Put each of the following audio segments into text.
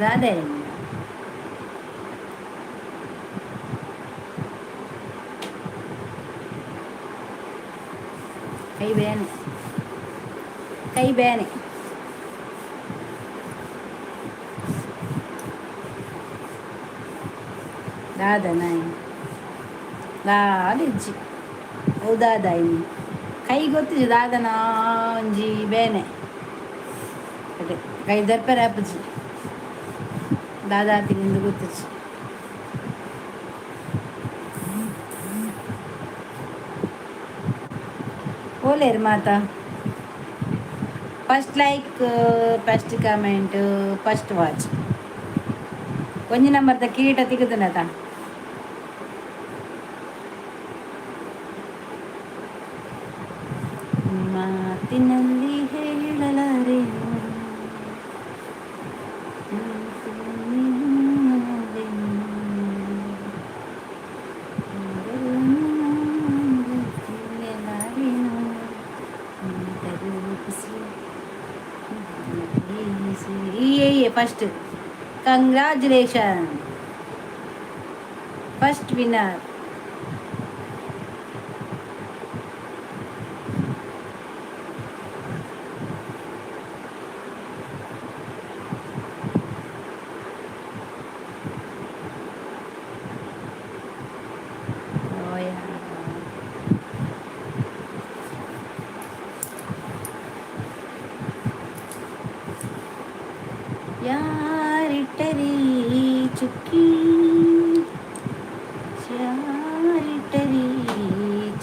ದಾದೆ? ಕೈ ಬೇನೆ, ಕೈ ಬೇನೆ. ದಾದ ನಾಯಿ ದಾದ ಇಜ್ಜಿ. ಓ ದಾದ ಇನಿ ಕೈ ಗೊತ್ತಿಜಿ. ದಾದನ ಒಂಜಿ ಬೇನೆ ಅದೇ ಕೈ ದರ್ಪೆರೆ ಆಪುಜಿ. ದಾದ ಆತಿನಿಂದು ಗೊತ್ತಿಜಿ. ಓಲೇರು ಮಾತಾ? First like, first comment, first watch. ಒಂಜಿ ನಂಬರ್ದ ಕಿರೀಟ ತಿಕ್ಕುದುನತ. ಮಾತಿನಲ್ಲಿ ಹೇಳಲಾರೆನು, ನಿನ್ನಲೆನು. ತಿಳಿಯಲಾರೆನು. ರೂಪಿಸಿ ಫಸ್ಟ್. Congratulation, first winner. ಯಾರಿಟ್ಟರಿ ಚುಕ್ಕಿ, ಯಾರಿಟ್ಟರಿ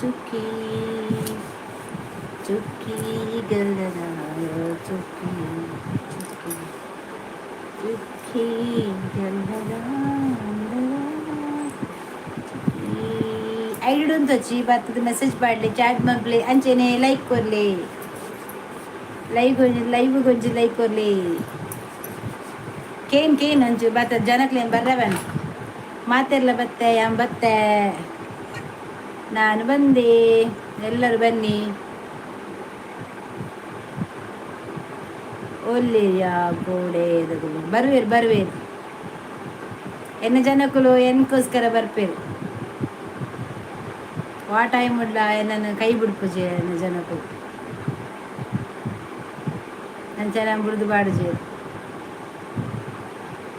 ಚುಕ್ಕಿ, ಚುಕ್ಕಿ ಗಲ್ಲದ ಚುಕ್ಕಿ, ಚುಕ್ಕಿ ಚುಕ್ಕಿ ಗಲ್ಲದ ಐಡಿ ಉಂತೊಚ್ಚಿ ಬತ್ತದ. ಮೆಸೇಜ್ ಪಾಡ್ಲೆ, ಚಾಟ್ ಮಲ್ಪಲೆ, ಅಂಚೆನೆ ಲೈಕ್ ಕೊರ್ಲೆ. ಲೈವ್ ಲೈವ್ ಗೊಂಜಿ ಲೈಕ್ ಕೊರ್ಲೆ. ಕೇನ್ ಕೇನ್ ಅಂಚು ಬತ್ತ ಜನಕ್ಲೇನ್ ಬರ್ರವನ್ ಮಾತೆರ್ಲ ಬತ್ತೆ. ಯಾನ್ ಬತ್ತೆ, ನಾನು ಬಂದೆ, ಎಲ್ಲರೂ ಬನ್ನಿ. ಒಲ್ಲೆಯ ಗೋಡೆ ಬರುವೇರು ಬರುವೇರು. ಎನ್ನ ಜನಕುಲು ಎನ್ಕೋಸ್ಕರ ಬರ್ಪೇರು. ವಾ ಟೈಮ್ ಉಡ್ಲ ಎನ್ನನ್ನು ಕೈ ಬಿಡ್ಪುಜೆ ಎನ್ನ ಜನಕುಲು. ಅಂಚ ಬುಡ್ದು ಬಾಡುಜೇರು.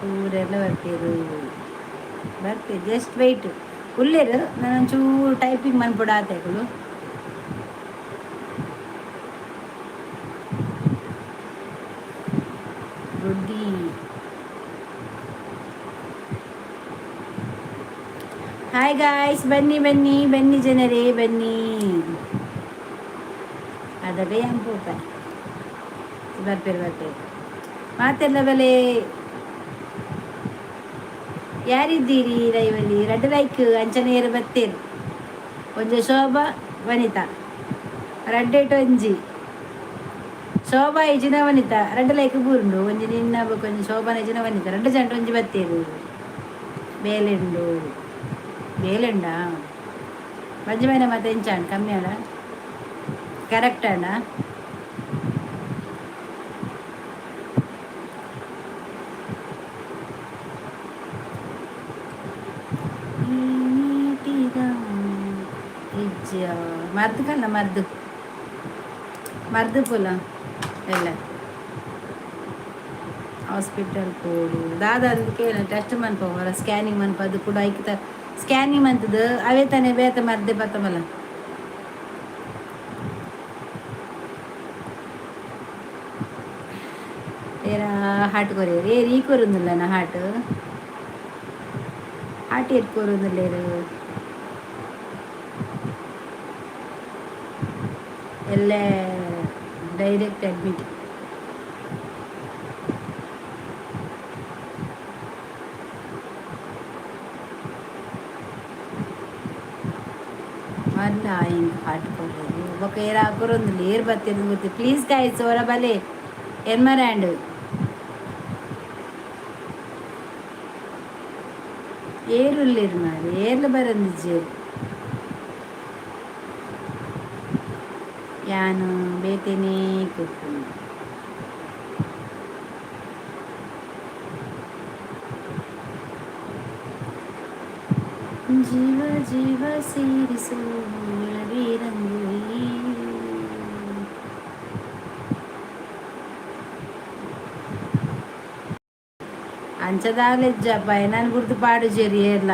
ಊರೆಲ್ಲ ಬರ್ಪೇರು ಬರ್ಪೇರು. Just weight. ಉಲ್ಲೇರು, ನಾನು ಒಂಚೂರು ಟೈಪಿಂಗ್ ಮನ್ಪುಡು ಆತೆಕುಲು. ಬುದ್ಧಿ. ಹಾಯ್ ಗಾಯ್ಸ್, ಬನ್ನಿ ಬನ್ನಿ ಬನ್ನಿ ಜನರೇ ಬನ್ನಿ. ಅದವೇ ಅಂಪೂಪ ಬರ್ಪೇರು ಬರ್ಪೇರು. ಮಾತೆಲ್ಲ ಬಲೆ. ಯಾರಿದ್ದೀರಿ ಲೈವಲ್ಲಿ? ರಡ್ಡ್ ಲೈಕ್. ಅಂಚನೇರು ಬತ್ತೇರು. ಒಂಜಿ ಶೋಭಾ, ವನಿತಾ, ರಡ್ಡೆಟ್ ಒಂಜಿ ಶೋಭಾ ಇಜಿನ ವನಿತಾ ರಡ್ಡ್ ಲೈಕ್ ಬೂರುಂಡು. ಒಂಜಿ ನಿನ್ನ ಬೊಕ ಒಂಜಿ ಶೋಭಾನ ಇಜಿನ ವನಿತಾ ರಡ್ಡ್ ಜಂಟ ಒಂಜಿ ಬತ್ತೇರು. ಬೇಲೆಂಡು ಬೇಲೆಂಡಾ? ಬಂಜಿ ಮೈನ ಮತ್ತೆ ಎಂಚಾಂಡ್? ಕಮ್ಮಿ ಅಲ್ಲ? ಕರೆಕ್ಟ್ ಅಣ್ಣ. ಮರ್ದು ಕಲ್ಲ, ಮರ್ದು ಮರ್ದು ಪುಲ ಎಲ್ಲ ಹಾಸ್ಪಿಟಲ್ ಪೋಡು. ದಾದ ಅದಕ್ಕೆ ಟೆಸ್ಟ್ ಮನ್ಪವರ, ಸ್ಕ್ಯಾನಿಂಗ್ ಮನ್ಪ. ಅದು ಕೂಡ ಐಕಿತ ಸ್ಕ್ಯಾನಿಂಗ್ ಮಂತದ್ದು ಅವೇ ತಾನೇ ಬೇತ ಮರ್ದೆ ಬತ್ತಮಲ್ಲ. ಏರ ಹಾಟ್ ಕೊರಿಯರ್ ಏರ್ ಈ ಕೊರೊಂದಿಲ್ಲ ನಾ ಹಾಟ್ ಹಾಟ್ ಏರ್ ಕೊರೊಂದಿಲ್ಲೇರು. ಎಲ್ಲೇ ಡೈರೆಕ್ಟ್ ಅಡ್ಮಿಟ್ ಮಲ್ಲ ಹಿಂಗೆ ಹಾಟ್ ಕೊಡೋದು. ಬೊಕ ಏರ್ ಹಾಕೊರೊಂದಿಲ್ಲ. ಏರ್ ಬತ್ತಿರ ಗೊತ್ತಿ. ಪ್ಲೀಸ್ ಗಾಯ್ಸ್, ಹೊರ ಬಲೆ ಎನ್ಮರ್ಯಾಂಡ್. ಏರುಲ್ಲೇರು ಮಾರೆ, ಏರ್ಲ ಬರಂದಿಜ್ಜೇರು. ಯಾನು ಬೇತೆನೇ ಕೊರ್ಪುನು. ಜೀವ ಜೀವ ಸೇರಿಸು ರಂಗೋಲಿ. ಅಂಚದಾಲೆಜ್ಜಪ್ಪ, ಎನನ್ ಬುಡ್ದು ಪಾಡುಜೆರ್ ಏರ್ಲ.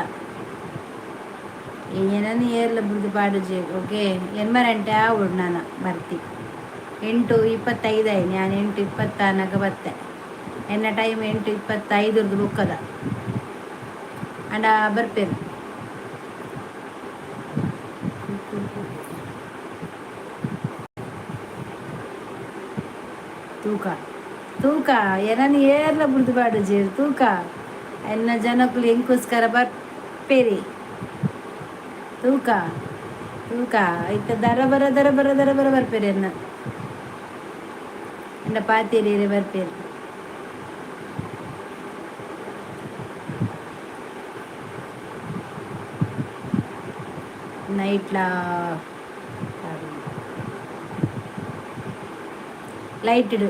ಏನನ್ ಏರ್ಲ ಬುಡ್ದು ಪಾಡುಜೆರ್. ಓಕೆ, ಎನ್ಮರಂಟೆ ಆವೊಡು ನಾನ ಬರ್ತಿ. 8:25 ಆಯ್ನಿ. ನಾನು 8:20 ಆನಗ ಬತ್ತೆ. ಎನ್ನ ಟೈಮ್ 8:25ರ್ದು ಬೊಕ್ಕದ ಅಂಡ ಬರ್ಪೇರು. ತೂಕ ತೂಕ, ಎನನ್ ಏರ್ಲ ಬುಡ್ದು ಪಾಡುಜೆರ್. ತೂಕ, ಎನ್ನ ಜನಕುಲು ಎಂಕೋಸ್ಕರ ಬರ್ಪೇರಿ. ತೂಕ ತೂಕ, ಇತ್ತ ದರ ಬರ ದರ ಬರ ದರ ಬರ ಬರ್ಪೇರಿ. ಎನ್ನ ಎನ್ನ ಪಾತೇರಿ ಬರ್ಪೇರಿ. ನೈಟ್ಲಾ ಲೈಟ್ಡ್.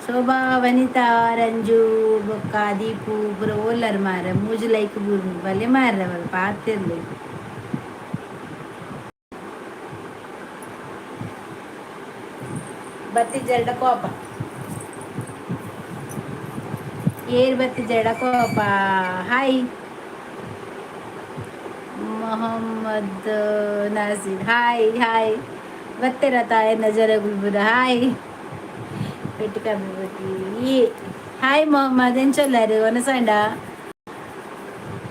ಶೋಭಾ, ವನಿತಾ, ರಂಜು ಬೊಕ್ಕ ದೀಪು ಪೂರ ಓಲ್ಲರ್ ಮಾರ್ರೆ? ಮೂಜಿ ಲೈಕ್ ಬಲೆ ಮಾರ್ರೆ, ಅವರು ಪಾತೆರ್ಲೆ. ಬತ್ತಿಜ್ಜೆರ್ಡ ಕೋಪ. ಏರ್ ಬತ್ತಿಜ್ಜೆರ್ಡ ಕೋಪ. Hi Mohammad Nasir, hi hi. ಬತ್ತೆರ ತಾಯನ್ನ ಜರಗುಲ್ಬುರ? ಹಾಯ್ ಪೆಟ್ಟು ಕಮ್ಮಿ. ಹಾಯ್ ಮೊಹಮ್ಮದ್, ಎಂಚೊಲ್ಲಾರು? ಒನಸಂಡ?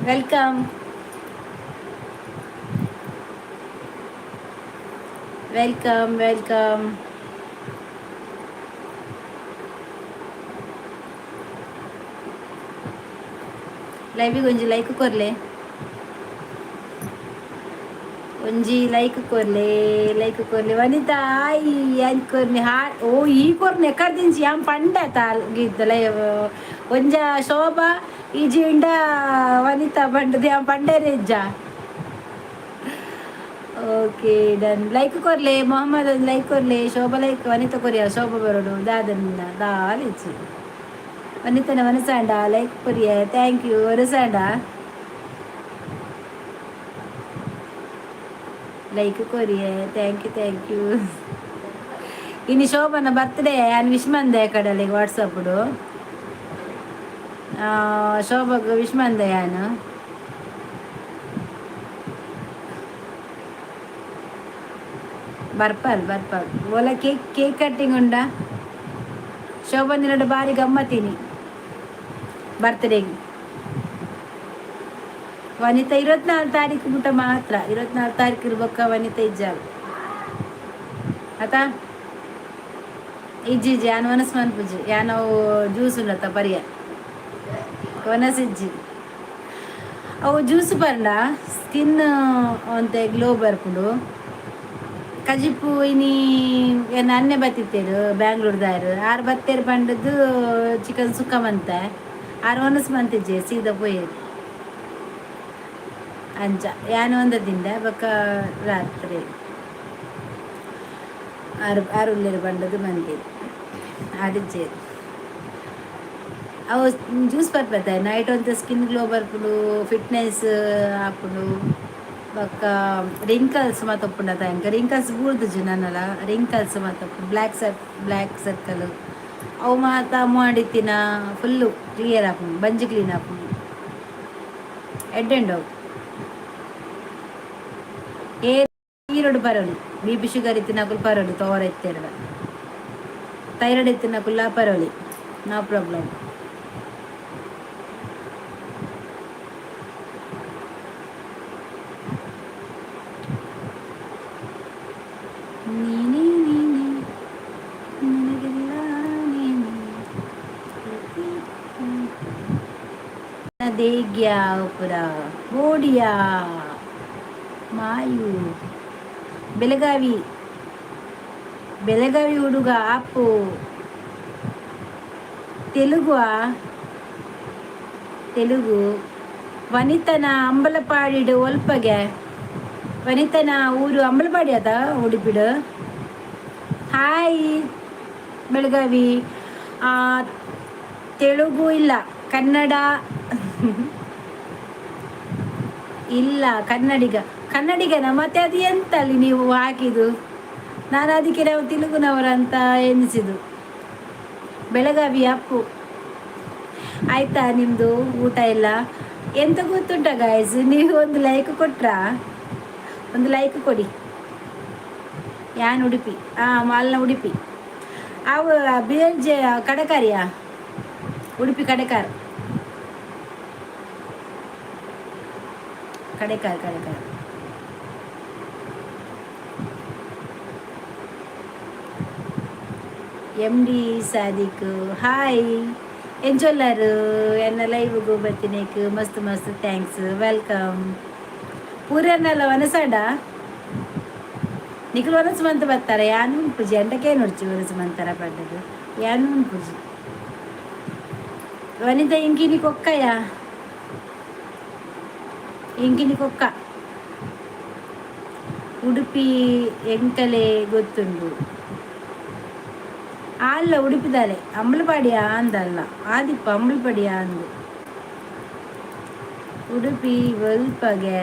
Welcome welcome welcome. ಲೈವಿಗೆ ಒಂಜಿ ಲೈಕ್ ಕೊರ್ಲೆ, ಒಂಜಿ ಲೈಕ್ ಕೊರ್ಲೆ, ಲೈಕ್ ಕೊರ್ಲೆ. ವನಿತಾ ಆಯ್ ಯಾನ್ ಕೊರ್ನೆ ಹಾ. ಓ, ಈ ಕೊರ್ನೆ ಎಕ್ಕಡ್ದಿಂಚಿ ಯಾನ್ ಪಂಡ ತಾಲ್ ಗೀತ ಲೈವ್. ಒಂಜ ಶೋಭಾ ಇಜಿಂಡ ವನಿತಾ ಪಂಡದು ಯಾನ್ ಪಂಡೇರೆ ಇಜ್ಜ. Okay, done. ಲೈಕ್ ಕೊರ್ಲೆ ಮೊಹಮ್ಮದ್, ಒಂದು ಲೈಕ್ ಕೊರ್ಲೆ. ಶೋಭಾ ಲೈಕ್, ವನಿತಾ ಕೊರಿಯ. ಶೋಭಾ ಬರೋಡು ದಾದನ್ನ ದಾಲಿಚ್ಚಿ. ವನಿತನ ಮನಸಾಂಡ ಲೈಕ್ ಕೊರಿಯ. Thank you. ವನಸಾಂಡ like ಕೊರಿಯ. Thank you, thank you. ಇನ್ನು ಶೋಭನ ಬರ್ತ್ಡೇ ಯಾನ್ ವಿಶ್ ಮಂದೆ ಕಡಲಿಗೆ ವಾಟ್ಸಪ್ಡು. ಶೋಭಗ್ ವಿಶ್ ಮಂದೆ ಯಾನು. ಬರ್ಪಲ್ ಬರ್ಪಲ್. ಓಲ ಕೇಕ್ ಕೇಕ್ ಕಟ್ಟಿಂಗ್ ಉಂಡಾ? ಶೋಭನ್ ಬಾರಿ ಗಮ್ಮತ್ತೀನಿ ಬರ್ತ್ಡೇಗೆ. ವನಿತಾ 24 ತಾರೀಕು ಮುಟ ಮಾತ್ರ. 24 ತಾರೀಕು ಇರ್ಬೇಕ. ವನಿತಾ ಇಜ್ಜಾಲ್ ಆತಾ? ಇಜ್ಜಿ ಇಜ್ಜಿ, ಯಾನ್ ವನಸ್ ಮನ್ಪುಜಿ. ಯಾನ್ ಅವು ಜ್ಯೂಸ್ ಉಂಡತ್ತ ಪರಿಯ ವನಸ್ ಇಜ್ಜಿ. ಅವು ಜ್ಯೂಸ್ ಪರ್ಂಡ ಸ್ಕಿನ್ ಒಂತೆ ಗ್ಲೋ ಬರ್ಪುಂಡು. ಕಜಿಪು ಇನಿ ಏನ್ ಅನ್ನೆ ಬತ್ತಿತ್ತೇರು ಬ್ಯಾಂಗ್ಳೂರ್ದಾರು. ಆರು ಬತ್ತೇರು ಪಂಡದ್ದು ಚಿಕನ್ ಸುಕ್ಕ ಮಂತೆ. ಆರು ವನಸ್ ಮಂತಿಜ್ಜೆ, ಸೀದಾ ಪೋಯೇರು. ಅಂಚ ಯಾನ್ ಒಂದ ತಿಂದೆ. ಬೊಕ್ಕ ರಾತ್ರಿ ಆರು ಆರು ಉಲ್ಲೇರು ಪಂಡದ್ದು ಮಂತಿರು ಆದಿಜ್ಜೇರು. ಅವು ಜ್ಯೂಸ್ ಪರ್ಪತ್ತೆ ನೈಟ್ ಒಂತೆ ಸ್ಕಿನ್ ಗ್ಲೋ ಬರ್ಪುಂಡು, ಫಿಟ್ನೆಸ್ ಆಪುಂಡು. ಬೊಕ್ಕ ರಿಂಕಲ್ಸ್ ಮಾತ ಉಪ್ಪುಂಡತ? ಎಂಕ್ ರಿಂಕಲ್ಸ್ ಬೂರ್ದುಜಿ ನನಲ. ರಿಂಕಲ್ಸ್ ಮಾತ, ಬ್ಲ್ಯಾಕ್ ಸರ್ಕಲ್ ಅವು ಮಾತ ಮಾಡಿತ್ತಿನ ಫುಲ್ಲು ಕ್ಲಿಯರ್ ಆಪುಂಡು, ಬಂಜಿ ಕ್ಲೀನ್ ಆಪುಂಡು. ಎಡ್ಡೆ ಅವು. ಏ ಈರೋಡು ಪರೊಲಿ, ಬಿಪಿ ಶುಗರ್ ಇತ್ತಿನಕುಲು ಪರೊಲಿ. ತೋರ ಇತ್ತೆರ್ಡ ಥೈರಾಯ್ಡ್ ಇತ್ತಿನಕುಲ್ಲ ಪರೊಲಿ, ನೋ ಪ್ರಾಬ್ಲಮ್. ನೀನೇ ನೀನೇ ನನಗೆಲ್ಲ ನೀನೇ. ದೇಗ್ಯ ಪುರ ಬೋಡಿಯಾ ಮಾಯು. ಬೆಳಗಾವಿ ಬೆಳಗಾವಿ ಹುಡುಗ ಆಪು. ತೆಲುಗು, ತೆಲುಗು. ವನಿತನ ಅಂಬಲಪಾಡಿಡು ಒಲ್ಪಗೆ? ವನಿತನ ಊರು ಅಂಬಲಪಾಡಿ ಅದ ಉಡುಪಿಡು. ಹಾಯ್ ಬೆಳಗಾವಿ. ತೆಲುಗು ಇಲ್ಲ, ಕನ್ನಡ ಇಲ್ಲ, ಕನ್ನಡಿಗ. ಕನ್ನಡಿಗನ? ಮತ್ತೆ ಅದು ಎಂತ ಅಲ್ಲಿ ನೀವು ಹಾಕಿದ್ದು? ನಾನು ಅದಕ್ಕೆ ನಾವು ತೆಲುಗುನವರಂತ ಎನಿಸಿದು. ಬೆಳಗಾವಿ ಅಪ್ಪು. ಆಯ್ತಾ ನಿಮ್ಮದು ಊಟ ಎಲ್ಲ? ಎಂತ ಗೊತ್ತುಂಟ ಗಾಯ್ಸ್, ನೀವು ಒಂದು ಲೈಕ್ ಕೊಟ್ರಾ? ಒಂದು ಲೈಕ್ ಕೊಡಿ. ಯಾನ್ ಉಡುಪಿ. ಹಾಂ, ಮಾಲ್ನ ಉಡುಪಿ. ಅವು ಬಿ ಎಲ್ ಜೆ ಕಡಕಾರಿಯಾ? Udupi Kadekar, Kadekar, Kadekar. M D Sadiq, hi. ಎಂಚೊಲ್ಲಾರು? ಎನ್ನ ಲೈವ್ಗೂ ಬತ್ತಿನೇಕ್ ಮಸ್ತ್ ಮಸ್ತ್ thanks. Welcome. ಪೂರನ್ನಲ್ಲ ವನಸಾಡ ನಿಖಲ್ ವನಸ್ ಮಂತ್ ಬರ್ತಾರೆ. ಯಾನ್ ಉಂಪುಜಿ ಅಂಡಕ್ಕೆ ನೋಡ್ಚಿ ವನಸ್ ಮಂತರ ಪಡ್ಡದು ಯಾನ್ ಉಂಪುಜಿ. ವನಿತಾ, ಇಂಕಿನಿ ಕೊಕ್ಕಯ? ಇಂಕಿನಿ ಕೊಕ್ಕ. ಉಡುಪಿ ಎಂಕಲೆ ಗೊತ್ತುಂಡು. ಅಲ್ಲ, ಉಡುಪಿದಾಲೆ ಅಂಬಲಪಾಡಿಯ ಅಂದಲ್ಲ, ಆದಿಪ್ಪ ಅಂಬಲಪಾಡಿಯ ಅಂದು. ಉಡುಪಿ ಒಲ್ಪಗೆ?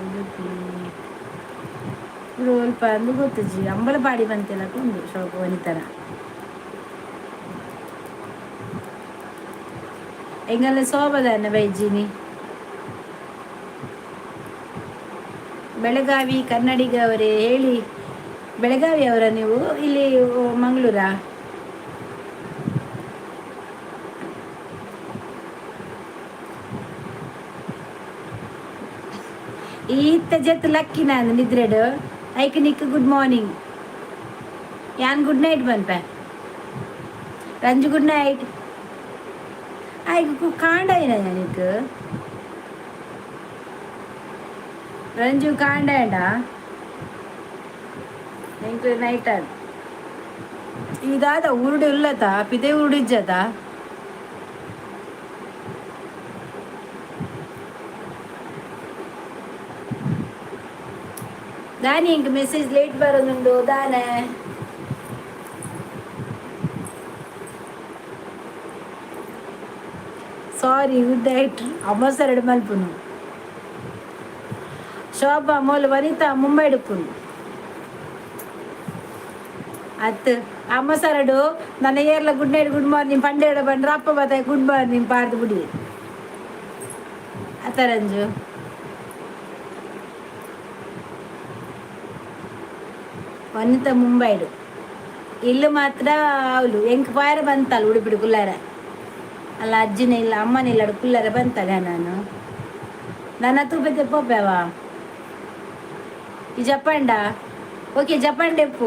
ಉಡುಪಿ ಒಲ್ಪ ಅಂದು ಗೊತ್ತುಜಿ. ಅಂಬಲಪಾಡಿ ಬಂತೆಲ್ಲ ಉಂಡು. ಶೋಕ ವನಿತನ. ಎಂಗಲ್ಲ ಸೋಬದಾನ ಬೈಜಿನಿ. ಬೆಳಗಾವಿ ಕನ್ನಡಿಗ ಅವರೇ, ಹೇಳಿ. ಬೆಳಗಾವಿ ಅವರ ನೀವು? ಇಲ್ಲಿ ಮಂಗಳೂರಾ? ಈತ ಜತ್ ಲಕ್ಕಿ ನಾನು ನಿದ್ರೆಡು. ಐಕ್ ನಿಕ್ ಗುಡ್ ಮಾರ್ನಿಂಗ್. ಯಾನ್ ಗುಡ್ ನೈಟ್ ಪನ್ಪೆ. Ranju, good night. ಐಕ್ ಕಾಂಡಾಯಿನ ನಿಕ್? ರಂಜು, ಕಾಂಡಾಂಡ? ಎಂಕ್ ನೈಟ್ ಆದ್. ಇದಾದ ಊರುಡು ಇಲ್ಲತ ಪಿದೆ ಊರುಡು ಇಜ್ಜತ. ದಾನಿ ಇಂಕ್ ಮೆಸೇಜ್ ಲೇಟ್ ಬರೋದುಂಡು ದಾನೆ? ಸಾರಿ, ಗುಡ್ ನೈಟ್. ಅಮ್ಮಸರಡು ಮಲ್ಪುನು. ಶೋಭಾ ಮೋಲು ವನಿತಾ ಮುಂಬೈ ಡುಪ್ಪುನು ಅತ್ತು. ಅಮ್ಮ ಸರಡು ನನ್ನ ಏರ್ಲ ಗುಡ್ ನೈಟ್, ಗುಡ್ ಮಾರ್ನಿಂಗ್ ಪಂಡೇಡ ಬಂಡ್ರ ಅಪ್ಪ ಬತ್ತ ಗುಡ್ ಮಾರ್ನಿಂಗ್ ಪಾಡ್ದು ಬಿಡಿ ಅತ್ತ ರಂಜು. ವನಿತಾ ಮುಂಬೈಡು. ಇಲ್ಲು ಮಾತ್ರ ಅವಳು ಎಂಕ್ ಪಾಯರ ಬಂತಲ್ಲ ಉಡುಪಿಡು ಕುಲ್ಲಾರ ಅಲ್ಲ. ಅಜ್ಜಿನ ಇಲ್ಲ, ಅಮ್ಮನ ಇಲ್ಲ, ಕುಲ್ಲಾರ ಬಂತಲ್ಲ. ನಾನು ನನ್ನ ತೂಪೆ ಪೋಪೇವಾ? ಈ ಜಪಾಂಡ? Okay, ಜಪಾಂಡೆ F.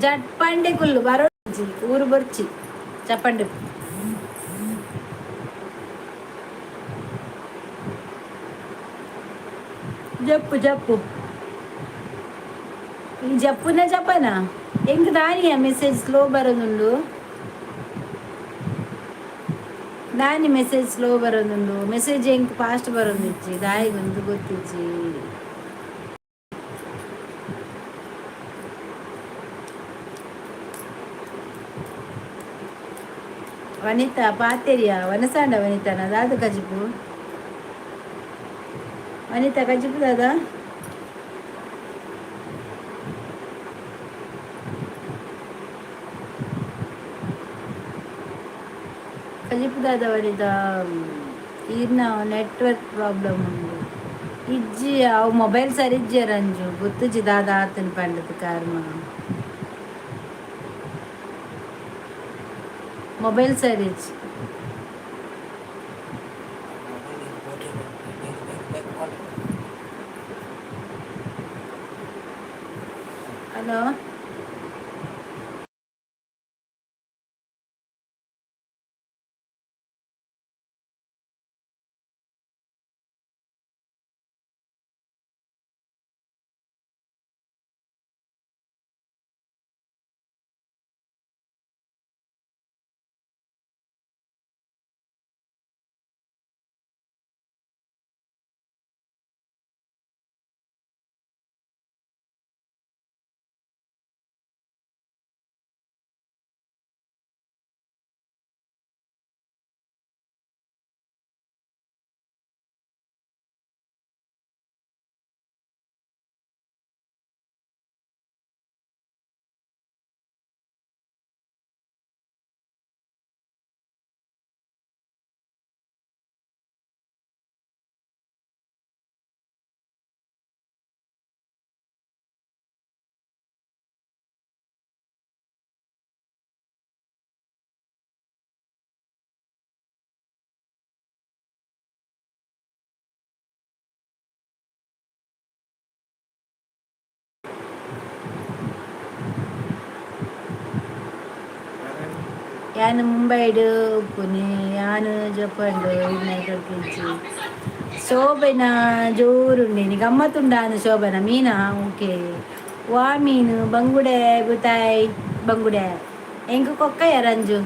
ಜಪಾಂಡೆ ಕುಲ್ಲು ಬರೋಜಿ ಊರು ಬರ್ಚಿ ಜಪಾಂಡೆ. ಜಪ್ಪು ಜಪ್ಪು. ಈ ಜಪ್ಪುನ ಜಪನ ಎಂಕ್ ದಾನಿಯ ಮೆಸೇಜ್ ಸ್ಲೋ ಬರೋದುಂಡು? ದಾನಿ ಮೆಸೇಜ್ ಸ್ಲೋ ಬರೋದುಂಡು? ಮೆಸೇಜ್ ಎಂಕ್ ಫಾಸ್ಟ್ ಬರೋದಿಜ್ಜಿ, ದಾಯಿಗೊಂದು ಗೊತ್ತಿಜ್ಜಿ. ವನಿತಾ ಪಾತೆರಿಯ ವನಸಾಂಡ. ವನಿತಾನ ದಾದ ಕಜಿಪು? ವನಿತಾ, ಕಜಿಪು ದಾದ? ಕಜಿಪು ದಾದ ವನಿತಾ? ಈರ್ನ ನೆಟ್ವರ್ಕ್ ಪ್ರಾಬ್ಲಮ್ ಉಂಡು. ಇಜ್ಜಿ, ಅವು ಮೊಬೈಲ್ ಸರಿ ಇಜ್ಜಿ ರಂಜು. ಗೊತ್ತುಜಿ ದಾದ ಆತನ ಪಂಡದ ಕರ್ಮ. ಮೊಬೈಲ್ ಸರಿ ಇಜ್ಜಿ. ಹಲೋ. ಯಾನ್ ಮುಂಬೈಡ್ ಉಪ್ಪುನಿ, ಯಾನ್ ಜಪ್ಪಂಡು ಇಜ್ಜಿ. ಶೋಭೆನ ಜೋರುಂಡೇನಿ, ಗಮ್ಮತ್ತುಂಡಾನು ಶೋಭನ. ಮೀನಾ? ಓಕೆ. ವಾ ಮೀನು? ಬಂಗುಡೆ ಬುತಾಯ್, ಬಂಗುಡೆ. ಎಂಕ್ ಕೊಕ್ಕಯ ರಂಜು,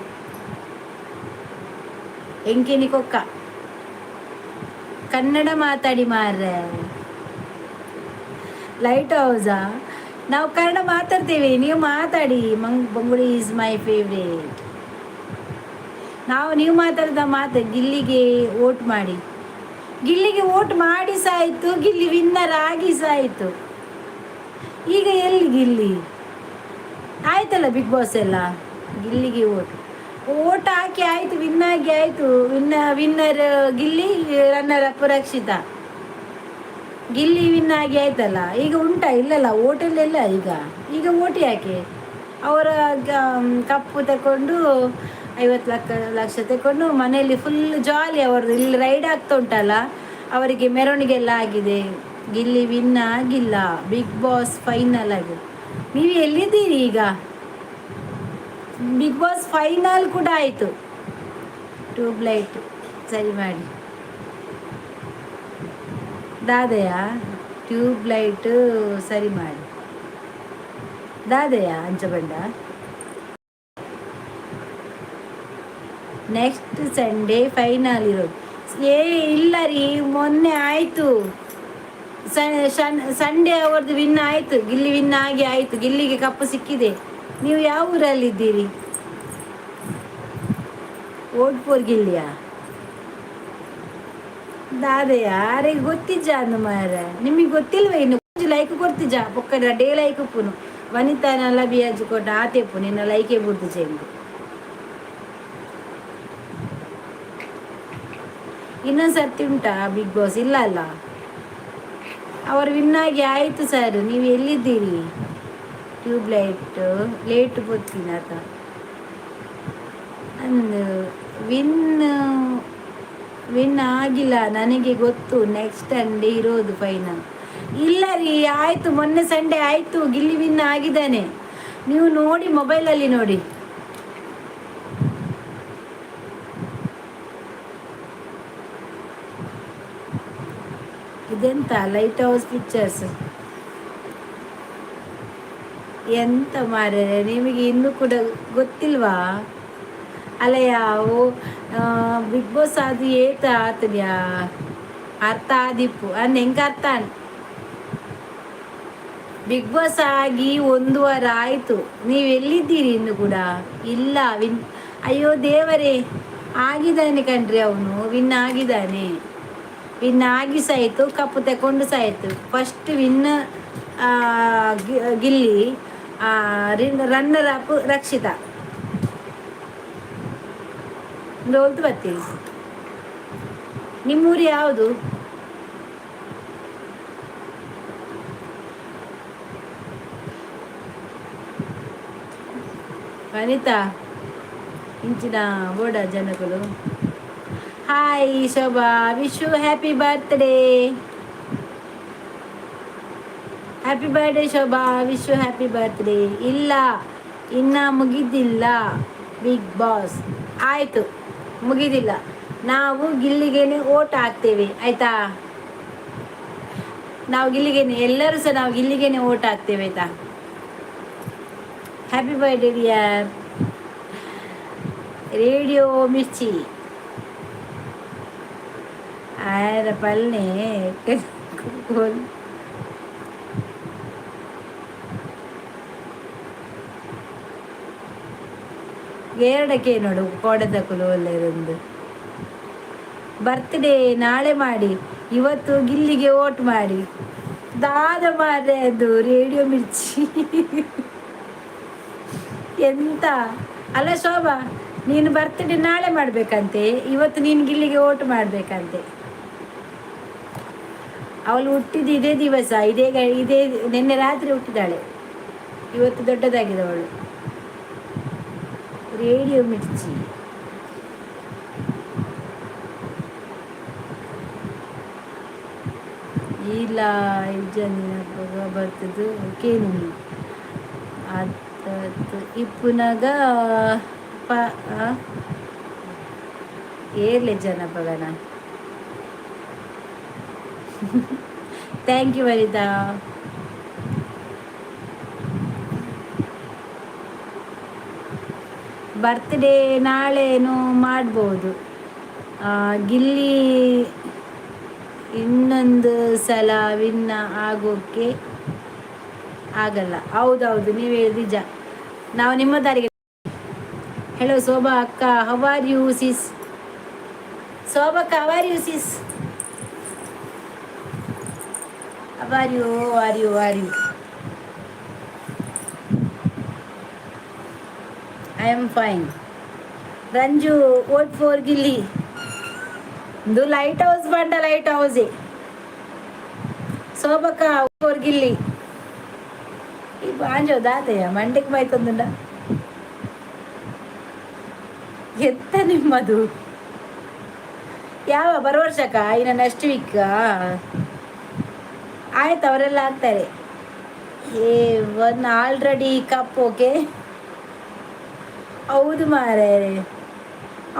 ಎಂಕಿನಿ ಕೊಕ್ಕ. ಕನ್ನಡ ಮಾತಾಡಿ ಮಾರ್ರೆ. ಲೈಟ್ ಹೌಸಾ? ನಾವು ಕನ್ನಡ ಮಾತಾಡ್ತೇವೆ, ನೀವು ಮಾತಾಡಿ. ಮಂಗ್ ಬಂಗುಡೆ is my favourite. ನಾವು ನೀವು ಮಾತಾಡಿದ ಮಾತು. ಗಿಲ್ಲಿಗೆ ವೋಟ್ ಮಾಡಿ. ಗಿಲ್ಲಿಗೆ ವೋಟ್ ಮಾಡಿ ಸಾಯ್ತು, ಗಿಲ್ಲಿ ವಿನ್ನರ್ ಆಗಿ ಸಾಯ್ತು. ಈಗ ಎಲ್ಲಿ ಗಿಲ್ಲಿ? ಆಯ್ತಲ್ಲ ಬಿಗ್ ಬಾಸ್ ಎಲ್ಲ. ಗಿಲ್ಲಿಗೆ ವೋಟ್ ವೋಟ್ ಹಾಕಿ ಆಯ್ತು, ವಿನ್ ಆಗಿ ಆಯ್ತು. Winner Gilli, runner up Rakshita. Gilli win ಆಗಿ ಆಯ್ತಲ್ಲ, ಈಗ ಉಂಟಾ? ಇಲ್ಲಲ್ಲ, ಓಟಲ್ಲೆಲ್ಲ ಈಗ. ಈಗ ಓಟ್ ಯಾಕೆ? ಅವರ ಕಪ್ಪು ತಗೊಂಡು, 50 ಲಕ್ಷ ಲಕ್ಷ ತಗೊಂಡು ಮನೆಯಲ್ಲಿ ಫುಲ್ ಜಾಲಿ ಅವರದ್ದು. ಇಲ್ಲಿ ರೈಡ್ ಆಗ್ತಾ ಉಂಟಲ್ಲ, ಅವರಿಗೆ ಮೆರವಣಿಗೆ ಎಲ್ಲ ಆಗಿದೆ. ಗಿಲ್ಲಿ ವಿನ್ ಆಗಿಲ್ಲ, ಬಿಗ್ ಬಾಸ್ ಫೈನಲ್ ಆಗಿದೆ. ನೀವು ಎಲ್ಲಿದ್ದೀರಿ ಈಗ? ಬಿಗ್ ಬಾಸ್ ಫೈನಲ್ ಕೂಡ ಆಯಿತು. ಟ್ಯೂಬ್ಲೈಟ್ ಸರಿ ಮಾಡಿ ದಾದೆಯ. ಟ್ಯೂಬ್ಲೈಟ್ ಸರಿ ಮಾಡಿ ದಾದೆಯ ಅಂಚಬಂಡ. ನೆಕ್ಸ್ಟ್ ಸಂಡೇ ಫೈನಲ್ ಇರೋದು. ಏ ಇಲ್ಲ ರೀ, ಮೊನ್ನೆ ಆಯಿತು. ಸಂಡೇ ಅವ್ರದ್ದು ವಿನ್ ಆಯಿತು. ಗಿಲ್ಲಿ ವಿನ್ ಆಗಿ ಆಯಿತು, ಗಿಲ್ಲಿಗೆ ಕಪ್ಪು ಸಿಕ್ಕಿದೆ. ನೀವು ಯಾವ ಊರಲ್ಲಿದ್ದೀರಿ? Vote four ಗಿಲ್ಲಿಯಾ? ದಾದೆಯ ಯಾರಿಗೆ ಗೊತ್ತಿಜ್ಜ ಅಂದು ಮಾರ. ನಿಮಗೆ ಗೊತ್ತಿಲ್ವ ಇನ್ನು? ಲೈಕ್ ಕೊಡ್ತಿಜ್ಜ ಪೊಕ್ಕ ಡೇ ಲೈಕ್ ಉಪ್ಪುನು. ವನಿತಾನಲ್ಲ ಬಿಯಾಜು ಕೊಟ್ಟ ಆತೆಪ್ಪು ನಿನ್ನ ಲೈಕೇ ಬುಡ್ದು ಚೆಂಗು. ಇನ್ನೊಂದು ಸರ್ತಿ ಉಂಟಾ ಬಿಗ್ ಬಾಸ್? ಇಲ್ಲ ಅಲ್ಲ, ಅವರು ವಿನ್ನಾಗಿ ಆಯಿತು ಸರ್. ನೀವು ಎಲ್ಲಿದ್ದೀರಿ? ಟ್ಯೂಬ್ಲೈಟ್ ಲೇಟ್ ಪೊತ್ತಿನಾತ ಅಂದು. ವಿನ್ ವಿನ್ ಆಗಿಲ್ಲ, ನನಗೆ ಗೊತ್ತು. ನೆಕ್ಸ್ಟ್ ಸಂಡೇ ಇರೋದು ಫೈನಲ್. ಇಲ್ಲ ರೀ, ಆಯಿತು, ಮೊನ್ನೆ ಸಂಡೇ ಆಯಿತು. ಗಿಲ್ಲಿ ವಿನ್ ಆಗಿದ್ದಾನೆ. ನೀವು ನೋಡಿ, ಮೊಬೈಲಲ್ಲಿ ನೋಡಿ. ಇದೆಂತ ಲೈಟ್ ಹೌಸ್ ಪಿಕ್ಚರ್ಸ್? ಎಂತ ಮಾರ್ರೆ, ನಿಮಗೆ ಇನ್ನೂ ಕೂಡ ಗೊತ್ತಿಲ್ವಾ? ಅಲ್ಲ, ಯಾವ ಬಿಗ್ ಬಾಸ್ ಅದು ಏತ ಆತದ್ಯಾ? ಅರ್ಥ ಆದಿಪ್ಪು ಅಂದ್ ಹೆಂಗೆ ಅರ್ಥ? ಬಿಗ್ ಬಾಸ್ ಆಗಿ ಒಂದು ವಾರ ಆಯಿತು, ನೀವು ಎಲ್ಲಿದ್ದೀರಿ ಇನ್ನು ಕೂಡ? ಇಲ್ಲ ವಿನ್, ಅಯ್ಯೋ ದೇವರೇ, ಆಗಿದ್ದಾನೆ ಕಣ್ರಿ ಅವನು. ವಿನ್ ಆಗಿದ್ದಾನೆ. ವಿನ್ ಆಗಿ ಸಾಯಿತು, ಕಪ್ಪು ತಗೊಂಡು ಸಾಯಿತು. First win Gilli, runner up Rakshita. ಹೋಲ್ತು ಬರ್ತೀವಿ. ನಿಮ್ಮೂರು ಯಾವುದು? ವನಿತಾ ಇಂಚಿನ ಬೋಡ ಜನಗಳು. Hi Shobha, wish you happy birthday. Happy birthday Shobha, wish you happy birthday. ಇಲ್ಲ, ಇನ್ನ ಮುಗಿದಿಲ್ಲ ಬಿಗ್ ಬಾಸ್. ಆಯಿತು, ಮುಗಿದಿಲ್ಲ. ನಾವು ಗಿಲ್ಲಿಗೇನೆ ಓಟ್ ಹಾಕ್ತೇವೆ, ಆಯಿತಾ? ನಾವು ಗಿಲ್ಲಿಗೇನೆ, ಎಲ್ಲರೂ ಸಹ ನಾವು ಗಿಲ್ಲಿಗೇನೆ ಓಟ್ ಹಾಕ್ತೇವೆ, ಆಯಿತಾ? Happy birthday dear. Radio Mirchi ಆಯರ ಪಲ್ನೆ. ಏರಡಕ್ಕೆ ನೋಡು ಕೋಡೆದಕುಲು ಒಳ್ಳೆಯದೊಂದು. ಬರ್ತ್ಡೇ ನಾಳೆ ಮಾಡಿ, ಇವತ್ತು ಗಿಲ್ಲಿಗೆ ಓಟ್ ಮಾಡಿ. ದಾದ ಮಾರ್ರೆ, ಅದು ರೇಡಿಯೋ ಮಿರ್ಚಿ ಎಂತ? ಅಲ್ಲ ಶೋಭಾ, ನೀನು ಬರ್ತ್ಡೇ ನಾಳೆ ಮಾಡಬೇಕಂತೆ, ಇವತ್ತು ನೀನು ಗಿಲ್ಲಿಗೆ ಓಟ್ ಮಾಡಬೇಕಂತೆ. ಅವಳು ಹುಟ್ಟಿದ ಇದೇ ದಿವಸ, ಇದೇ ಇದೇ ನಿನ್ನೆ ರಾತ್ರಿ ಹುಟ್ಟಿದಾಳೆ, ಇವತ್ತು ದೊಡ್ಡದಾಗಿದೆ ಅವಳು. ರೇಡಿಯೋ ಮಿರ್ಚಿ. ಇಲ್ಲ ಬರ್ತದ್ದು ಕೇನು ಅತ್ತ ಇಪ್ಪುನಗ. ಅಪ್ಪ ಏರ್ಲೆ ಜನಪಗನ. Thank you Vanitha. Birthday ನಾಳೆನೂ ಮಾಡ್ಬೋದು. ಗಿಲ್ಲಿ ಇನ್ನೊಂದು ಸಲ ವಿನ್ ಆಗೋಕ್ಕೆ ಆಗಲ್ಲ. ಹೌದೌದು, ನೀವೇ ನಿಜ. ನಾವು ನಿಮ್ಮ ದಾರಿಗೆ. ಹೆಲೋ ಶೋಭಾ ಅಕ್ಕ, how are you sis? ಶೋಭಕ್ಕ, how are you sis? How are you, are you, are you? I am fine. Ranju, vote for Gilli. ಇದು ಲೈಟ್ ಹೌಸ್ ಬಂಡ, ಲೈಟ್ ಹೌಸೇ. ಶೋಭಕ್ಕ, ಫೋರ್ ಗಿಲ್ಲಿ. ಈ ಬಾಂಜೋ ದಾತಯ್ಯ ಮಂಡೆಗೆ ಮೈತಂದುಂಡ ಎತ್ತ ನಿಮ್ಮದು? ಯಾವ ಬರೋ ವರ್ಷಕ್ಕ? ಇನ್ನು ನೆಕ್ಸ್ಟ್ ವೀಕ್ ಆಯ್ತು, ಅವರೆಲ್ಲ ಆಗ್ತಾರೆ. ಏ one already cup. Okay, ಹೌದು ಮಾರೇ,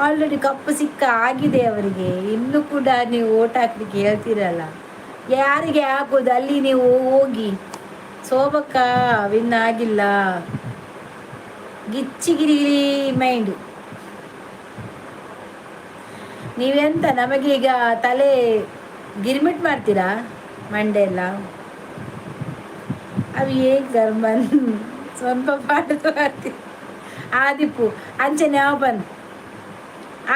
ಆಲ್ರೆಡಿ ಕಪ್ಪು ಸಿಕ್ಕ ಆಗಿದೆ ಅವರಿಗೆ. ಇನ್ನೂ ಕೂಡ ನೀವು ಓಟ್ ಹಾಕ್ಲಿಕ್ಕೆ ಹೇಳ್ತೀರಲ್ಲ, ಯಾರಿಗೆ ಹಾಕೋದು ಅಲ್ಲಿ ನೀವು ಹೋಗಿ? ಶೋಭಕ್ಕ ವಿನ್ ಆಗಿಲ್ಲ. ಗಿಚ್ಚಿಗಿರಿ ಮೈಂಡ್. ನೀವೆಂತ ನಮಗೆ ಈಗ ತಲೆ ಗಿರ್ಮಿಟ್ ಮಾಡ್ತೀರಾ? ಮಂಡೆ ಎಲ್ಲ ಅವು ಏನ್ ಗರ್ಮನ್ ಸ್ವಲ್ಪ ಪಾಠ ಮಾಡ್ತೀವಿ. ಆದಿಪ್ಪು ಅಂಚನೆ ಯಾವ ಬಂದು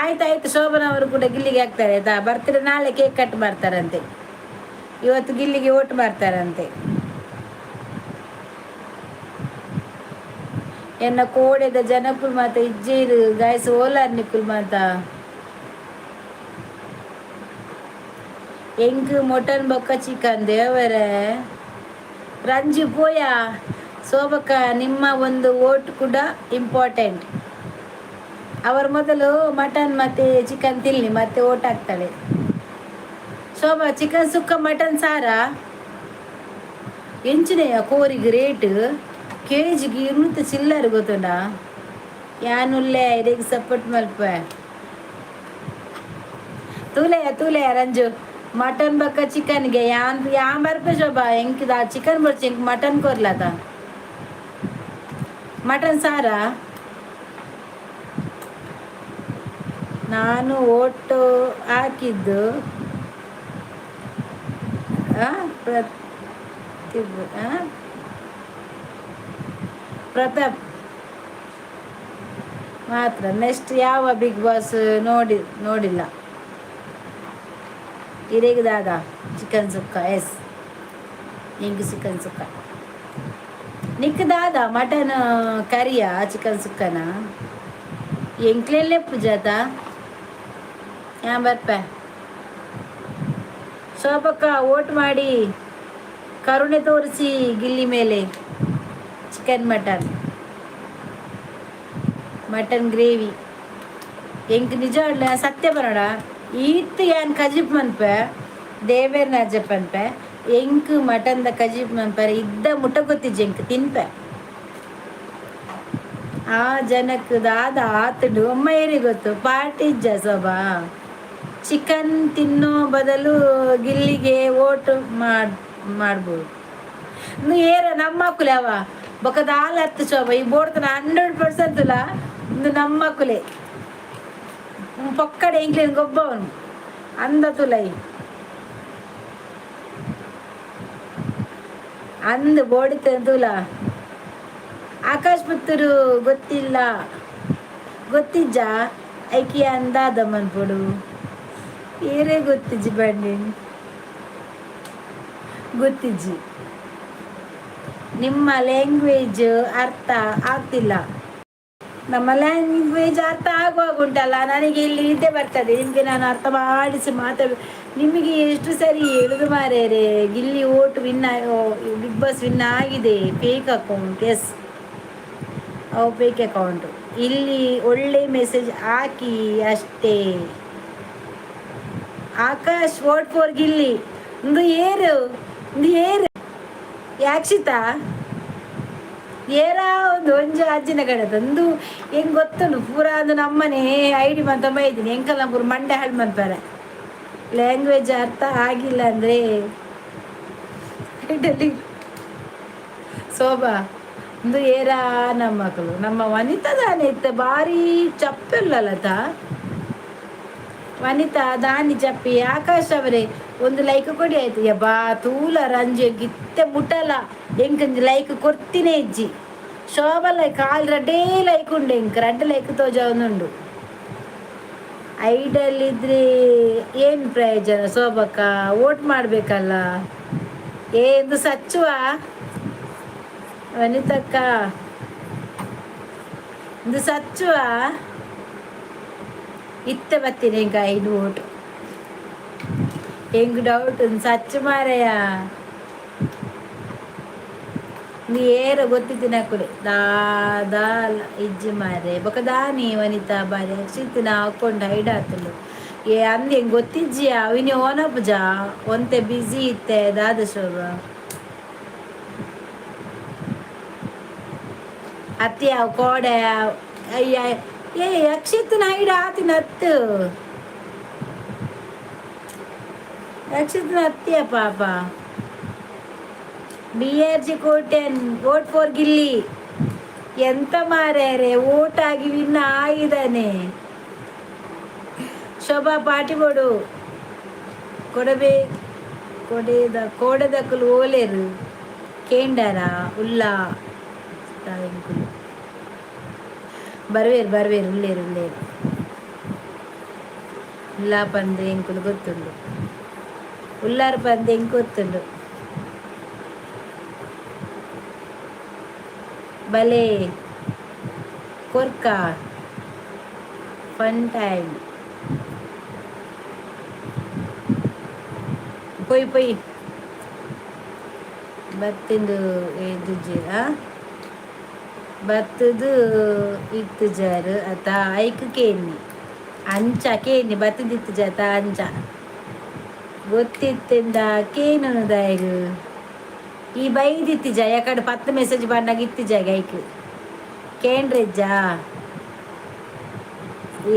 ಆಯ್ತಾಯ್ತು. ಶೋಭನ ಅವರು ಕೂಡ ಗಿಲ್ಲಿಗೆ ಹಾಕ್ತಾರೆ, ಆಯ್ತಾ? ಬರ್ತೀರ? ನಾಳೆ ಕೇಕ್ ಕಟ್ ಮಾಡ್ತಾರಂತೆ. ಇವತ್ತು ಗಿಲ್ಲಿಗೆ ಓಟ್ ಮಾಡ್ತಾರಂತೆ. ಎನ್ನ ಕೋಡೆದ ಜನಕುಲ್ ಮಾತ ಇಜ್ಜೇರು ಗಾಯಸ್ ಓಲಾರ್ ನಿಕ್ಕುಲ್ ಮಾತ. ಎಂಕ್ ಮಟನ್ ಬೊಕ್ಕ ಚಿಕನ್ ದೇವರೇ. ರಂಜು ಪೋಯ. ಶೋಭಕ್ಕ, ನಿಮ್ಮ ಒಂದು ಓಟ್ ಕೂಡ ಇಂಪಾರ್ಟೆಂಟ್. ಅವರು ಮೊದಲು ಮಟನ್ ಮತ್ತು ಚಿಕನ್ ತಿನ್ಲಿ, ಮತ್ತೆ ಓಟ್ ಹಾಕ್ತಾಳೆ ಶೋಭಾ. ಚಿಕನ್ ಸುಕ್ಕ, ಮಟನ್ ಸಾರಾ? ಎಂಚಿನೆಯ ಕೋರಿಗೆ ರೇಟ್? ಕೆ ಜಿಗೆ 200 ಚಿಲ್ಲರೆ, ಗೊತ್ತುಂಡ? ಯಾನುಲ್ಲೆ, ಇರೆಗ್ ಸಪೋರ್ಟ್ ಮಲ್ಪ. ತೂಲೆಯ ತೂಲೆಯ ರಂಜು, ಮಟನ್ ಬಕ್ಕ ಚಿಕನ್ಗೆ ಯಾನ್ ಯಾನ್ ಬರ್ಪೆ ಶೋಭಾ. ಎಂಕ್ ಚಿಕನ್ ಬರ್ಚಿ, ಎಂಕ್ ಮಟನ್ ಕೊರ್ಲಾತ. ಮಟನ್ ಸಾರಾ? ನಾನು ಓಟು ಹಾಕಿದ್ದು ಪ್ರತಾಪ್ ಮಾತ್ರ. ನೆಕ್ಸ್ಟ್ ಯಾವ ಬಿಗ್ ಬಾಸ್ ನೋಡಿ ನೋಡಿಲ್ಲ. ಇರೇಗ ದಾದಾ? ಚಿಕನ್ ಸುಕ್ಕ. ಎಸ್, ನಿಂಗೆ ಚಿಕನ್ ಸುಕ್ಕ. ನಿಕ್ ದಾದಾ, ಮಟನ್ ಕರಿಯಾ ಚಿಕನ್ ಸುಕ್ಕನ? ಎಂಕ್ಲೆಲ್ಲೇ ಪೂಜಾತ ಯಾ ಬರ್ಪೆ. ಶೋಭಕ್ಕ, ಓಟ್ ಮಾಡಿ, ಕರುಣೆ ತೋರಿಸಿ ಗಿಲ್ಲಿ ಮೇಲೆ. Chicken, mutton, mutton gravy. ಎಂಕ್ ನಿಜ ಸತ್ಯ ಬರೋಣ, ಈತ್ ಯಾನ್ ಕಜಿಪ್ ಮನ್ಪೆ, ದೇವೇರ್ ನಜಪ್ ಅನ್ಪೆ. ಎಂಕ್ ಮಟನ್ದ ಕಜಿಪ್ ಮನ್ಪರೆ ಇದ್ದ ಮುಟ್ಟ ಗೊತ್ತಿಜ್ಜಿ, ಎಂಕ್ ತಿನ್ಪೆ. ಆ ಜನಕ್ಕೆ ದಾದ ಆತುಂಡು ಅಮ್ಮ ಏರಿ ಗೊತ್ತು? ಪಾರ್ಟಿ ಇಜ್ಜ ಸೋಬಾ? ಚಿಕನ್ ತಿನ್ನೋ ಬದಲು ಗಿಲ್ಲಿಗೆ ಓಟ್ ಮಾಡ್ಬೋದು. ಏರ ನಮ್ಮ ಅವ ಬೊಕ ದಾಲ ಹತ್ತು ಶೋಭ ಈ ಬೋಡ್ತನ 100% ಲ. ಇಂದು ನಮ್ಮಕುಲೆ ಪೊಕ್ಕಡೆ ಎಂಕ್ಲೆನ್ ಗೊಬ್ಬವನು ಅಂದ ತುಲೈ ಅಂದ್ ಬೋಡಿತ ತುಲ. ಆಕಾಶ್ ಪುತ್ತೂರು ಗೊತ್ತಿಲ್ಲ, ಗೊತ್ತಿಜ್ಜ? ಐಕಿ ಅಂದಾದ ಮನ್ಪೊಡು. ಏರೇ ಗೊತ್ತಿಜ್ಜಿ ಬಂಡಿ? ಗೊತ್ತಿಜ್ಜಿ. ನಿಮ್ಮ ಲ್ಯಾಂಗ್ವೇಜ್ ಅರ್ಥ ಆಗ್ತಿಲ್ಲ. ನಮ್ಮ ಲ್ಯಾಂಗ್ವೇಜ್ ಅರ್ಥ ಆಗುವಾಗ ಉಂಟಲ್ಲ, ನನಗೆ ಇಲ್ಲಿ ನಿದ್ದೆ ಬರ್ತದೆ. ನಿಮಗೆ ನಾನು ಅರ್ಥ ಮಾಡಿಸಿ ಮಾತಾಡ ನಿಮಗೆ ಎಷ್ಟು ಸರಿ ಹೇಳುದು ಮಾರ್ಯಾರೆ? Gilli vote win, Bigg Boss win ಆಗಿದೆ. Fake account, S, ಅವು ಫೇಕ್ ಅಕೌಂಟು. ಇಲ್ಲಿ ಒಳ್ಳೆ ಮೆಸೇಜ್ ಹಾಕಿ ಅಷ್ಟೇ. Akash, vote for Gilli. ಒಂದು ಏರು, ಒಂದು ಏರು. ಯಾಕ್ಷಿತಾ ಏರಾ ಒಂದು ಒಂಜಿ ಅಜ್ಜಿನ ಕಡೆ ತಂದು ಹೆಂಗ್ ಗೊತ್ತುಂಡು ಪೂರ ಅಂದು ನಮ್ಮನೆ ಐಡಿ ಮಂತ ಬೈದಿನಿ. ಎಂಕಲ್ನ ಪೂರ ಮಂಡೆ ಹಾಳು ಮನ್ಪಾರೆ. ಲ್ಯಾಂಗ್ವೇಜ್ ಅರ್ಥ ಆಗಿಲ್ಲ ಅಂದ್ರೆ ಇಡಲಿ. ಶೋಭಾ, ಒಂದು ಏರಾ ನಮ್ಮ ಮಕ್ಕಳು ನಮ್ಮ ವನಿತಾ ದಾನೆ ಇತ್ತ ಬಾರಿ ಚಪ್ಪಲ್ಲಲತ. ವನಿತಾ ದಾನಿ ಚಪ್ಪಿ. ಆಕಾಶ್ ಅವರೇ, ಒಂದು ಲೈಕ್ ಕೊಡಿ. ಆಯ್ತು. ಯಬ್ಬಾ, ತೂಲ ರಂಜು ಗಿತ್ತೆ ಮುಟ್ಟಲ್ಲ. ಎಂಕಂಜಿ ಲೈಕ್ ಕೊರ್ತಿನೇ ಇಜ್ಜಿ. ಶೋಭಾ ಲೈಕ್ ಕಾಲ್ ರಡ್ಡೇ ಲೈಕ್ ಉಂಡು. ಎಂಕ್ ರಡ್ಡ್ ಲೈಕ್ ತೋಜಾವೊಂದುಂಡು. ಐಡಲ್ ಇದ್ರೆ ಏನು ಪ್ರಯೋಜನ ಶೋಭಕ್ಕ? ವೋಟ್ ಮಾಡಬೇಕಲ್ಲ. ಏನು ಸಚ್ಚುವ ವನಿತಕ್ಕ, ಇದು ಸಚ್ಚುವ. ಇತ್ತೆ ಬತ್ತೀನಿ. ಎಂಕ ಐದು ಓಟು ಎಂಕ್ ಡೌಟ್. ಸಚ್ಚು ಮಾರಯ್ಯ. ನೀ ಏರ ಗೊತ್ತಿತ್ತಿನ ಕುಲೆ ದಾದಾ ಇಜ್ಜಿ ಮಾರೆ. ಬೊಕ ದಾನಿ ವನಿತಾ ಬಾರಿ ಅಕ್ಷಿತಿನ ಹಾಕೊಂಡು ಹೈಡ್ ಆತುಂಡು. ಏ ಅಂದ್ ಹೆಂಗ್ ಗೊತ್ತಿಜ್ಜಿಯಾ? ಅವಿನಿ ಓನಪುಜ ಒಂತೆ ಬಿಸಿ ಇತ್ತೆ. ದಾದ ಶೋಭ ಅತ್ತಿ ಅವು ಕೋಡೆ. ಅಯ್ಯ, ಏ ಅಕ್ಷಿತ್ನ ಹೈಡ್ ಆತಿನ ಅತ್ತು. ಅಕ್ಷಿತ್ನ ಅತ್ತಿಯ ಪಾಪ. B R G Kotian, vote for Gilli. ಎಂತ ಮಾರ್ಯಾರೆ, ಓಟ್ ಆಗಿ ವಿನ್ ಆಗಿದ್ದಾನೆ. ಶೋಭಾ ಪಾಟಿ ಬೋಡು ಕೊಡಬೇ ಕೊಡೆದ ಕೋಡೆದಕ್ಕಲು ಓಲೇರು ಕೇಂಡಾರ ಉಲ್ಲಾ ಎಂಕುಲು ಬರ್ವೇರು ಬರ್ವೇರು ಉಲ್ಲೇರು ಉಲ್ಲೇರು. ಉಲ್ಲಾ ಪಂದ್ ಎಂಕುಲು ಗೊತ್ತುಂಡು. ಉಲ್ಲಾರ ಪಂದ್ ಎಂಕ್ ಗೊತ್ತುಂಡು. ಬಲೆ ಕೊರ್ಕ ಫನ್ ಟೈಮ್. ಪೊಯ್ ಪೊಯ್ ಬತ್ತಿಂದು ಎದ್ದುಜಿ ಬತ್ತದು ಇತ್ತುಜಾರು ಅತ ಐಕ್ ಕೇನ್ನಿ ಅಂಚ ಕೇನ್ನಿ ಬತ್ತದಿತ್ತುಜ ಅತ ಅಂಚ ಗೊತ್ತಿತ್ತಿಂದ ಕೇನುನು ದಾಯಗ್ ಈ ಬೈದಿತ್ತಿಜ. ಯಾಕಡೆ 10 ಮೆಸೇಜ್ ಬಂದಾಗ ಇತ್ತಿಜ ಐಕ್ ಕೇಂಡ್ರೆಜ್ಜ.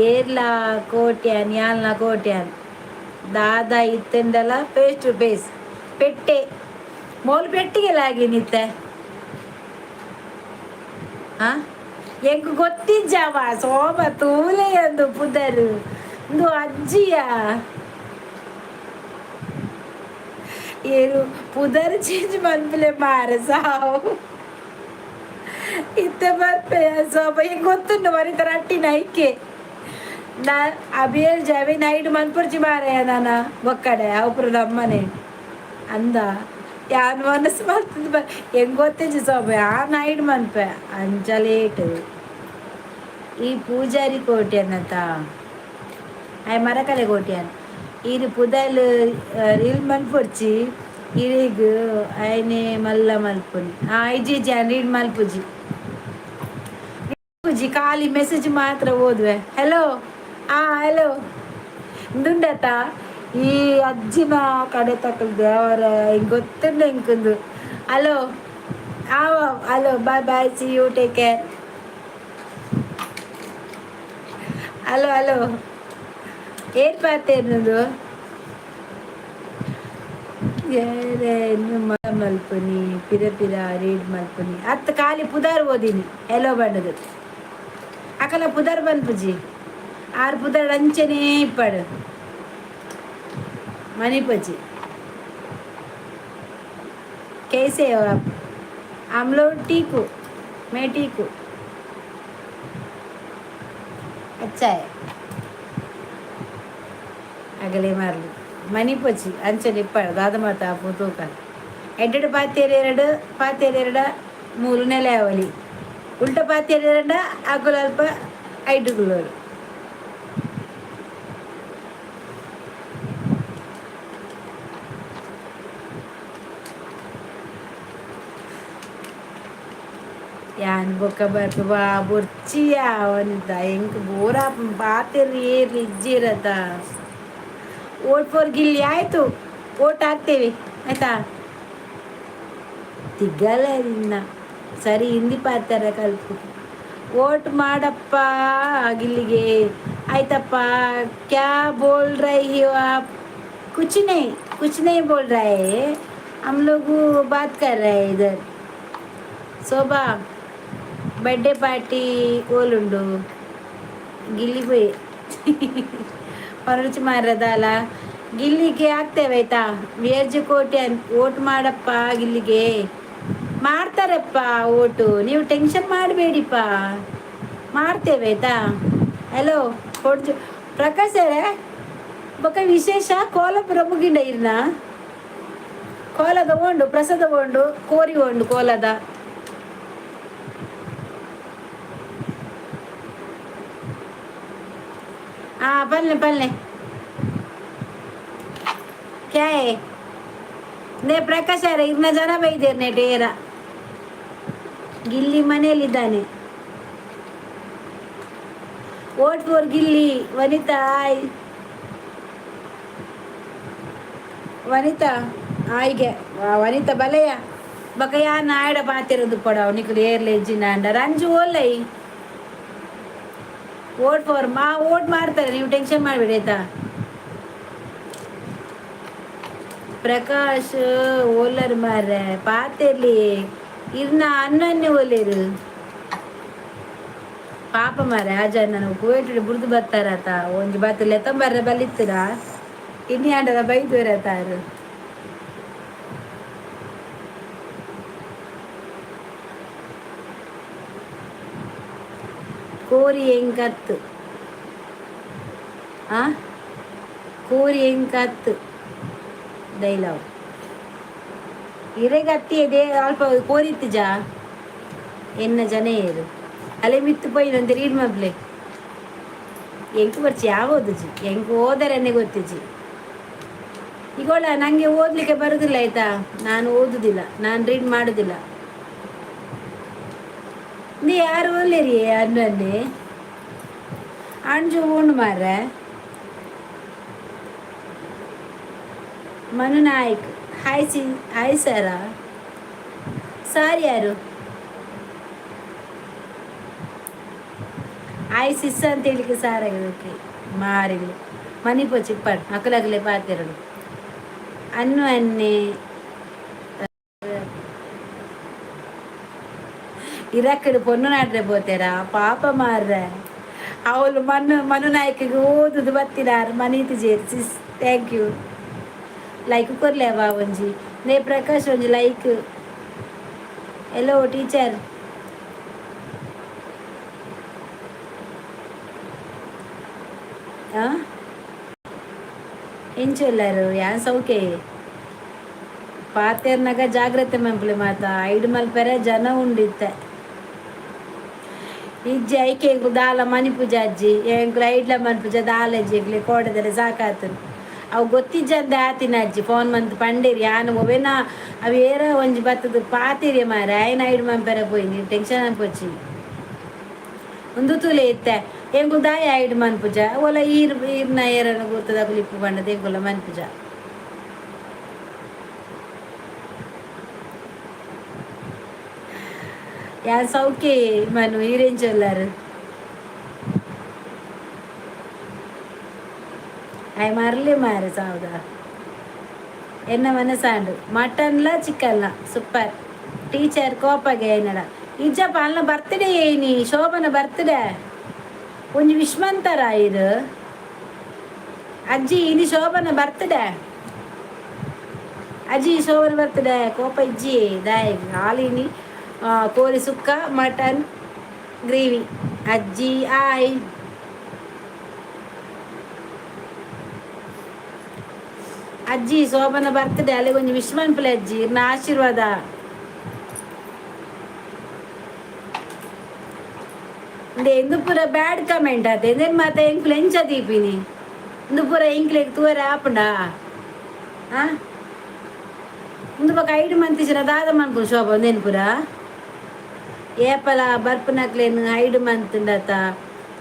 ಏರ್ಲಾ ಕೋಟ್ಯಾನ್ ಯಾಲ್ನ ಕೋಟ್ಯಾನ್ ದಾದಾ ಇತ್ತೆಂಡಲ face to face ಪೆಟ್ಟೆ mole ಪೆಟ್ಟಿಗೆಲ್ಲ ಆಗಿನಿತ್ತೆ. ಆ ಎಂಕ್ ಗೊತ್ತಿಜ್ಜವ ಸೋಮ ತೂಲೆ ಅಂದು ಪುದರ್ ಇಂದು ಅಜ್ಜಿಯ ಏರು ಪುದರ್ ಚೇಂಜ್ ಮನ್ಪುಲೆ ಮಾರೆ ಸಾವು. ಇತ್ತೆ ಬರ್ಪೆ ಸೋಪ. ಎಂಕ್ ಗೊತ್ತುಂಡು ವನಿತ ರಟ್ಟಿನ ಐಕೆ ನಾ ಅಬಿಯಲ್ ಜಾವೆ ನೈಟ್ ಮನ್ಪುರ್ಚಿ ಮಾರಾಯ ನಾನ ಒಕ್ಕಡೆ ಅವಪುರ ನಮ್ಮನೆ ಅಂದ ಯಾನ್ ಮನಸ್ಸು ಮಲ್ತದ ಹೆಂಗ್ ಗೊತ್ತಿಜ್ಜಿ ಸೋಬ. ಆ ನೈಟ್ ಮನ್ಪೆ ಅಂಚ ಲೇಟ್. ಈ ಪೂಜಾರಿ ಕೋಟ್ಯಾನತ ಆಯ್ ಮರಕಲೆ ಕೋಟ್ಯಾನ್ ಈರು ಪುದಲ್ ರೀಲ್ ಮನ್ಪೊಡ್ಚಿ ಇರಿಗ್ ಆಯ್ನೆ ಮಲ್ಲ ಮಲ್ಪುನಿ. ಆ ಇಜ್ಜಿ ಇಜ್ಜಿ, ರೀಡ್ ಮಲ್ಪುಜಿ ಪೂಜಿ. ಖಾಲಿ ಮೆಸೇಜ್ ಮಾತ್ರ ಓದುವೆ. ಹಲೋ, ಆ ಹಲೋ ದುಂಡತ ಈ ಅಜ್ಜಿನ ಕಡೆ ತಕ್ಕಲ್ ದೇವರ ಹಿಂಗೆ ಗೊತ್ತುಂಡು ಎಂಕುಂದು. ಹಲೋ, ಆ hello, bye bye, see you, take care. Hello hello, ಏರ್ ಪಾತೇರ್ನದು ಏರೆ ಇನ್ನು ಮಲ್ಪುನಿ ಪಿರ ಪಿರ ರೀಡ್ ಮಲ್ಪುನಿ ಅತ್ತ. ಖಾಲಿ ಪುದಾರ್ ಓದಿನಿ. ಎಲ್ಲೋ ಬಣ್ಣದು ಅಕಲ ಪುದರ್ ಬನ್ಪುಜಿ. ಆರು ಪುದರ್ ಅಂಚನೆ ಇಪ್ಪಡು मणिपजी. कैसे हो आप? हम लोग ठीक हूँ, मैं ठीक हूँ. अच्छा है. ಅಗಲೆ ಮಾರ್ಲು ಮಣಿಪೊಚ್ಚಿ ಅಂಚನೆ ಇಪ್ಪಡು ದಾದ ಮಾತ ತೂಕ. ಎಡ್ಡೆಡ್ ಪಾತೇರು ಎರಡು ಪಾತೇರು ಎರಡ ಮೂರು ನೆಲೆ ಅವಲಿ. ಉಲ್ಟ ಪಾತೇರು ಎರಡ ಅಗುಲ ಅಲ್ಪ ಐಟುಗುಲೋರು. ಯಾನ್ ಬೊಕ್ಕ ಬರ್ಪೆ ವಾ ಬೊರ್ಚಿಯ ವನಿತ. ಎಂಕ್ ಬೋರ ಪಾತೆರ್ ಏರ್ ಇಜ್ಜಿರತ. Vote for Gilli. ಆಯಿತು, ಓಟ್ ಹಾಕ್ತೇವೆ ಆಯ್ತಾ. ತಿಗ್ಗಲ ನಿನ್ನ ಸರಿ, ಹಿಂದಿ ಪಾತಾರ ಕಲ್ಪು. ಓಟ್ ಮಾಡಪ್ಪ ಗಿಲ್ಲಿಗೆ. ಆಯ್ತಪ್ಪ. क्या बोल रही हो आप? कुछ नहीं, कुछ नहीं बोल रहे हैं। हम लोग बात कर रहे हैं इधर। ಶೋಭಾ ಬರ್ಡೇ ಪಾರ್ಟಿ ಓಲುಂಡು? ಗಿಲ್ಲಿ ಪೋಯಿ ಪರಚು ಮಾರದಲ್ಲ. ಗಿಲ್ಲಿಗೆ ಹಾಕ್ತೇವೆ, ಆಯ್ತಾ? V R G ಕೋಟೆ ಓಟ್ ಮಾಡಪ್ಪ ಗಿಲ್ಲಿಗೆ. ಮಾಡ್ತಾರಪ್ಪ ಓಟು, ನೀವು ಟೆನ್ಷನ್ ಮಾಡಬೇಡಿಪ್ಪ. ಮಾಡ್ತೇವೆ, ಆಯ್ತಾ? ಹಲೋ ಕೊಡ್ಜು ಪ್ರಕಾಶ್ ಸರ. ಬೊಕ ವಿಶೇಷ ಕೋಲಪುರ ಮುಗಿಂಡ ಇರ್ನ? ಕೋಲದ ಓಂಡು, ಪ್ರಸಾದ ಓಂಡು, ಕೋರಿ ಓಂಡು ಕೋಲದ. हाँ, पल्ले पल्ले क्या है? ನೇ ಪ್ರಕಾಶ್ ಅರೆ, ಇರ್ನ ಜನ ಬೈದೇರ್ನೆ ಡೇರ. ಗಿಲ್ಲಿ ಮನೆಯಲ್ಲಿದ್ದಾನೆ. Vote for Gilli. Vanita, hi Vanita. ಆಯ್ಗೆ ವನಿತಾ ಬಲೆಯ ಬಕ ಯಾನ್ ಆಯಡ ಪಾತಿರೋದು ಪಡವ್ ನಿಕುಲು ಏರ್ಲೆ ಇಜ್ಜಿನಾಂಡ. ರಂಜು ಓಲೈ? ವೋಟ್ ಫಾರ್ ಮಾ ವೋಟ್ ಮಾಡ್ತಾರೆ, ನೀವು ಟೆನ್ಷನ್ ಮಾಡಬೇಡಿ, ಆಯ್ತಾ? ಪ್ರಕಾಶ್ ಓಲರ್ ಮಾರ್ರೆ? ಪಾತೆರ್ಲಿ ಇರ್ನ ಅನ್ನನ್ನೇ ಓಲೇರು. ಪಾಪ ಮಾರೆ, ಆಜ ನಾನು ಕುವೇಟ್ ಬುರ್ದು ಬರ್ತಾರತ. ಒಂಜಿ ಬಾತು ಲೆತ್ತಂಬರ್ರೆ ಬಲಿತ್ತದ. ಇನ್ನಿ ಆಂಡಲ ಬೈದುವರ ತಾರು. ಕೋರಿ ಎಂಕತ್ತು ಆ ಕೋರಿ ಎಂಕತ್ತು ಡೈಲಾಗ್ ಇರೆಗತ್ತಿ ಇದೆ. ಅಲ್ಪ ಕೋರಿತ್ತಿಜ ಎನ್ನ ಜನ ಏರು ಅಲೆ ಮಿತ್ತು ಪೋಯಿನಂತೆ. ರೀಡ್ ಮಬ್ಲೆ ಎಂಕ್ ಬರ್ಚಿ ಯಾವ ಓದುಜಿ. ಎಂಕ್ ಓದರೆನೆ ಗೊತ್ತಿಜಿ. ಈಗೋಳ ನನಗೆ ಓದಲಿಕ್ಕೆ ಬರುದಿಲ್ಲ, ಆಯ್ತಾ? ನಾನು ಓದುದಿಲ್ಲ, ನಾನು ರೀಡ್ ಮಾಡುದಿಲ್ಲ. ನೀ ಯಾರು ಓದ್ಲಿರಿ ಅನ್ನನ್ನೇ ಅಂಜು ಉಂಡು ಮಾರ್ರೆ. Manu Naik hi C, hi ಸರ. ಸಾರ್ ಯಾರು? ಹಾಯ್ ಸಿಸ್ ಅಂತ ಹೇಳಿಕ್ಕೆ ಸಾರ್ ಆಗಿದೆ. ಮಾರಿಲ್ಲ ಮನಿ ಪೋಚಿಪ್ಪಾಡು ಅಕಲಗಲೆ ಪಾತೆರಡು ಅನ್ನು ಅನ್ನೆ. ಇರಕ್ಕಡು ಪೊಣ್ಣು ನಾಡ್ರೆ ಪೋತೇರಾ? ಪಾಪ ಮಾರ್ರೆ. ಅವಳು ಮನು ಮನು ನಾಯ್ಕಿಗೆ ಓದುದು ಬತ್ತಿನಾರು ಮನೀತಿ ಜೇರ್. ಸಿಸ್, thank you. Like ಕೊರ್ಲೇವಾ ಒಂಜಿ? ನೇ ಪ್ರಕಾಶ್, ಒಂಜಿ like. Hello teacher. ಎಂಚೊಲ್ಲಾರು? ಯಾನ್ ಸೌಕೆ. ಪಾತೆರ್ನಾಗ ಜಾಗ್ರತೆ ಮನ್ಪುಲೆ ಮಾತ. ಐಡ್ ಮಲ್ಪೆರೆ ಜನ ಉಂಡಿತ್ತೆ. ಇಜ್ಜಿ ಐಕೆ ಎಂಕು ದಾಲ ಮನಿಪುಜ ಅಜ್ಜಿ. ಎಂಕ್ಲು ಐಡ್ಲ ಮನ್ಪುಜ ದಾಲ ಅಜ್ಜಿ. ಎಂಕ್ಲೆ ಕೋಡದರೆ ಸಾಕಾತನು. ಅವು ಗೊತ್ತಿಜ್ಜಂದೆ ಆತಿನ ಅಜ್ಜಿ. ಫೋನ್ ಮಂತ್ ಪಂಡೇರಿ ಯಾನ್ ಒವೆನ ಅವು ಏರ ಒಂಜಿ ಬತ್ತದ ಪಾತಿರಿ ಮಾರೆ. ಆಯ್ನ ಐಡ್ ಮನ್ಪೆರೆ ಪೋಯಿ ಟೆನ್ಷನ್ ಅನ್ಪೊಚ್ಚಿ. ಉಂದು ತೂಲೆ ಇತ್ತೆ ಎಂಕುಲು ದಾಯ ಐಡ್ ಮನ್ಪುಜ. ಓಲ ಈರ್ ಈರ್ನ ಏರನ ಗುರ್ತದ ಇಪ್ಪು ಪಂಡದ ಎಂಕುಲ ಮನ್ಪುಜ. ಯಾನ್ ಸೌಖ್ಯ ಮನು. ಈರೇನ್ ಚೊಲ್ಲಾರು? ಆಯ್ ಮರಲಿ ಮಾರೆ ಸಾವುದ ಎನ್ನ ಮನಸಾಂಡು. ಮಟನ್ಲ ಚಿಕನ್ಲ ಸೂಪರ್. ಟೀಚರ್ ಕೋಪಗೆ ಏನಡ ಇಜ್ಜಪ್ಪ. ಅಲ್ಲ ಬರ್ತ್ಡೇ ಏನಿ ಶೋಭನ ಬರ್ತ್ಡೇ ಒಂಜಿ ವಿಶ್ಮಂತರ ಇದು ಅಜ್ಜಿ. ಇನಿ ಶೋಭನ ಬರ್ತ್ಡೇ ಅಜ್ಜಿ. ಶೋಭನ ಬರ್ತ್ಡೇ ಕೋಪ ಇಜ್ಜಿ ದಾಯ್ ಹಾಲಿನಿ. ಕೋರಿ ಸುಕ್ಕ, ಮಟನ್ ಗ್ರೇವಿ ಅಜ್ಜಿ. ಆಯ್ ಅಜ್ಜಿ, ಶೋಭನ ಬರ್ತ್ಡೇ ಅಲ್ಲಿ ಒಂಜಿ ವಿಶ್ ಮನ್ಪುಲೆ ಅಜ್ಜಿ. ಇರ್ನ ಆಶೀರ್ವಾದ. ಇಂದು ಪೂರ ಬ್ಯಾಡ್ ಕಮೆಂಟ್ ಆತ. ಎಂದೇನು ಮಾತ ಎಂಕ್ಲು ಎಂಚ ದೀಪಿನಿ? ಇಂದು ಪೂರ ಎಂಕ್ಲೆಗ್ ತೂವರೆ ಆಪುಂಡಾ? ಆ ಉಂದು ಬೊಕ ಐಡ್ ಮಂತಿಜಿನ ದಾದ ಮನ್ಪುನು ಶೋಭ? ಒಂದೇನು ಪೂರ ಏಪಲ ಬರ್ಪುನಕ್ಲೇನು ಐಡ್ ಮಂತುಂಡತ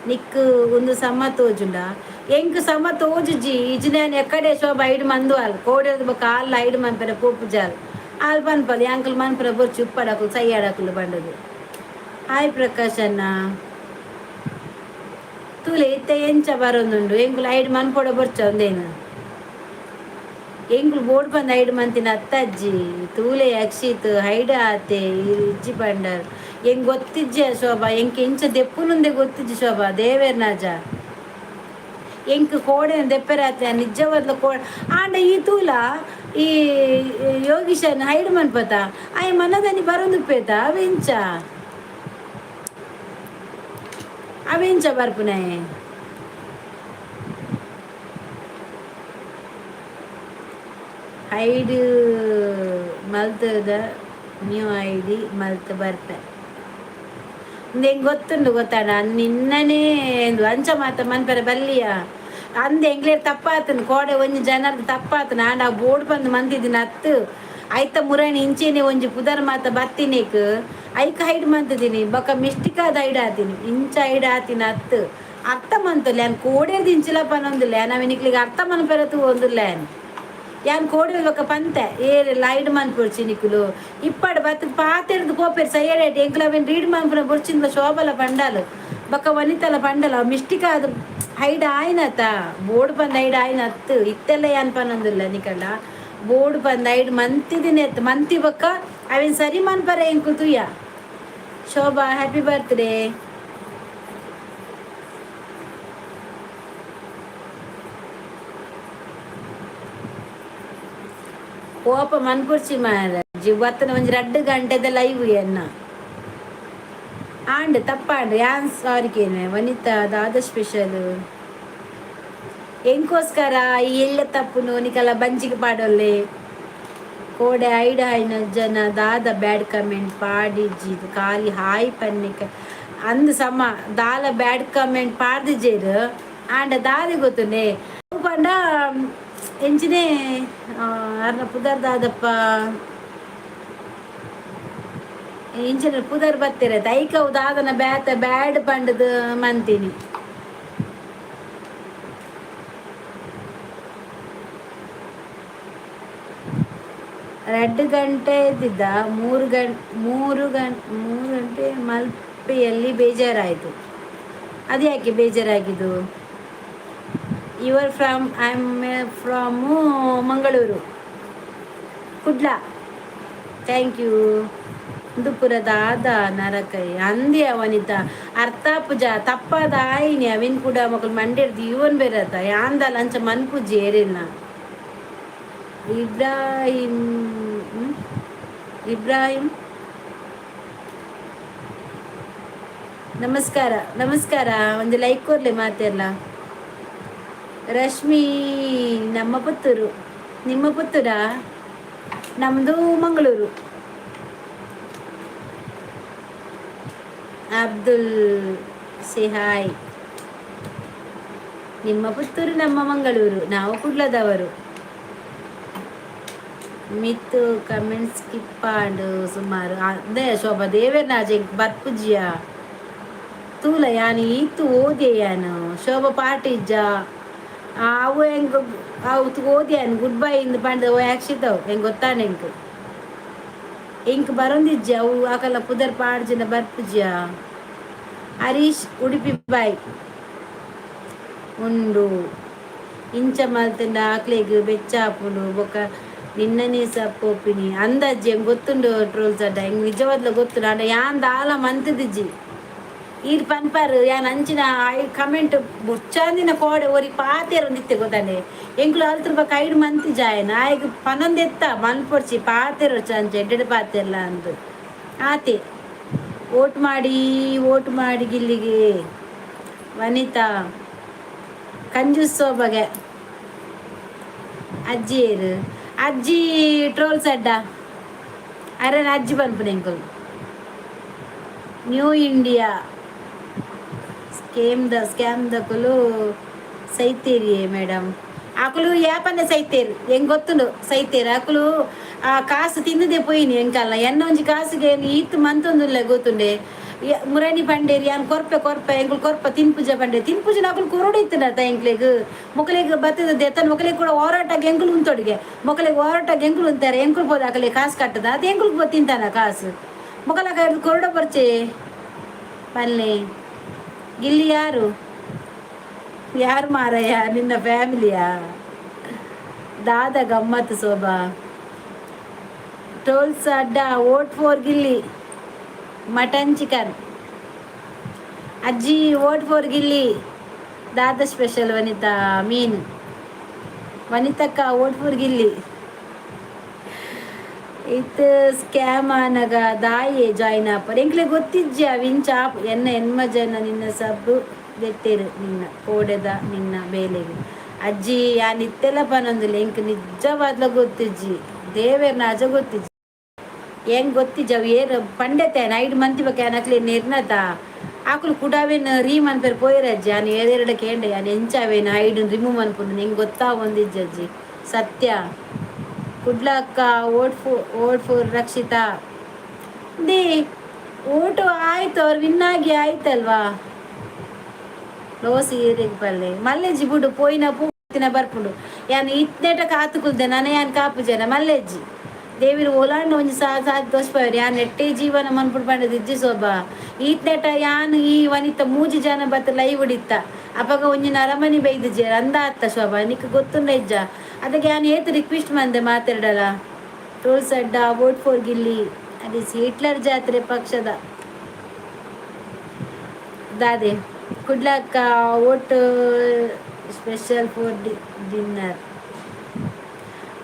ನಿಕ್ಕ್ ಉಂದು ಸಮ ತೋಜುಂಡ? ಎಂಕ್ ಸಮ ತೋಜುಜಿ. ಇಜ್ಜಿನ ಎಕ್ಕಡೆ ಶೋಭ ಐಡ್ ಮಂದು ಅಲ್ ಕೋಡೆದ ಬೊಕ ಅಲ್ಲ ಐಡ್ ಮನ್ಪೆರೆ ಪೋಪುಜಾಲ್. ಆಲ್ ಪನ್ಪಲ್ ಯಾಂಕುಲು ಮನ್ಪುನ ಬೊರ್ಚಿ ಉಪ್ಪಡಕುಲು ಸಯ್ಯಡಕುಲು ಪಂಡುದು. ಹಾಯ್ ಪ್ರಕಾಶ್ ಅಣ್ಣ. ತೂಲೆ ಇತ್ತೆ ಎಂಚ ಬರೊಂದುಂಡು. ಎಂಕುಲು ಐಡ್ ಮನ್ಪೊಡ ಬೊರ್ಚ ಉಂದೇನು. ಎಂಕುಲು ಬೋಡ್ ಪಂದ್ ಐಡ್ ಮಂತಿನ ಅತ್ತಜ್ಜಿ. ತೂಲೆ ಅಕ್ಷಿತ್ ಹೈಡ್ ಆತೆ ಇಜ್ಜಿ ಪಂಡರ್. ಎಂಕ್ ಗೊತ್ತಿಜ್ಜಿ ಶೋಭಾ, ಎಂಕ್ ಎಂಚ ದೆಪ್ಪುನುಂದೆ ಗೊತ್ತಿಜ್ಜಿ ಶೋಭಾ. ದೇವೆರ್ನಾಜ ಎಂಕ್ ಕೋಡೆನ ದೆಪ್ಪೆರಾತೆ ನಿಜವಾದ್ಲ ಕೋ ಆಂಡ ಈ ತೂಲ ಈ ಯೋಗೀಶನ್ ಹೈಡ್ ಮನ್ಪತ ಆಯೆ ಮನದನಿ ಬರೊಂದುಪ್ಪೇತ. ಅವೆಂಚ ಅವೆಂಚ ಬರ್ಪುನಾಯೆ? ಹೈಡ್ ಮಲ್ತದ ನ್ಯೂ ಐಡಿ ಮಲ್ತ್ ಬರ್ಪೆ. ಉಂದು ಎಂಕ್ ಗೊತ್ತುಂಡು ಗೊತ್ತಾಂಡ. ನಿನ್ನನೇ ಇಂದು ಅಂಚ ಮಾತ ಮನ್ಪೆರೆ ಬಲ್ಲಿಯ. ಅಂದ್ ಎಂಕ್ಲೆಡ್ ತಪ್ಪಾತುಂಡು, ಕೋಡೆ ಒಂಜಿ ಜನರ್ದ್ ತಪ್ಪಾತುಂಡು. ಆಂಡ ಅವು ಬೋಡು ಪಂದ್ ಮಂತಿದಿನ ಅತ್ತ್. ಐತ ಮುರಣಿ ಇಂಚೆನೆ ಒಂಜಿ ಪುದರ್ ಮಾತ ಬತ್ತಿನೆಕ್ ಐಕ್ ಹೈಡ್ ಮಂತಿದ್ದೀನಿ. ಬೊಕ ಮಿಸ್ಟೇಕ್ ಆದ್ ಹೈಡ್ ಆತಿನಿ. ಇಂಚ ಹೈಡ್ ಆತಿನ ಅತ್ತ್. ಅರ್ಥ ಮಂತೊಲಿ. ಯಾನ್ ಕೋಡೆರ್ದ್ ಇಂಚಿಲ ಪನೊಂದುಲ್ಲೆ. ಯಾನ್ ಅವೆನ್ ನಿಕ್ಲೆಗ್ ಅರ್ಥ ಮನ್ಪೆರೆ ತೂವೊಂದುಲ್ಲೆ. ಯಾನ್ ಯಾನ್ ಕೋಡೆ ಬೊಕ ಪಂತೆ ಏರೆಲ ಹೈಡ್ ಮನ್ಪೊಡ್ಚಿ ನಿಕುಲು. ಇಪ್ಪಡ್ ಬತ್ತ್ ಪಾತೆರ್ದ್ ಪೋಪೆರ್ ಸಯ್ಯಡೇಟ್. ಎಂಕುಲು ಅವೆನ್ ರೀಡ್ ಮನ್ಪುನ ಬೊರ್ಚಿಂದ್ಲ ಶೋಭಲ ಪಂಡಲ್. ಬೊಕ ವನಿತಲ ಪಂಡಲ್ ಅವು ಮಿಸ್ಟೇಕ್ ಆದ್ ಹೈಡ್ ಆಯಿನತ, ಬೋಡು ಪಂದ್ ಹೈಡ್ ಆಯಿನ ಅತ್ತ್. ಇತ್ತೆಲ ಯಾನ್ ಪನೊಂದುಲ್ಲೆ ನಿಕಲ್ಡ ಬೋಡು ಪಂದ್ ಹೈಡ್ ಮಂತಿದಿನಿ ಅತ್ತ್. ಮಂತಿ ಬೊಕ್ಕ ಅವೆನ್ ಸರಿ ಮನ್ಪರೆ ಎಂಕುಲು ತೂಯ. ಶೋಭಾ ಹ್ಯಾಪಿ ಬರ್ತ್ಡೇ. ಕೋಪ ಮನ್ಪೊಡ್ಚಿ ಮಾರ್ರೆ. ಬತ್ತನ ಒಂಜಿ ರಡ್ಡ್ ಗಂಟೆದ ಲೈವ್ ಎನ್ನ. ಆಂಡ್ ತಪ್ಪಾಂಡ್ ಯಾನ್ ಸಾರಿ ಕೇನುವೆ. ವನಿತಾ ದಾದ ಸ್ಪೆಷಲ್? ಎಂಕೋಸ್ಕರ ಈ ಎಳ್ಳ ತಪ್ಪುನು ನಿಕಲ ಬಂಜಿಗ್ ಪಾಡೊಲ್ಲೆ. ಕೋಡೆ ಐಡ್ ಆಯಿನ ಜನ ದಾದ ಬ್ಯಾಡ್ ಕಮೆಂಟ್ ಪಾಡಿಜಿ ಖಾಲಿ ಹಾಯ್ ಪನ್ನಿಕ. ಅಂದ್ ಸಮ ದಾಲ ಬ್ಯಾಡ್ ಕಮೆಂಟ್ ಪಾಡ್ದಿಜೆರ್. ಆಂಡ ದಾದೆ ಗೊತ್ತುಂಡೆ ಅವು ಪಂಡ ಎಂಚಿನೆ ಅರ್ನ ಪುದರ್ ದಾದಪ್ಪ ಇಂಚಿನ ಪುದರ್ ಬತ್ತೆರೆ ಐಕ್ ಅವು ದಾದನ ಬ್ಯಾತ ಬ್ಯಾಡ್ ಪಂಡ್ದ್ ಮಂತಿನಿ. ರಡ್ಡ್ ಗಂಟೆ ಇದ್ದಿದ್ದ ಮೂರು ಗಂ ಮೂರು ಗಂ 3 ಗಂಟೆ ಮಲ್ಪೆಯಲ್ಲಿ ಬೇಜಾರಾಯಿತು. ಅದು ಯಾಕೆ ಬೇಜಾರಾಗಿದ್ದು? You are from? I am from Mangaluru, Kudla. Thank you. ಉಂದು ಪೂರ ದಾದ ನರಕೈ ಅಂದೆ ವನಿತಾ. ಅರ್ಥಾಪುಜ ತಪ್ಪಾದ ಆಯಿನಿ. ಅವಿನ್ ಕೂಡ ಮೊಕುಲು ಮಂಡೆರ್ದ್ ಇವನ್ ಬೇರತ. ಯಾಂದಾಲ ಅಂಚ ಮನ್ಪುಜಿ ಏರೆನ್ನ. ಇಬ್ರಾಹಿಂ ಇಬ್ರಾಹಿಂ ನಮಸ್ಕಾರ, ನಮಸ್ಕಾರ. ಒಂದು ಲೈಕ್ ಕೊರ್ಲೆ ಮಾತೆರ್ಲ. ರಶ್ಮಿ ನಮ್ಮ ಪುತ್ತೂರು. ನಿಮ್ಮ ಪುತ್ತೂರಾ? ನಮ್ಮದು ಮಂಗಳೂರು. Abdul say hi. ನಿಮ್ಮ ಪುತ್ತೂರು, ನಮ್ಮ ಮಂಗಳೂರು. ನಾವು ಕುಡ್ಲದವರು. ಮಿತ್ ಕಮೆಂಟ್ ಸ್ಕಿಪ್ ಆಂಡ್ ಸುಮಾರು. ಅದೇ ಶೋಭಾ ದೇವೆರ್ನಾಜ ಎಂಕ್ ಬರ್ಪುಜಿಯ. ತೂಲ ಯಾನ್ ಈತ್ ಓದಿಯೆ ಯಾನ್. ಶೋಭಾ ಪಾರ್ಟಿ ಇಜ್ಜ ಅವು ಎಂಕ್ ಅವು ಓದಿಯಾನ್. ಗುಡ್ ಬೈ ಇಂದ್ ಪಂಡ್ದ್ ಅವು ಅಕ್ಷಿತವು ಎಂಕ್ ಗೊತ್ತಾಂಡ್. ಎಂಕ್ ಎಂಕ್ ಬರೊಂದಿಜ್ಜಿ ಅವು. ಅಕಲ್ನ ಪುದರ್ ಪಾಡ್ಜಿಂಡ ಬರ್ಪುಜಿಯ. ಹರೀಶ್ ಉಡುಪಿ ಬಾಯ್ ಉಂಡು. ಇಂಚ ಮಲ್ತ್ಂಡ ಆಕ್ಲೆಗ್ ಬೆಚ್ಚ ಆಪುಂಡು. ಬೊಕ ನಿನ್ನನೇ ಸಪೋಪಿನಿ ಅಂದಾಜಿ. ಎಂಕ್ ಗೊತ್ತುಂಡು ಟ್ರೋಲ್ಸ್ ಅಡ್ಡ. ಎಂಕ್ ನಿಜವಾದ್ಲ ಗೊತ್ತುಂಡು. ಆಂಡ ಯಾನ್ ದಾಲ ಮಂತ್ದಿಜ್ಜಿ. ಈರ್ ಪನ್ಪರ್ ಯಾನ್ ಅಂಚಿನ ಕಮೆಂಟ್ ಬೊರ್ಚಾಂದಿನ. ಕೋಡೆ ಒರಿ ಪಾತೆರೊಂದಿತ್ತೆ ಗೊತ್ತಾಂಡೆ. ಎಂಕುಲು ಅಲ್ತ್ ಬೊಕ ಹೈಡ್ ಮಂತಿಜ ಆಯನ್. ಆಯಗ್ ಪನೊಂದೆತ್ತ ಮನ್ಪೊಡ್ಚಿ ಪಾತೆರೊಡ್ಚಿ ಅಂಚ ಎಡ್ಡೆಡ್ ಪಾತೆರ್ಲ ಅಂದ್. ಆತೆ. ವೋಟ್ ಮಾಡಿ, ವೋಟ್ ಮಾಡಿ ಗಿಲ್ಲಿಗೆ. ವನಿತಾ ಕಂಜೂಸ್ ಸೋಬಗೆ. ಅಜ್ಜಿ ಏರು? ಅಜ್ಜಿ ಟ್ರೋಲ್ಸ್ ಅಡ್ಡ. ಅರೆನ ಅಜ್ಜಿ ಪನ್ಪುನ ಎಂಕುಲು. New India scheme the scam ದಕುಲು ಸೈತೇರಿಯೇ madam. ಅಕುಲು ಯಾಪನೆ ಸೈತೇರು ಎಂಗ್ ಗೊತ್ತುಂಡು. ಸೈತೇರು ಅಕುಲು. ಆ ಕಾಸು ತಿಂದದೆ ಪೋಯಿನಿ ಎಂಕಲ್ನ. ಎನ್ನ ಒಂಜಿ ಕಾಸುಗೆ ಈತ್ ಮಂತೊಂದುಲ್ಲೆ ಗೊತ್ತುಂಡೆ. ಮುರಣಿ ಪಂಡೇರಿ ಯಾನ್ ಕೊರ್ಪೆ ಕೊರ್ಪೆ, ಎಂಕುಲು ಕೊರ್ಪ ತಿನ್ಪುಜ ಪಂಡೆ. ತಿನ್ಪುಜ ಅಕುಲು ಕೊರೊಡು ಇತ್ತಿನತ ಎಂಕ್ಲೆಗ್. ಮೊಕಲೆಗ್ ಬತ್ತದ ದೆತ್ತನ್ ಮೊಕಲೆಗ್ ಕೂಡ ಹೋರಾಟಕ್ಕೆ ಎಂಕುಲು ಉಂತೊಡಿಗೆ. ಮೊಕಲೆಗ್ ಹೋರಾಟಕ್ಕೆ ಎಂಕುಲು ಉಂತಾರೆ. ಎಂಕುಲು ಪೋದು ಅಕಲೆ ಕಾಸು ಕಟ್ಟದ ಅದು ಎಂಕುಲು ಪೋ ತಿಂತಾನ ಕಾಸು. ಮೊಕಲ ಕೈದು ಕೊರಡ ಬರ್ಚೆ ಪಲ್ಲೆ. ಗಿಲ್ಲಿ ಯಾರು ಯಾರು ಮಾರಯ್ಯ? ನಿನ್ನ ಫ್ಯಾಮಿಲಿಯಾ? ದಾದ ಗಮ್ಮತ್ತು ಶೋಭಾ? ಟೋಲ್ಸ್ ಅಡ್ಡ. Vote for Gilli. Mutton chicken. ಅಜ್ಜಿ, ವೋಟ್ ಫಾರ್ ಗಿಲ್ಲಿ. ದಾದ ಸ್ಪೆಷಲ್ ವನಿತಾ? ಮೀನು. ವನಿತಕ್ಕ, ವೋಟ್ ಫಾರ್ ಗಿಲ್ಲಿ. ಇತ್ತು ಸ್ಕ್ಯಾಮ್ ಆನಗ ದಾಯೆ ಜಾಯಿನ್ ಆಪರ್? ಎಂಕ್ಲೆ ಗೊತ್ತಿಜ್ಜ ವಿಂಚ ಆಪ್. ಎನ್ನ ಎನ್ಮ ಜನ ನಿನ್ನ ಸಬ್ಬು ದೆತ್ತೇರು ನಿನ್ನ ಕೋಡೆದ ನಿನ್ನ ಬೇಲೆಗೆ. ಅಜ್ಜಿ, ಯಾನ್ ಇತ್ತೆಲ್ಲ ಪನೊಂದಿಲ್ಲ. ಎಂಕ್ ನಿಜವಾದ್ಲ ಗೊತ್ತಿಜ್ಜಿ, ದೇವೇರ್ನ ಅಜ ಗೊತ್ತಿಜ್ಜಿ. ಹೆಂಗ್ ಗೊತ್ತಿಜ್ಜ? ಅವು ಏರ್ ಪಂಡೆತೆ ನೈಟ್ ಮಂತಿ ಬಕ್ಕ ಅಕ್ಲೆ ನಿರ್ನತ ಆಕುಲು ಕುಡಾವೇನ್ ರೀ ಮನ್ಪೇರು ಪೋಯಿರಜ್ಜಿ. ಯಾನ್ ಏರೆರಡ ಕೇಂಡೆ, ಯಾನ್ ಎಂಚಾವೇನ್ ಐಡ್ ರಿಮೂವ್ ಮನ್ಪುನು? ನಿಂಗೆ ಗೊತ್ತಾ ಒಂದಿಜ್ಜಿ ಅಜ್ಜಿ, ಸತ್ಯ. ಕುಡ್ಲ ಅಕ್ಕ, vote four Rakshita. They vote ಆಯ್ತು, ಅವ್ರು ವಿನ್ ಆಗಿ ಆಯ್ತಲ್ವಾ? ಲೋಸಿ ಏರಿಗೆ ಪಲ್ಲೆ ಮಲ್ಲೆಜ್ಜಿ ಬುಡು. ಪೋಯಿನ ಪೂತಿನ ಬರ್ಪುಂಡು. ಯಾನ್ ಇತ್ನೇಟ ಕಾತು ಕುಲ್ದೆ ನಾನೇ. ಯಾನ್ ಕಾಪು ಜನ ಮಲ್ಲೆಜ್ಜಿ. ದೇವಿರು ಓಲಾಂಡ ಒಂಜಿ ಸಾ ಸಾತ್ ದೋಸ್ಪೇರು. ಯಾನ್ ನೆಟ್ಟೆ ಜೀವನ ಮನ್ಪುಡು ಪಂಡದ ಇಜ್ಜಿ ಸೋಬಾ. ಈತ್ನೇಟ ಯಾನ್ ಈ ವನಿತ ಮೂಜಿ ಜನ ಬತ್ತ ಲೈವ್ ಉಡಿತ್ತ. ಅಪಗ ಒಂಜಿ ನರಮನಿ ಬೈದಿಜೆ ಅಂದ ಅತ್ತ ಶೋಭಾ, ನಿಕ್ ಗೊತ್ತುಂಡ ಇಜ್ಜ? ಅದಕ್ಕೆ ಯಾನ್ ಏತ್ ರಿಕ್ವೆಸ್ಟ್ ಮಂದೆ ಮಾತಾಡಲ್ಲ. ಟೋಲ್ಸ್ ಅಡ್ಡ, ವೋಟ್ ಫಾರ್ ಗಿಲ್ಲಿ. ಅದು ಹಿಟ್ಲರ್ ಜಾತ್ರೆ ಪಕ್ಷದ ದಾದೆ? ಕುಡ್ಲಕ್ಕ, ವೋಟ್ ಸ್ಪೆಷಲ್ ಫಾರ್ ಡಿನ್ನರ್.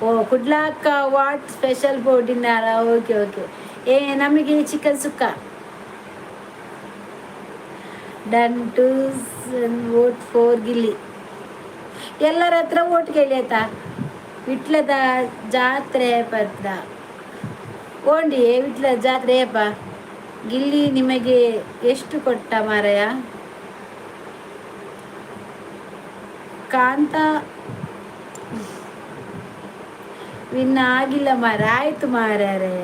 ಓ ಕುಡ್ಲಕ್ಕ, what special for dinner? Okay okay. ಏ, ನಮಗೆ chicken sukka. Done to vote for Gilli. ಎಲ್ಲರ ಹತ್ರ ಓಟ್ ಕೇಳಿ ಆಯ್ತಾ? ವಿಟ್ಲದ ಜಾತ್ರೆ ಪತ್ರ ಓಂಡಿ. ವಿಟ್ಲ ಜಾತ್ರೆ ಅಪ್ಪ. ಗಿಲ್ಲಿ ನಿಮಗೆ ಎಷ್ಟು ಕೊಟ್ಟ ಮಾರಾಯ? ಕಾಂತ ವಿನ್ ಆಗಿಲ್ಲ ಮಾರ. ಆಯ್ತು ಮಾರ್ಯಾರೆ.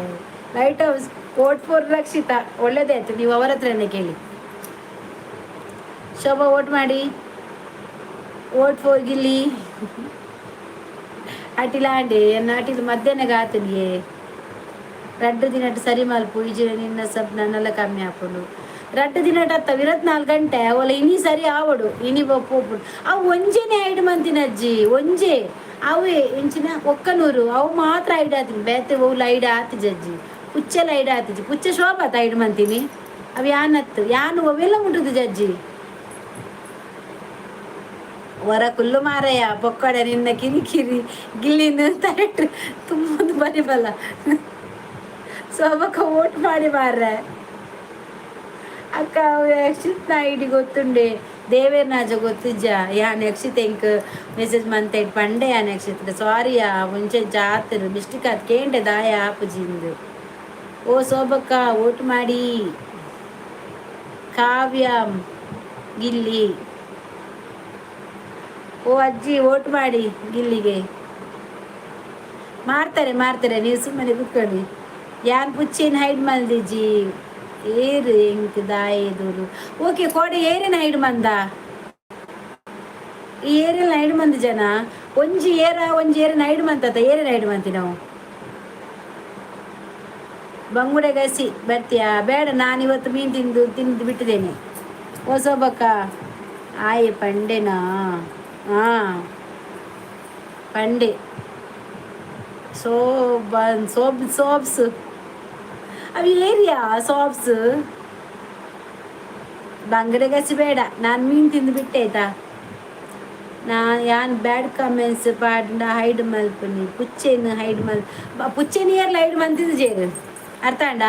Light house, vote for Rakshita. ಒಳ್ಳೇದೇ ಆಯ್ತು, ನೀವು ಅವರ ಹತ್ರನೇ ಕೇಳಿ. ಶೋಭಾ, ವೋಟ್ ಮಾಡಿ. Vote for Gilli. ಅಟಿಲ ಆಂಡೆ ಎನ್ನ ಅಟಿಲ್ ಮಧ್ಯಾಹ್ನ ಆತನಿಗೆ. ರಡ್ಡು ದಿನಟ್ ಸರಿ ಮಲ್ಪು ಇಜಿನ ನಿನ್ನ ಸಬ್ ನನ್ನೆಲ್ಲ ಕಮ್ಮಿ ಆಪುಂಡು. ರಡ್ಡು ದಿನಟ್ ಅತ್ತ, 24 ಗಂಟೆ ಅವಲ. ಇನಿ ಸರಿ ಆವಡು, ಇನಿ ಪೋಪುಡು. ಅವು ಒಂಜೆನೆ ಐಡ್ ಮಂತಿನ ಅಜ್ಜಿ, ಒಂಜೆ ಅವೇ ಎಂಚಿನ ಒಕ್ಕನೂರು. ಅವು ಮಾತ್ರ ಐಡ್ ಆತೀನಿ. ಬೇತೆ ಒವ್ಲು ಐಡ್ ಆತಿಜ ಅಜ್ಜಿ. ಪುಚ್ಚೆಲ ಐಡ್ ಆತಿಜಿ. ಪುಚ್ಚೆ ಶೋಭಾತ ಐಡ್ ಮಂತೀನಿ. ಅವು ಯಾನತ್ತು ಯಾನು ಅವೆಲ್ಲ ಮುಟ್ಟುದು ಜಜ್ಜಿ. ವರ ಕುಲ್ಲು ಮಾರಯ್ಯ ಪೊಕ್ಕಡೆ. ನಿನ್ನ ಕಿರಿಕಿರಿ ಗಿಲ್ಲಿನ ತರೆಟ್ ತುಂಬ ಬರಿ ಬಲ್ಲ. ಸೋಬಕ್ಕ, ಓಟ್ ಮಾಡಿ ಮಾರ್ರೆ. ಅಕ್ಕ, ಯಕ್ಷಿತ್ ಐಡಿ ಗೊತ್ತುಂಡೆ. ದೇವೇರ್ನಾಜ ಗೊತ್ತಿಜ್ಜ. ಯಾನ್ ಯಕ್ಷಿತ್ ಎಂಕ್ ಮೆಸೇಜ್ ಮಂತೆ ಪಂಡೆ. ಯಾನ್ ಯಕ್ಷಿತ್ ಸಾರಿಯಾ, ಮುಂಚೆ ಜಾತ್ರೆ ಮಿಸ್ಟೇಕ್ ಆತ್ ಕೇಂಡೆ ದಾಯ ಆಪುಜಿಂದು. ಓ ಸೋಬಕ್ಕ, ಓಟ್ ಮಾಡಿ. ಕಾವ್ಯ, ಗಿಲ್ಲಿ. ಓ ಅಜ್ಜಿ, ಓಟ್ ಮಾಡಿ ಗಿಲ್ಲಿಗೆ. ಮಾಡ್ತಾರೆ ಮಾಡ್ತಾರೆ, ನೀವು ಸುಮ್ಮನೆ ಕುತ್ಕೊಳ್ಳಿ. ಯಾನ್ ಪುಚ್ಚೇನು ಹೈಡ್ ಮಲ್ದಿಜಿ. ಏರು ಎಂಕ್ ದಾಯೆದೂರು? ಓಕೆ, ಕೋಡೆ ಏರಿನ ಹೈಡ್ ಮಂದ? ಈ ಏರಿನ ಹೈಡ್ ಮಂದಿ ಜನ. ಒಂಜಿ ಏರ ಒಂಜಿ ಏರಿನ ಹೈಡ್ ಮಂತತ. ಏರಿನ ಹೈಡ್ ಮಂತಿ ನಾವು. ಬಂಗುಡೆ ಗಸಿ ಬರ್ತೀಯಾ? ಬೇಡ, ನಾನು ಇವತ್ತು ಮೀನು ತಿಂದು ತಿಂದು ಬಿಟ್ಟಿದ್ದೇನೆ. ಹೊಸಬಕ್ಕ ಆಯ್ ಪಂಡೆನಾ? ಹಾಂ, ಪಂಡೆ. ಸೋಬನ್ ಸೋಬ್ ಸೋಪ್ಸ್ ಅವು ಏರಿಯಾ ಸಾಪ್ಸ್. ಬಂಗಡೆ ಗಸಿ ಬೇಡ, ನಾನು ಮೀನು ತಿಂದು ಬಿಟ್ಟೆ ಆಯ್ತಾ? ನಾ ಯಾನ್ ಬ್ಯಾಡ್ ಕಮೆಂಟ್ಸ್ ಪಾಡ್ಂಡ ಹೈಡ್ ಮಲ್ಪುನಿ. ಪುಚ್ಚೆನ್ ಹೈಡ್ ಮಲ್ ಪುಚ್ಚೆನ್ ಏರ್ಲ ಹೈಡ್ ಮಂತಿದ್ದು ಜೇರು. ಅರ್ಥ ಆಂಡ?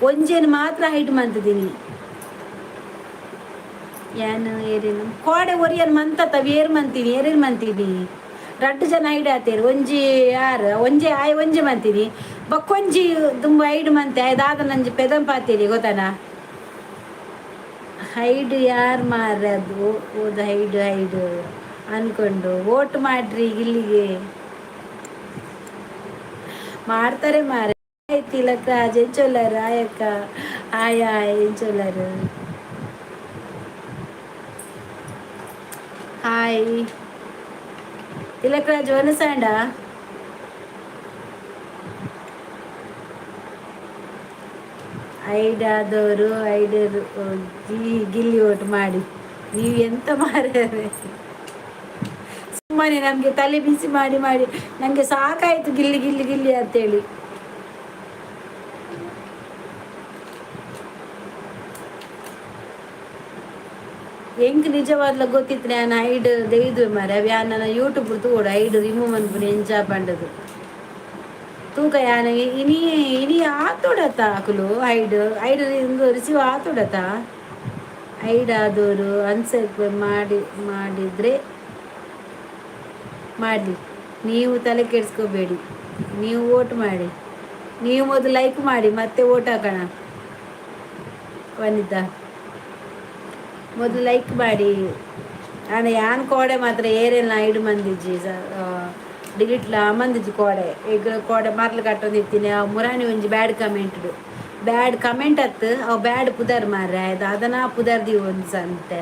ಒಂಜೇನು ಮಾತ್ರ ಹೈಡ್ ಮಂತಿದ್ದೀನಿ. ಯಾನು ಏರೇನು ಕೋಡೆ ಒರಿಯನ್ ಮಂತತ ಏರ್ ಮಂತೀನಿ, ಏರೇನು ಮಂತೀನಿ. ರಡ್ಡು ಜನ ಹೈಡ್ ಆತೇರು. ಒಂಜಿ ಯಾರು ಒಂಜಿ ಆಯ್ ಒಂಜಿ ಮಂತೀನಿ. ಬಕ್ಕೊಂಜಿ ತುಂಬ ಹೈಡ್ ಮಂತೆ. ಆಯ್ ದಾದ ನಂಜಿ ಪೆದಂಪಾತೀರಿ ಗೊತ್ತಾನ? ಹೈಡ್ ಯಾರು ಮಾರದು? ಓದು ಹೈಡ್ ಹೈಡ್ ಅನ್ಕೊಂಡು. ವೋಟ್ ಮಾಡ್ರಿ ಇಲ್ಲಿಗೆ. ಮಾಡ್ತಾರೆ ಮಾರ. ತಿಲಕ ರಾಜ ಚೊಲ್ಲ ರಾಯಕ್ಕ. ಹಾಯ್ ಹಾಯ್, ಎಂಚೊಲ್ಲರು? ಹಾಯ್ ತಿಲಕರಾಜ್, ವನಸಾಂಡ? ಐಡಾದವರು ಐಡರು ಗಿಲ್ಲಿ ಓಟ್ ಮಾಡಿ. ನೀವು ಎಂತ ಮಾರ್ರೆ, ಸುಮ್ಮನೆ ನಮಗೆ ತಲೆ ಬಿಸಿ ಮಾಡಿ ಮಾಡಿ ನನಗೆ ಸಾಕಾಯಿತು. ಗಿಲ್ಲಿ ಗಿಲ್ಲಿ ಗಿಲ್ಲಿ ಅಂತೇಳಿ. ಎಂಕ್ ನಿಜವಾದ್ಲ ಗೊತ್ತಿತ್ತು, ನಾನು ಐಡ್ ದೈದು ಮಾರೆ. ಅವು ಯಾನ್ ನನ್ನ ಯೂಟ್ಯೂಬ್ ತೂಡು, ಐಡ್ ರಿಮೂವ್ ಮನ್ಪುನ ಎಂಚ ಪಂಡದು ತೂಕ. ಯಾನ ಇನಿ ಇನಿ ಆತೊಡತ ಅಕುಲು ಐಡ್ ಐಡ್ ಇಂದು ರಿಸೀವ್ ಆತೊಡತ. ಐಡ್ ಆದವರು ಅನ್ಸಬ್ಸ್ಕ್ರೈಬ್ ಮಾಡಿ ಮಾಡಿದರೆ ಮಾಡಲಿ, ನೀವು ತಲೆ ಕೆಡಿಸ್ಕೋಬೇಡಿ. ನೀವು ವೋಟ್ ಮಾಡಿ. ನೀವು ಮೊದಲು ಲೈಕ್ ಮಾಡಿ, ಮತ್ತೆ ವೋಟ್ ಹಾಕೋಣ. ವನಿತಾ, ಮೊದಲು ಲೈಕ್ ಮಾಡಿ. ಆಂಡ ಯಾನ್ ಕೋಡೆ ಮಾತ್ರ ಏರೆಲ್ಲ ಐಡು ಮಂದಿಜ್ಜಿ, ಡಿಲೀಟ್ಲ ಮಂದಿಜ್ಜಿ. ಕೋಡೆ ಈಗ ಕೋಡೆ ಮರ್ಲು ಕಟ್ಟೊಂದಿತ್ತೀನಿ. ಆ ಮುರಾನಿ ಒಂಜಿ ಬ್ಯಾಡ್ ಕಮೆಂಟ್, ಬ್ಯಾಡ್ ಕಮೆಂಟ್ ಅತ್ತು, ಅವು ಬ್ಯಾಡ್ ಪುದರ್ ಮಾರ್ರೆ. ದಾದನಾ ಪುದರ್ ದೀವೊಂದು ಸಂತೆ.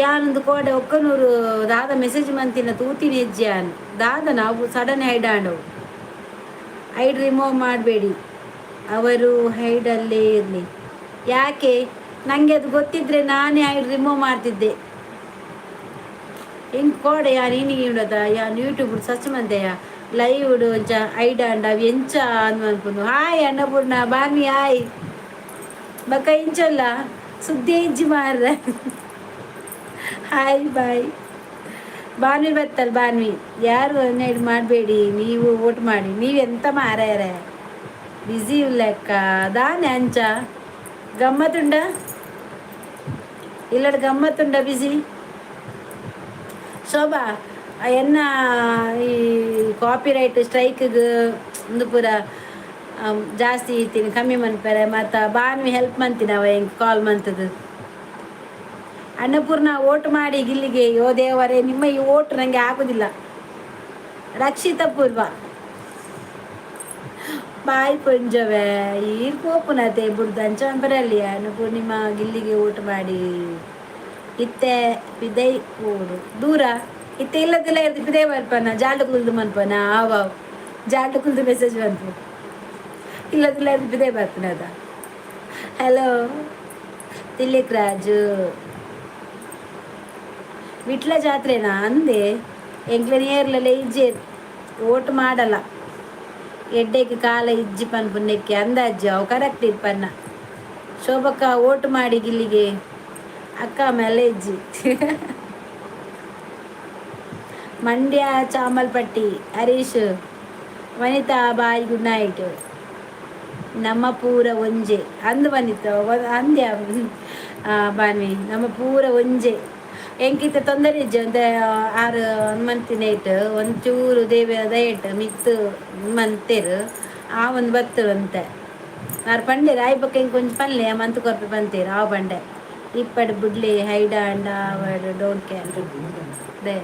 ಯಾನೊಂದು ಕೋಡೆ ಒಕ್ಕನೂರು ದಾದ ಮೆಸೇಜ್ ಮಂತಿನ ತೂತಿನ ಹೆಜ್ಜೆ ಯಾನ್ ದಾದನ, ಅವು ಸಡನ್ ಹೈಡ್ ಆಂಡವು. ಹೈಡ್ ರಿಮೂವ್ ಮಾಡಬೇಡಿ, ಅವರು ಹೈಡಲ್ಲೇ ಇರಲಿ. ಯಾಕೆ? ನನಗೆ ಅದು ಗೊತ್ತಿದ್ರೆ ನಾನೇ ಹೈಡ್ ರಿಮೂವ್ ಮಾಡ್ತಿದ್ದೆ. ಎಂಕ್ ಕೋಡೆ ಯಾನ್ ಇನಿಗೆ ಉಂಡದ, ಯಾನ್ ಯೂಟ್ಯೂಬ್ ಸರ್ಚ್ ಮಂತೆಯ, ಲೈವ್ ಒಂಚ ಐಡ್ ಆಂಡ ಅವು ಎಂಚ ಅಂದ್ ಮನ್ಪುಂಡು. Hi Annapurna, Banvi hi. ಬಕ್ಕ ಇಂಚೊಲ್ಲ? ಸುದ್ದಿ ಇಜ್ಜಿ ಮಾರ್ರೆ. Hi, bye. ಬಾನ್ವಿ ಬತ್ತಲ್ ಬಾನ್ವಿ. ಯಾರು ಹನ್ನೆರಡು ಮಾಡಬೇಡಿ, ನೀವು ವೋಟ್ ಮಾಡಿ. ನೀವೆಂತ ಮಾರಾಯರೆ, ಬ್ಯುಸಿ ಲೆಕ್ಕ ದಾನೆ. ಅಂಚ ಗಮ್ಮತ್ತುಂಡ ಇಲ್ಲಡ್? ಗಮ್ಮತ್ತುಂಡ ಬಿಸಿ? ಶೋಭಾ, ಎನ್ನ ಈ ಕಾಪಿ ರೈಟ್ ಸ್ಟ್ರೈಕ್ಗೆ ಒಂದು ಪೂರ ಜಾಸ್ತಿ ಇತ್ತೀನಿ ಕಮ್ಮಿ ಮನ್ಪೆರೆ. ಮತ್ತು ಬಾನ್ವಿ ಹೆಲ್ಪ್ ಮಂತಿನ ಅವ ಹೆಂಗೆ ಕಾಲ್ ಮಂತದ್ದು. ಅನ್ನಪೂರ್ಣ, ಓಟ್ ಮಾಡಿ ಗಿಲ್ಲಿಗೆ. ಯೋ ದೇವರೇ, ನಿಮ್ಮ ಈ ಓಟ್ ನನಗೆ ಆಗುದಿಲ್ಲ. ರಕ್ಷಿತ ಪೂರ್ವ, ಬಾಯ್ ಪುಂಜವೆ. ಈರ್ ಪೋಪುನತೆ ಬುಡ್ದು ಅಂಚ ಪನ್ಪರಲ್ಲಿ. ಅನ್ನಪೂರ್ಣಿಮಾ, ಗಿಲ್ಲಿಗೆ ಓಟ್ ಮಾಡಿ. ಇತ್ತೆ ಪಿದೈ ಓಡು ದೂರ ಇತ್ತೆ ಇಲ್ಲದಿಲ್ಲ ಇರ್ದು ಪಿದೈ ಬರ್ಪನ. ಜಾಲ್ಡ್ ಕುಲ್ದು ಮನ್ಪನ? ಆವ್ ಆವ್, ಜಾಲ್ಡ್ ಕುಲ್ದು ಮೆಸೇಜ್ ಮನ್ಪು. ಇಲ್ಲದಿಲ್ಲ ಇರ್ದು ಪಿದೈ ಬರ್ಪನದ. ಹಲೋ ತಿಲಕ್ ರಾಜು, ವಿಟ್ಲ ಜಾತ್ರೆನಾ ಅಂದೆ? ಎಂಕ್ಲೆ ನೇರ್ಲೆಲ್ಲ ಇಜ್ಜೇರ್, ಓಟ್ ಮಾಡಲ್ಲ. ಎಡ್ಡೆಗೆ ಕಾಲ ಇಜ್ಜಿ ಪನ್ಪುನೆಕ್ಕೆ ಅಂದಾಜು ಅವು ಕರೆಕ್ಟ್ ಇಪ್ಪನ್ನ. ಶೋಭಕ್ಕ, ಓಟ್ ಮಾಡಿ ಗಿಲ್ಲಿಗೆ. ಅಕ್ಕ ಮೇಲೆ ಇಜ್ಜಿ. ಮಂಡ್ಯ ಚಾಮಲ್ಪಟ್ಟಿ ಹರೀಶ್. ವನಿತಾ, ಬಾಯ್, ಗುಡ್ ನೈಟ್. ನಮ್ಮ ಪೂರ ಒಂಜೆ ಅಂದು ವನಿತ ಅಂದ್ಯ ಬಾನ್ವಿ. ನಮ್ಮ ಪೂರ ಒಂಜೆ. ಎಂಕಿತ್ತ ತೊಂದರೆ ಇಜ್ಜಿ ಅಂತೆ. ಆರು ಮಂತಿನ ಒಂಚೂರು ದೇವ ದಯಟ್ ಮಿತ್ತು ಮಂತೇರು ಆ ಒಂದು ಬತ್ತರು ಅಂತೆ. ಆರು ಪಂಡೇರು ಆಯ್ ಬೊಕ್ಕ ಇಂಕ್ ಒಂಜಿ ಪನ್ಲೆ ಮಂತ್ ಕೊರ್ಪೆ ಪಂತೇರು. ಆವು ಪಂಡೆ ಇಪ್ಪಡ್ ಬುಡ್ಲಿ ಹೈಡ ಅಂಡ don't care they.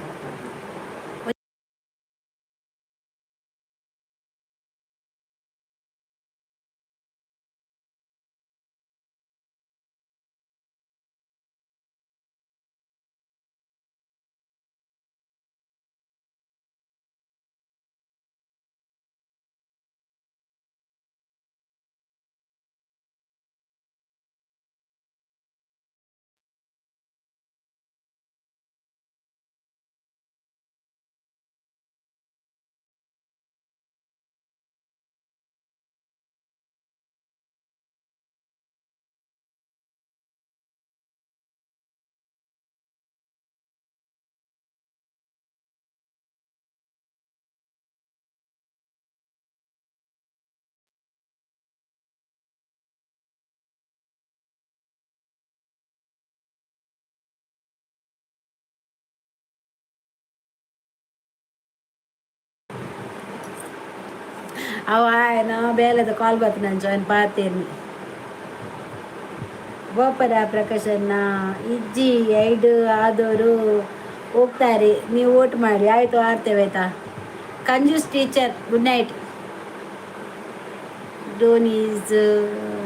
ಅವ ಆಯನ ಬೇಲೆದ ಕಾಲ್ ಬತ್ತಿನ ಜಾಯಿನ್ ಪಾತೇರ್ನಿ ಗೋಪರ ಪ್ರಕಾಶನ್ನ ಇಜ್ಜಿ. ಐಡು ಆದವರು ಹೋಗ್ತಾರೆ, ನೀವು ವೋಟ್ ಮಾಡಿ. ಆಯಿತು, ಆಡ್ತೇವೆ ಆಯ್ತಾ. ಕಂಜೂಸ್ teacher, good night. Dhoni is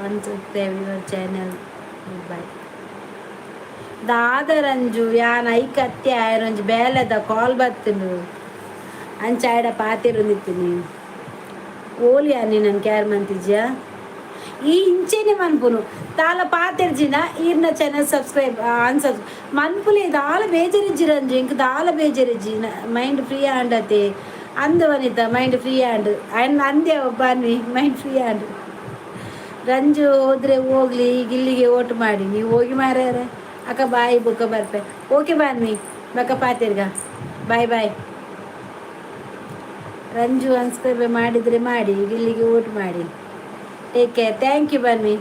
unsubscribe your channel. Bye. ದಾದ ರಂಜು, ಯಾನ್ ಐಕ್ ಅತ್ತೆ ಆಯನೊಂಜಿ ಬೇಲೆದ ಕಾಲ್ ಬತ್ತುಂಡು, ಅಂಚ ಆಯಡ ಪಾತೆರೊಂದಿತ್ತೀನಿ. ಓಲಿ ಯಾನಿ ನನ್ ಕ್ಯಾರ್ ಮಂತಿಜ್ಯಾ? ಈ ಇಂಚೆನೆ ಮನ್ಪುನು. ದಾಲ ಪಾತೆರ್ಜಿನ ಈರ್ನ ಚಾನಲ್ ಸಬ್ಸ್ಕ್ರೈಬ್ ಅನ್ಸಬ್ ಮನ್ಪುಲೆ. ದಾಲ ಬೇಜಾರಿಜ್ಜಿ ರಂಜು, ಇಂಕ್ ದಾಲ ಬೇಜಾರಿಜ್ಜಿ. ಮೈಂಡ್ ಫ್ರೀ ಆಂಡತೆ ಅಂದ ವನಿತ, ಮೈಂಡ್ ಫ್ರೀ ಆಂಡ್ ಅಂಡ್ ಅಂದೆ ಬನ್ನಿ, ಮೈಂಡ್ ಫ್ರೀ ಆಂಡ್. ರಂಜು ಹೋದ್ರೆ ಹೋಗ್ಲಿ, ಈಗ ಇಲ್ಲಿಗೆ ಓಟ್ ಮಾಡಿ. ನೀವು ಹೋಗಿ ಮಾರ್ಯಾರ. ಅಕ್ಕ ಬಾಯ್, ಬುಕ್ಕ ಬರ್ಪೆ. ಓಕೆ ಬಾನ್ವಿ, ಬಕ್ಕ ಪಾತಿರ್ಗ. Bye bye. ರಂಜು, ಅನ್ಸ್ಕ್ರೈಬ್ ಮಾಡಿದರೆ ಮಾಡಿ, ಈಗ ಇಲ್ಲಿಗೆ ಓಟ್ ಮಾಡಿ. Take care. Thank you ಬನ್ನಿ.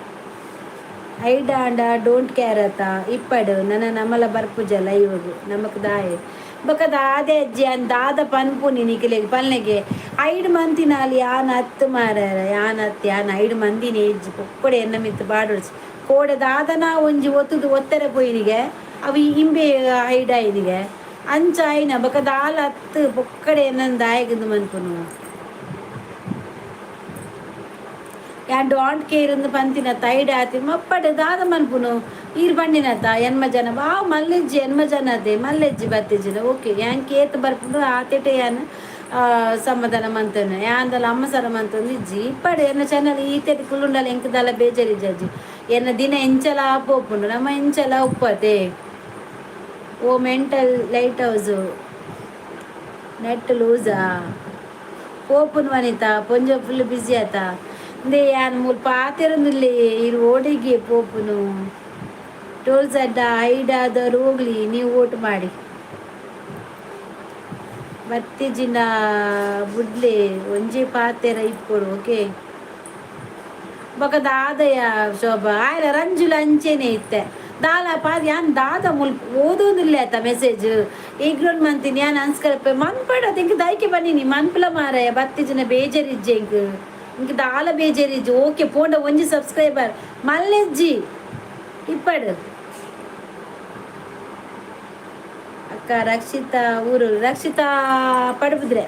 ಐಡಾಂಡ don't care ಅತ್ತ ಇಪ್ಪಡು. ನನ್ನ ನಮ್ಮಲ ಬರ್ಪುಜಲ್ಲ ಇವಾಗ ನಮಕ್ ದಾಯೆ ಬೊಕ ದಾದೆ ಅಜ್ಜಿ ಅನ್ ದಾದ ಪನ್ಪುನಿ ನಿಕಲೆಗ್ ಪಲ್ನೆಗೆ? ಐಡ್ ಮಂತಿನಾಲ್ ಯಾನ್ ಅತ್ತು ಮಾರಾರ, ಯಾನ್ ಅತ್ತು, ಯಾನ್ ಐಡ್ ಮಂದಿನಿ ಇಜ್ಜಿ. ಪೊಕ್ಕಡೆ ಎನ್ನ ಮಿತ್ತು ಬಾಡೊಡ್ಚಿ. ಕೋಡೆ ದಾದನ ಒಂಜಿ ಒತ್ತುದು ಒತ್ತರೆ ಪೋಯಿನಿಗೆ, ಅವು ಇಂಬೆ ಹೈಡ್ ಆಯಿನಿಗೆ. ಅಂಚ ಆಯ್ನ ಬೊಕ ದಾಲ ಅತ್ತು. ಪೊಕ್ಕಡೆ ಎನ್ನನ್ ದಾಯೆಗುಂದು ಮನ್ಪುನು? ಯಾನ್ don't care ಇಂದು ಪಂತಿನ ತೈಡ್ ಆತಿ ಮಪ್ಪಡೆ ದಾದ ಮನ್ಪುನು? ಈರ್ ಬಂಡಿನತ ಎನ್ಮ ಜನ ಬಾ ಮಲ್ಲೆಜ್ಜಿ, ಎನ್ಮ ಜನ ಅದೇ ಮಲ್ಲೆಜ್ಜಿ ಬತ್ತಿಜ್ಜಿನ. ಓಕೆ, ಯಾನ್ ಕೇತ್ ಬರ್ಪುಂಡು ಆತೆಟೆ ಯಾನ್ ಸಮಾಧಾನ ಮಂತನ. ಯಾಂದಲ ಅಮ್ಮ ಸರ ಮಂತೊಂದು ಇಜ್ಜಿ. ಇಪ್ಪಡೆ ಎನ್ನ ಚಾನಲ್ ಈತೆಟ್ ಕುಲ್ಲುಂಡಲ ಎಂಕ್ ದಾಲ ಬೇಜಾರಿಜ್ಜಿ. ಎನ್ನ ದಿನ ಎಂಚಲ ಪೋಪುಂಡು, ನಮ್ಮ ಎಂಚಲ ಉಪ್ಪತೆ. ಓ ಮೆಂಟಲ್ ಲೈಟ್ ಹೌಸು ನೆಟ್ ಲೂಸಾ? ಪೋಪುನ್ ವನಿತಾ, ಪೊಂಜೊ ಫುಲ್ ಬ್ಯುಸಿ ಆತ. ಇಂದೇ ಯಾನ್ ಮೂಲು ಪಾತೆರೊಂದುಲ್ಲೆ, ಇರು ಓಡಿಗೆ ಪೋಪುನು? ಟೋಲ್ಸ್ ಅಡ್ಡ ಐಡಾದವ್ರು ಹೋಗ್ಲಿ, ನೀವು ಓಟ್ ಮಾಡಿ. ಬತ್ತಿಜಿನ ಬುಡ್ಲೆ, ಒಂಜಿ ಪಾತೆರ ಇಪ್ಪೊಡು. ಓಕೆ, ಬೊಕ ದಾದಯ ಶೋಭಾ ಆಯ್ಲ ರಂಜುಲ ಅಂಚೆನೆ ಇತ್ತೆ. ದಾಲ ಪಾದ ಯಾನ್ ದಾದ ಮುಲ್ ಓದೋದಿಲ್ಲ ಆತ ಮೆಸೇಜ್ ಇಗ್ನೋರ್ ಮಂತೀನಿ. ಯಾನ್ ಅನ್ಸ್ಕರಪ್ಪ ಮನ್ಪಡ ಇಂಕ್ ದೈಕೆ ಬನ್ನಿನಿ ಮನ್ಪುಲ ಮಾರಾಯ. ಬತ್ತಿಜಿನ ಬೇಜಾರಿಜ್ಜೆ ಇಂಕ್, ಇಂಕ್ ದಾಲ ಬೇಜಾರಿಜ್ಜಿ. ಓಕೆ, ಪೋಂಡ ಒಂಜಿ ಸಬ್ಸ್ಕ್ರೈಬರ್ ಮಲ್ಲೆಜ್ಜಿ ಇಪ್ಪಡು. ಅಕ್ಕ ರಕ್ಷಿತಾ ಊರು? ರಕ್ಷಿತಾ ಪಡುಬಿದ್ರೆ,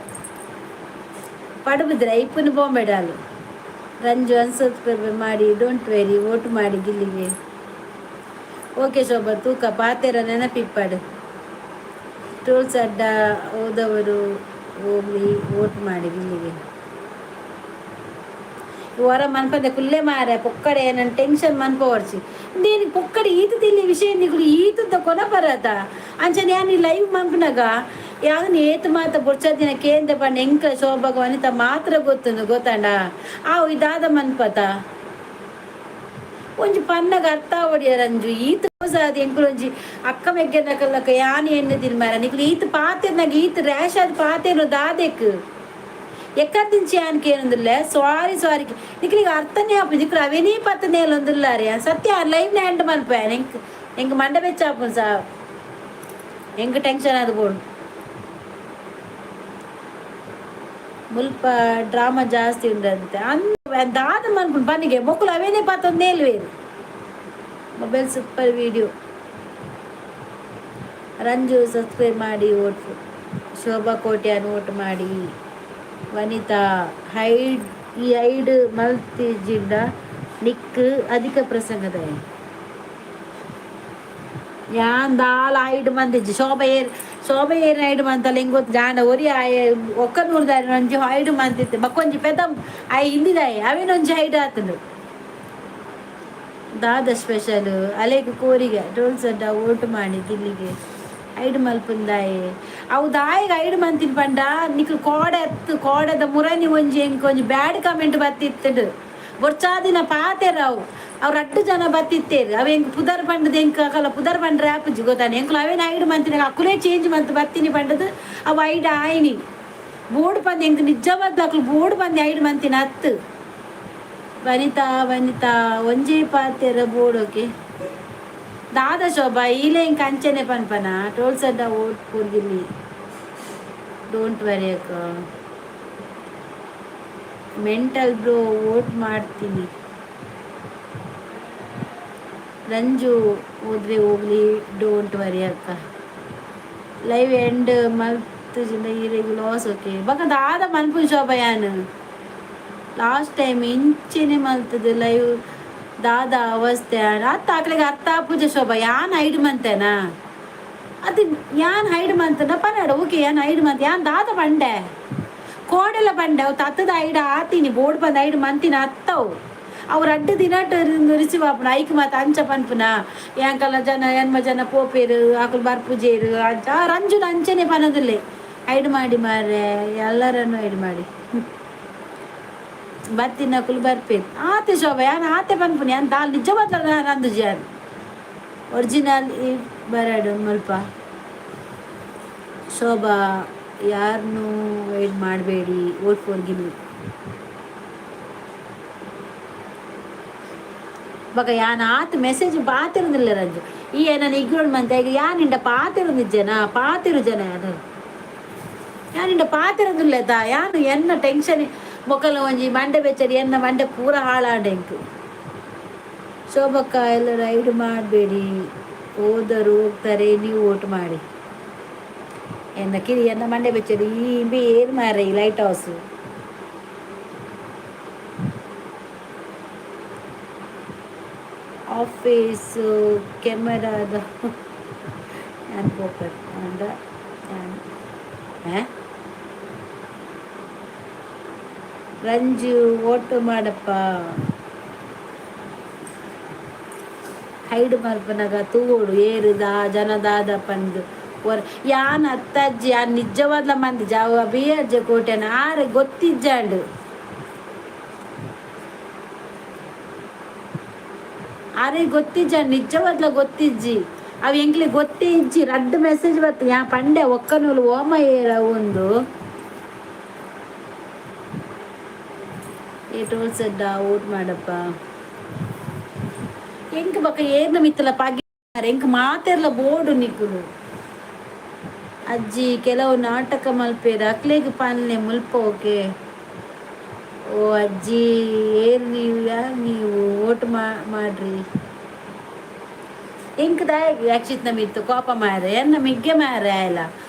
ಪಡುಬಿದ್ರೆ ಇಪ್ಪುನು ಬಾಂಬೆಡಾಲು. ರಂಜು, ಅನ್ಸಬ್ಸ್ಕ್ರೈಬ್ ಮಾಡಿ, don't very, vote ಮಾಡಿ ಗಿಲ್ಲಿಗೆ. ಓಕೆ ಶೋಭಾ, ತೂಕ ಪಾತೆರ ನೆನಪಿಪ್ಪಾಡು. ಟೋಲ್ಸ್ ಅಡ್ಡ ಹೋದವರು ಹೋಗ್ಲಿ, ಓಟ್ ಮಾಡಿ ಗಿಲ್ಲಿಗೆ. ವರ ಮನ್ಪಂದೆ ಕುಲ್ಲೆ ಮಾರೆ. ಪೊಕ್ಕಡೆ ನನ್ನ ಟೆನ್ಷನ್ ಮನ್ಪವರ್ಚಿ. దీనికి పొక్కడి ఈత తిల్లి ವಿಷಯ ನಿಕುಲು ಈತದ ಕೊನ ಬರತ. ಅಂಚನೆ ಯಾನ್ ಲೈವ್ ಮನ್ಪುನಗ ಯಾನ್ ಏತ್ ಮಾತ ಬೊಡ್ಚದಿನ ಕೇಂದ್ರ ಪಂಡ ಎಂಕ ಶೋಭಾಗ ವನಿತ ಮಾತ್ರ ಗೊತ್ತುಂಡು, ಗೊತ್ತಾಂಡ? ಆವು ಇದಾದ ಮನ್ಪತ ಒಂಜಿ ಪನ್ನಗ ಅರ್ಥ ಆವೊಡಿಯ ರಂಜು. ಈತ್ ಅದು ಎಂಕುಲೊಂಜಿ ಅಕ್ಕ ಮೆಗ್ಗೆನಕಲ್ಲಕ ಯಾನ್ ಎಣ್ಣೆ ದಿನ ಮಾರ. ನಿಕುಲು ಈತ್ ಪಾತೆರ್ನಾಗ ಈತ್ ರ್ಯಾಶ್ ಆದ್ ಪಾತೆರ್ನು ದಾದೆಕ್ ಎಕ್ಕದಿಂಚಿ ಯಾನ್ ಕೇನೊಂದುಲ್ಲೆ. ಸಾರಿ ಸಾರಿ, ನಿಕ್ಲಿಗೆ ಅರ್ಥನೇ ಆಪುಜಿ. ನಿಕ್ಲು ಅವೇನೇ ಪತ್ತನೇಲೊಂದುಲ್ಲಾರೆ. ಸತ್ಯ ಲೈವ್ ಎಂಡ್ ಮನ್ಪೆ. ಎಂಕ್ ಎಂಕ್ ಮಂಡೆ ಬೆಚ್ಚ ಆಪುಂಡು ಸಾ, ಎಂಕ್ ಟೆನ್ಷನ್ ಆದ್ ಬೋಡು. ಮುಲ್ಪ ಡ್ರಾಮಾ ಜಾಸ್ತಿ ಉಂಡಂತೆ ಅಂದ್ ದಾದ ಮನ್ಪುಂಡು ಪನಿಗೆ? ಮೊಕುಲು ಅವೇನೇ ಪತ್ತೊಂದೇಲ್ವೇರು. Mobile super video. Ranju, subscribe ಮಾಡಿ ಓಟ್. ಶೋಭಾ ಕೋಟ್ಯಾನ್ ಓಟ್ ಮಾಡಿ. ವನಿತಾ, ಹೈಡ್ ಈ ಐಡ್ ಮಲ್ತಿಜಿಂಡ ನಿಕ್ ಅಧಿಕ ಪ್ರಸಂಗದ. ಯಾನ್ ದಾಲ ಐಡ್ ಮಂದಿಜ್ಜಿ. ಶೋಭಾ ಏರ್, ಶೋಭಾ ಏರ್ ಐಡ್ ಮಂತಲ್ಲ ಎಂಕ್ ಗೊತ್ತು. ಜಾಂಡ ಒರಿ ಆಯೆ ಒಕ್ಕನೂರ್ದಾರೆ ಒಂಜಿ ಐಡ್ ಮಂತಿತ್ತೆ. ಬಕ್ಕೊಂಜಿ ಪೆದಂ ಆಯೆ ಹಿಂದಿದಾಯೆ, ಅವೇನೊಂಜಿ ಐಡ್ ಆತುಂಡು. ದಾದ ಸ್ಪೆಷಲ್ ಅಲೆಗ್ ಕೋರಿಗೆ? ಟೋಲ್ಸ್ ಅಡ್ಡ ಓಟು ಮಾಡಿ ಗಿಲ್ಲಿಗೆ. ಐಡ್ ಮಲ್ಪುಂದಾಯೆ ಅವು ದಾಯಿಗ್ ಐಡ್ ಮಂತಿನ ಪಂಡ ನಿಕ್ಲು ಕೋಡೆ ಎತ್ತು ಕೋಡೆದ ಮುರನಿ ಒಂಜಿ ಎಂಕ್ ಒಂಜಿ ಬ್ಯಾಡ್ ಕಮೆಂಟ್ ಬತ್ತಿತ್ತುಂಡು. ಬೊರ್ಚಾದಿನ ಪಾತೆರ ಅವು. ಅವು ರಡ್ಡು ಜನ ಬತ್ತಿತ್ತೇರು. ಅವು ಎಂಕ್ ಪುದರ್ ಪಂಡದ ಎಂಕ್ ಅಕಲ ಪುದರ್ ಪಂಡ್ರೆ ಆಪುಜಿ, ಗೊತ್ತಾನೆ? ಎಂಕುಲು ಅವೇನ ಐಡ್ ಮಂತಿನ ಅಕುಲೇ ಚೇಂಜ್ ಮಂತ್ ಬತ್ತಿನಿ ಪಂಡದು ಅವು ಐಡ್ ಆಯ್ನಿ. ಬೋರ್ಡ್ ಪಂದ್ ಎಂಕ್ ನಿಜವಾದ್ ಅಕುಲು ಬೋರ್ಡ್ ಪಂದ್ ಐಡ್ ಮಂತಿನ ಅತ್ತು. ವನಿತಾ, ವನಿತಾ, ಒಂಜೇ ಪಾತೆರ ಬೋಡೋಕೆ ದಾದ? ಶೋಭಾ, ಈಲೆ ಇಂಕ ಅಂಚನೆ ಪನ್ಪನ? ಟೋಲ್ಸ್ ಅಡ್ಡ ಓಟ್ ಪೂರ್ಗಿಲ್ಲಿ. Don't worry ಅಕ್ಕ. ಮೆಂಟಲ್ ಬ್ರೋ, ವೋಟ್ ಮಾಡ್ತೀನಿ. ರಂಜು ಹೋದ್ರೆ ಹೋಗ್ಲಿ, don't worry ಅಕ್ಕ. ಲೈವ್ ಎಂಡ್ ಮಲ್ತುಜಿಂಡ ಈರೆಗ್ ಲಾಸ್. ಓಕೆ, ಬೊಕ ದಾದ ಮನ್ಪುನ್ ಶೋಭಾ ಯಾನ್? ಲಾಸ್ಟ್ ಟೈಮ್ ಇಂಚೆನೆ ಮಲ್ತದ ಲೈವ್ ದಾದ ಅವಸ್ಥೆ. ಅತ್ತ, ಅಕ್ಲೆಗ್ ಅರ್ಥ ಆಪುಜ ಶೋಭಾ. ಯಾನ್ ಹೈಡ್ ಮಂತೇನಾ? ಅದು ಯಾನ್ ಹೈಡ್ ಮಂತನ ಪನ್ನಡ. ಓಕೆ, ಯಾನ್ ಹೈಡ್ ಮಂತೆ. ಯಾನ್ ದಾದ ಪಂಡೆ? ಕೋಡೆಲ ಪಂಡೆ, ಅವು ತತ್ತದ ಐಡ್ ಆತೀನಿ ಬೋರ್ಡ್ ಬಂದು ಐಡ್ ಮಂತಿನ ಅತ್ತವು. ಅವು ರಡ್ಡ್ ದಿನಟ್ ರಿಸೀವ್ ಆಪುನ. ಐಕ್ ಮಾತ ಅಂಚ ಪನ್ಪುನ. ಯಾಂಕಲ ಜನ ಎನ್ಮ ಜನ ಪೋಪೇರು, ಅಕುಲು ಬರ್ಪುಜೇರು ಅಂಚ. ರಂಜುನ ಅಂಚನೆ ಪನದುಲ್ಲೆ, ಹೈಡ್ ಮಾಡಿ ಮಾರ್ರೆ, ಎಲ್ಲರನ್ನು ಹೈಡ್ ಮಾಡಿ, ಬತ್ತಿನಕುಲು ಬರ್ಪೇರು. ಆತೆ ಶೋಭಾ, ಯಾನ್ ಆತೆ ಪನ್ಪುನಿ. ಯಾನ್ ದಾಲ್ ನಿಜ ಬದಲ ನಂದುಜಿ. ಯಾನ್ ಒರಿಜಿನಲ್ ಈ ಬರಡು ಮುಲ್ಪ. ಶೋಭಾ, ಯಾರನ್ನೂ ವೇಟ್ ಮಾಡಬೇಡಿ. Vote for Gilli. ಬೊಕ ಯಾನ್ ಆತ್ ಮೆಸೇಜ್ ಪಾತಿರುದಿಲ್ಲ ರಂಜು. ಈ ಏನನ ಇಗ್ರೋಡ್ ಮಂತೆ. ಈಗ ಯಾನಿಂಡ ಪಾತಿರುದಿಜ್ಜೆನಾ? ಪಾತಿರು ಜನ ಯಾನು ಯಾನಿಂಡ ಪಾತಿರುದಿಲ್ಲ. ಯಾನು ಎನ್ನ ಟೆನ್ಷನ್ ಮೊಕಲ ಒಂಜಿ ಮಂಡೆ ಬೆಚ್ಚಡಿ, ಎನ್ನ ಮಂಡೆ ಪೂರ ಹಾಳಾಂಡ ಎಂಕ್. ಶೋಭಕ್ಕ, ಎಲ್ಲರೂ ಹೈಡ್ ಮಾಡಬೇಡಿ. ಹೋದರು ಹೋಗ್ತಾರೆ, ನೀವು ಓಟ್ ಮಾಡಿ. ಎನ್ನ ಕಿರಿ, ಎನ್ನ ಮಂಡೆ ಬೆಚ್ಚಡಿ. ಈ ಇಂಬಿ ಏರು ಮಾರ್ರೆ ಈ ಲೈಟ್ ಹೌಸ್ ಆಫೀಸು ಕೆಮರಾದ ಯಾನ್ ಪೋಪೆ ಅಂಡ ಯಾನ್. ರಂಜು, ಓಟು ಮಾಡಪ್ಪ. ಹೈಡ್ ಮಲ್ಪನಗ ತೂವೊಡು ಏರುದ ಜನ ದಾದ ಪಂದು. ಯಾನ್ ಅತ್ತಜ್ಜಿ, ಯಾನ್ ನಿಜವಾದ್ಲ ಮಂದಿ ಜಾವ ಬಿ ಅಜ್ಜ ಕೋಟೆನ ಆರೆ ಗೊತ್ತಿಜ್ಜಾಂಡು. ಆರೆ ಗೊತ್ತಿಜ್ಜ, ನಿಜವಾದ್ಲ ಗೊತ್ತಿಜ್ಜಿ. ಅವು ಎಂಕ್ಲೆ ಗೊತ್ತೇ ಇಜ್ಜಿ. ರಡ್ಡ್ ಮೆಸೇಜ್ ಬತ್ತು. ಯಾ ಪಂಡೆ ಒಕ್ಕನೂಲು ಓಮ ಏರ ಒಂದು ಏ ಟೋಲ್ಸ್ ಅಡ್ಡ ಊಟ ಮಾಡಪ್ಪ. ಎಂಕ್ ಬೊಕ ಏರ್ನ ಮಿತ್ತಲ ಪಗೆ ಎಂಕ್ ಮಾತೆರ್ಲ ಬೋಡು ನಿಕುಲು. ಅಜ್ಜಿ, ಕೆಲವು ನಾಟಕ ಮಲ್ಪೇರು, ಅಕ್ಲೆಗ್ ಪನ್ಲೆ ಮುಲ್ಪ. ಓಕೆ. ಓ ಅಜ್ಜಿ, ಏರ್ ನೀವು? ಯಾರು ನೀವು? ಓಟ್ ಮಾಡ್ರಿ. ಎಂಕ್ ದಾಯೆಗ್ ಅಕ್ಷಿತ್ನ ಮಿತ್ತು ಕೋಪ ಮಾರೆ? ಎನ್ನ ಮಿಗ್ಗೆ ಮಾರೆ ಆಯ್ಲ.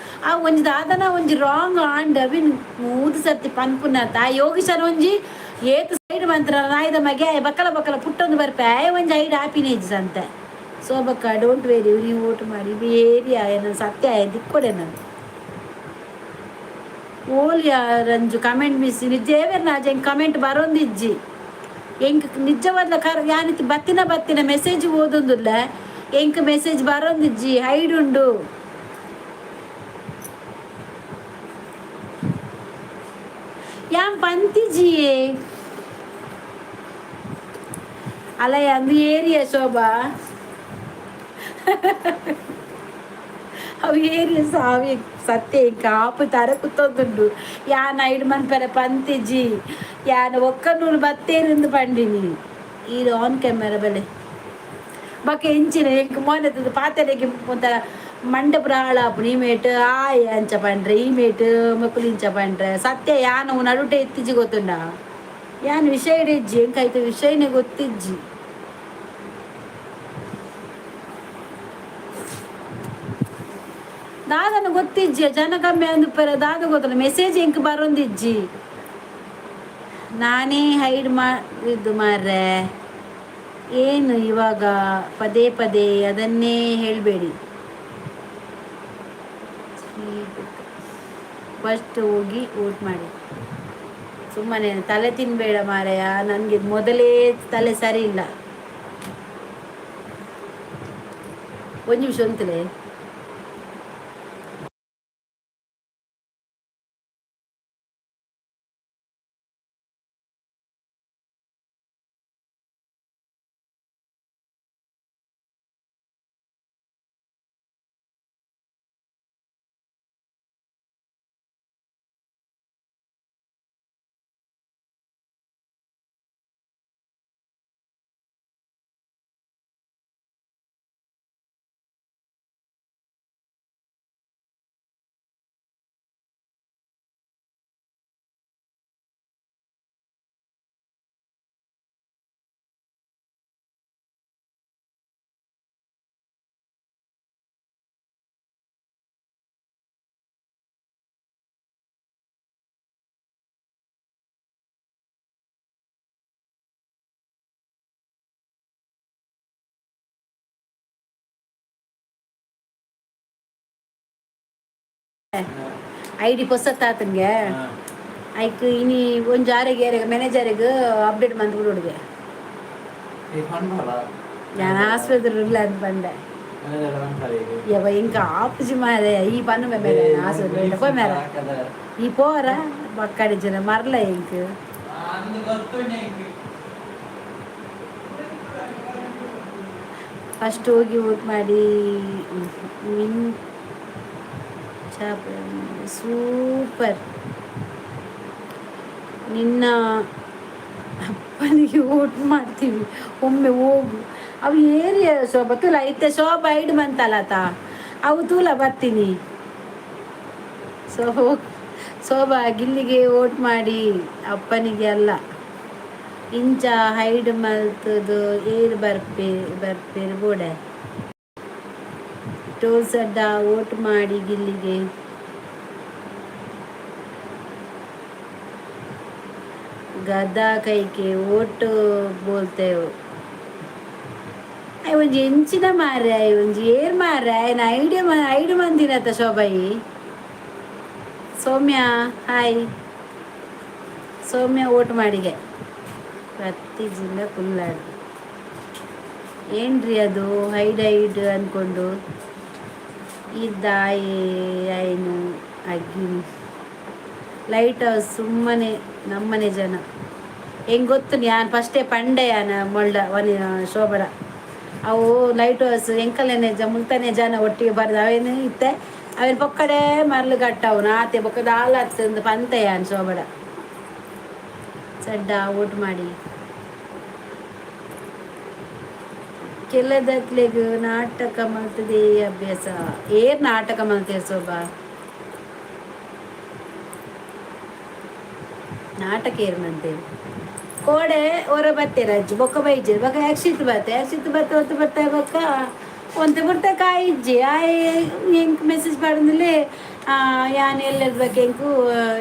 ಆ ಒಂಜಿ ದಾದನ ಒಂಜಿ ರಾಂಗ್ ಆಂಡ್ ಅವಿನ್ ಮೂದು ಸರ್ತಿ ಪನ್ಪುನತ. ಆ ಯೋಗೀಶನ ಒಂಜಿ ಏತ್ ಸೈಡ್ ಮಂತ್ರ ನಾಯ್ದ ಮಗೆ ಆಯ್ ಬಕ್ಕಲ ಬಕ್ಕಲ ಪುಟ್ಟೊಂದು ಬರ್ಪೆ. ಆಯ್ ಒಂಜಿ ಐಡ್ ಆಪಿನೇಜ್ ಅಂತೆ. ಸೋಬಕ್ಕ, don't worry, ನೀವು ಓಟ್ ಮಾಡಿ. ಏರಿಯಾ ಏನ ಸತ್ಯ ದಿಕ್ಕೊಡೆ ನಾನು ಓಲ್ಯಾ ರಂಜು, ಕಮೆಂಟ್ ಮಿಸ್ ನಿಜೇವೇರ್ ನಾಜ. ಎಂಕ್ ಕಮೆಂಟ್ ಬರೋಂದಿಜ್ಜಿ. ಎಂಕ್ ನಿಜವಾದ್ಲ ಕರ್ ಯಾನಿತ್ ಬತ್ತಿನ ಬತ್ತಿನ ಮೆಸೇಜ್ ಓದೊಂದುಲ್ಲ. ಎಂಕ್ ಮೆಸೇಜ್ ಬರೋಂದಿಜ್ಜಿ, ಹೈಡ್ ಉಂಡು. ಯಾನ್ ಪಂತಿಜಿಯೇ ಅಲ್ಲ. ಅಂದು ಏರಿಯಾ ಶೋಭಾ, ಅವು ಏರಿಯಾ ಸಾವಿ ಸತ್ಯ. ಕಾಪು ತರ ಕುತ್ತೊಂದುಂಡು. ಯಾನ್ ಐಡ್ ಮನ್ಪೆರೆ ಪಂತಿಜಿ. ಯಾನ್ ಒಕ್ಕನೂಲು ಬತ್ತೇರಿಂದು ಪಂಡಿನಿ. ಈರ್ ಆನ್ ಕ್ಯಾಮೆರಾ ಬಲೆ. ಬೊಕ ಎಂಚಿನ ಎಂಕ್ ಮೋನೆತದ ಪಾತೆರೆಗೆ ಒಂಥರ ಮಂಡೆ ಪೂರ ಹಾಳಾಪುಂಡು. ಈ ಮೇಟ್ ಆಯ್ ಅಂಚ ಪಂಡ್ರೆ, ಈ ಮೇಟ್ ಮೊಕುಲು ಇಂಚ ಪಂಡ್ರೆ. ಸತ್ಯ ಯಾನ್ ನಡುಟೆ ಇತ್ತಿಜಿ, ಗೊತ್ತುಂಡ? ಯಾನ್ ವಿಷಯ ಇಜ್ಜಿ. ಎಂಕ್ ಐತ ವಿಷಯನೇ ಗೊತ್ತಿಜ್ಜಿ. ದಾದನ ಗೊತ್ತಿಜ್ಜಿ. ಜನ ಕಮ್ಮಿ ಅಂದುಪ್ಪರೆ ದಾದ ಗೊತ್ತಲ್ಲ. ಮೆಸೇಜ್ ಎಂಕ್ ಬರೋಂದಿಜ್ಜಿ. ನಾನೇ ಹೈಡ್ ಮಾಡಿದ್ದು ಮಾರ್ರೆ. ಏನು ಇವಾಗ ಪದೇ ಪದೇ ಅದನ್ನೇ ಹೇಳಬೇಡಿ. ಫಸ್ಟ್ ಹೋಗಿ ಊಟ ಮಾಡಿ. ಸುಮ್ಮನೆ ತಲೆ ತಿನ್ನಬೇಡ ಮಾರಾಯ. ನನಗೆ ಮೊದಲೇ ತಲೆ ಸರಿ ಇಲ್ಲ. ಒಂದು ನಿಮಿಷ ಅಂತಲೇ. ಐಡಿ ಪೊಸತ್ತಾತನ್ಗೆ. ಐಕ್ ಇನಿ ಒಂಜಿ ಆರೆಗೆ ಮ್ಯಾನೇಜರ್ಗೆ ಅಪ್ಡೇಟ್ ಮಂತ್ ಬಿಡುಗೆ. ನಾನು ಆಸ್ಪತ್ರೆ ಇಲ್ಲ ಅಂತ ಬಂದೆ. ಯವ್ವ, ಇಂಕ ಆಪುಜಿ ಮಾರೆ. ಈ ಪನ್ನು ಮೇಲೆ ಆಸ್ಪತ್ರೆ ಪೋ ಮೇರ. ಈ ಪೋರ ಬಕ್ಕಡಿ ಜನ ಮರಲ ಇಂಕ್. ಫಸ್ಟ್ ಹೋಗಿ ಊಟ ಮಾಡಿ. ಮಿನ್ ಸೂಪರ್. ನಿನ್ನ ಅಪ್ಪನಿಗೆ ಓಟ್ ಮಾಡ್ತೀವಿ, ಒಮ್ಮೆ ಹೋಗು. ಅವು ಏರಿಯ ಶೋಭಾ ತೂಲ ಇತ್ತೆ. ಶೋಭಾ ಐಡ್ ಬಂತಲ್ಲತ, ಅವು ತೂಲ ಬರ್ತೀನಿ. ಸೊ ಶೋಭಾ, ಗಿಲ್ಲಿಗೆ ಓಟ್ ಮಾಡಿ, ಅಪ್ಪನಿಗೆ ಅಲ್ಲ. ಇಂಚ ಹೈಡ್ ಮಲ್ತದು ಏರ್ ಬರ್ಪೆ ಬರ್ಪೇರು ಬೋಡೆ. ಟೋಲ್ಸ್ ಅಡ್ಡ, ಓಟ್ ಮಾಡಿ ಗಿಲ್ಲಿಗೆ. गदा ಕೈಕೆ ಓಟ್ ಬೋಲ್ತೇವೆ. ಅಯ್ ಒಂಜಿ ಎಂಚಿನ ಮಾರ್ರೆ, ಅಯ್ ಒಂಜಿ ಏರ್ ಮಾರ್ರೆ. ಆಯ್ನ ಐಡಿಯಾ ಐಡು ಮಂದಿನತ್ತ ಶೋಭಾಯಿ. ಸೌಮ್ಯ, ಹಾಯ್ ಸೌಮ್ಯ. ಓಟ್ ಮಾಡಿಗೆ ಪ್ರತಿ ಜಿಲ್ಲ ಕುಲ್ಲಾಡು. ಏನ್ರಿ ಅದು ಹೈಡ್ ಹೈಡ್ ಅಂದ್ಕೊಂಡು ಇದ್ದಾಯಿ ಐನು ಅಗ್ಗಿನಿ ಲೈಟ್ ಹೌಸ್. ಸುಮ್ಮನೆ ನಮ್ಮನೆ ಜನ ಹೆಂಗೆ ಗೊತ್ತು? ಯಾನ್ ಫಸ್ಟೇ ಪಂಡೆ ಯಾನ ಮೊಳ್ಳ ಒನಿ ಶೋಭಡ. ಅವು ಲೈಟ್ ಹೌಸ್ ಎಂಕಲೇನೆ ಜ ಮುಲ್ತಾನೆ ಜನ ಒಟ್ಟಿಗೆ ಬರ್ದು ಅವೇನು ಇತ್ತೆ ಅವೇನು ಪೊಕ್ಕಡೆ ಮರ್ಲು ಕಟ್ಟವು ನಾತೆ ಬೊಕ್ಕ ದಾಲ ಹತ್ತಂದು ಪಂತೆ ಯಾನ್ ಶೋಭಡ. ಸಡ್ಡ, ಓಟ್ ಮಾಡಿ. ಕೆಲದಕ್ಲೆಗ್ ನಾಟಕ ಮಲ್ತದೆ ಅಭ್ಯಾಸ. ಏರ್ ನಾಟಕ ಮಲ್ತೇರ್ ಶೋಭಾ? ನಾಟಕ ಏರ್ ಮಂತೇರು? ಕೋಡೆ ಹೊರ ಬತ್ತೇರ ಅಜ್ಜಿ ಬೊಕ್ಕ ಬೈಜೆ ಬೊಕ್ಕ ಯಾಕ್ಷಿತ್ ಬತ್ತೆ, ಯಾಕ್ಷಿತ್ ಬತ್ತೆ ಒತ್ತು ಬತ್ತ ಬೊಕ್ಕ ಒಂತೆ ಬುರ್ತ ಕಾಯಿಜ್ಜಿ. ಆಯ್ ಎಂಕ್ ಮೆಸೇಜ್ ಪಾಡಂದಿಲ್ಲ. ಯಾನ್ ಎಲ್ಲೆರ್ಬೇಕು ಎಂಕು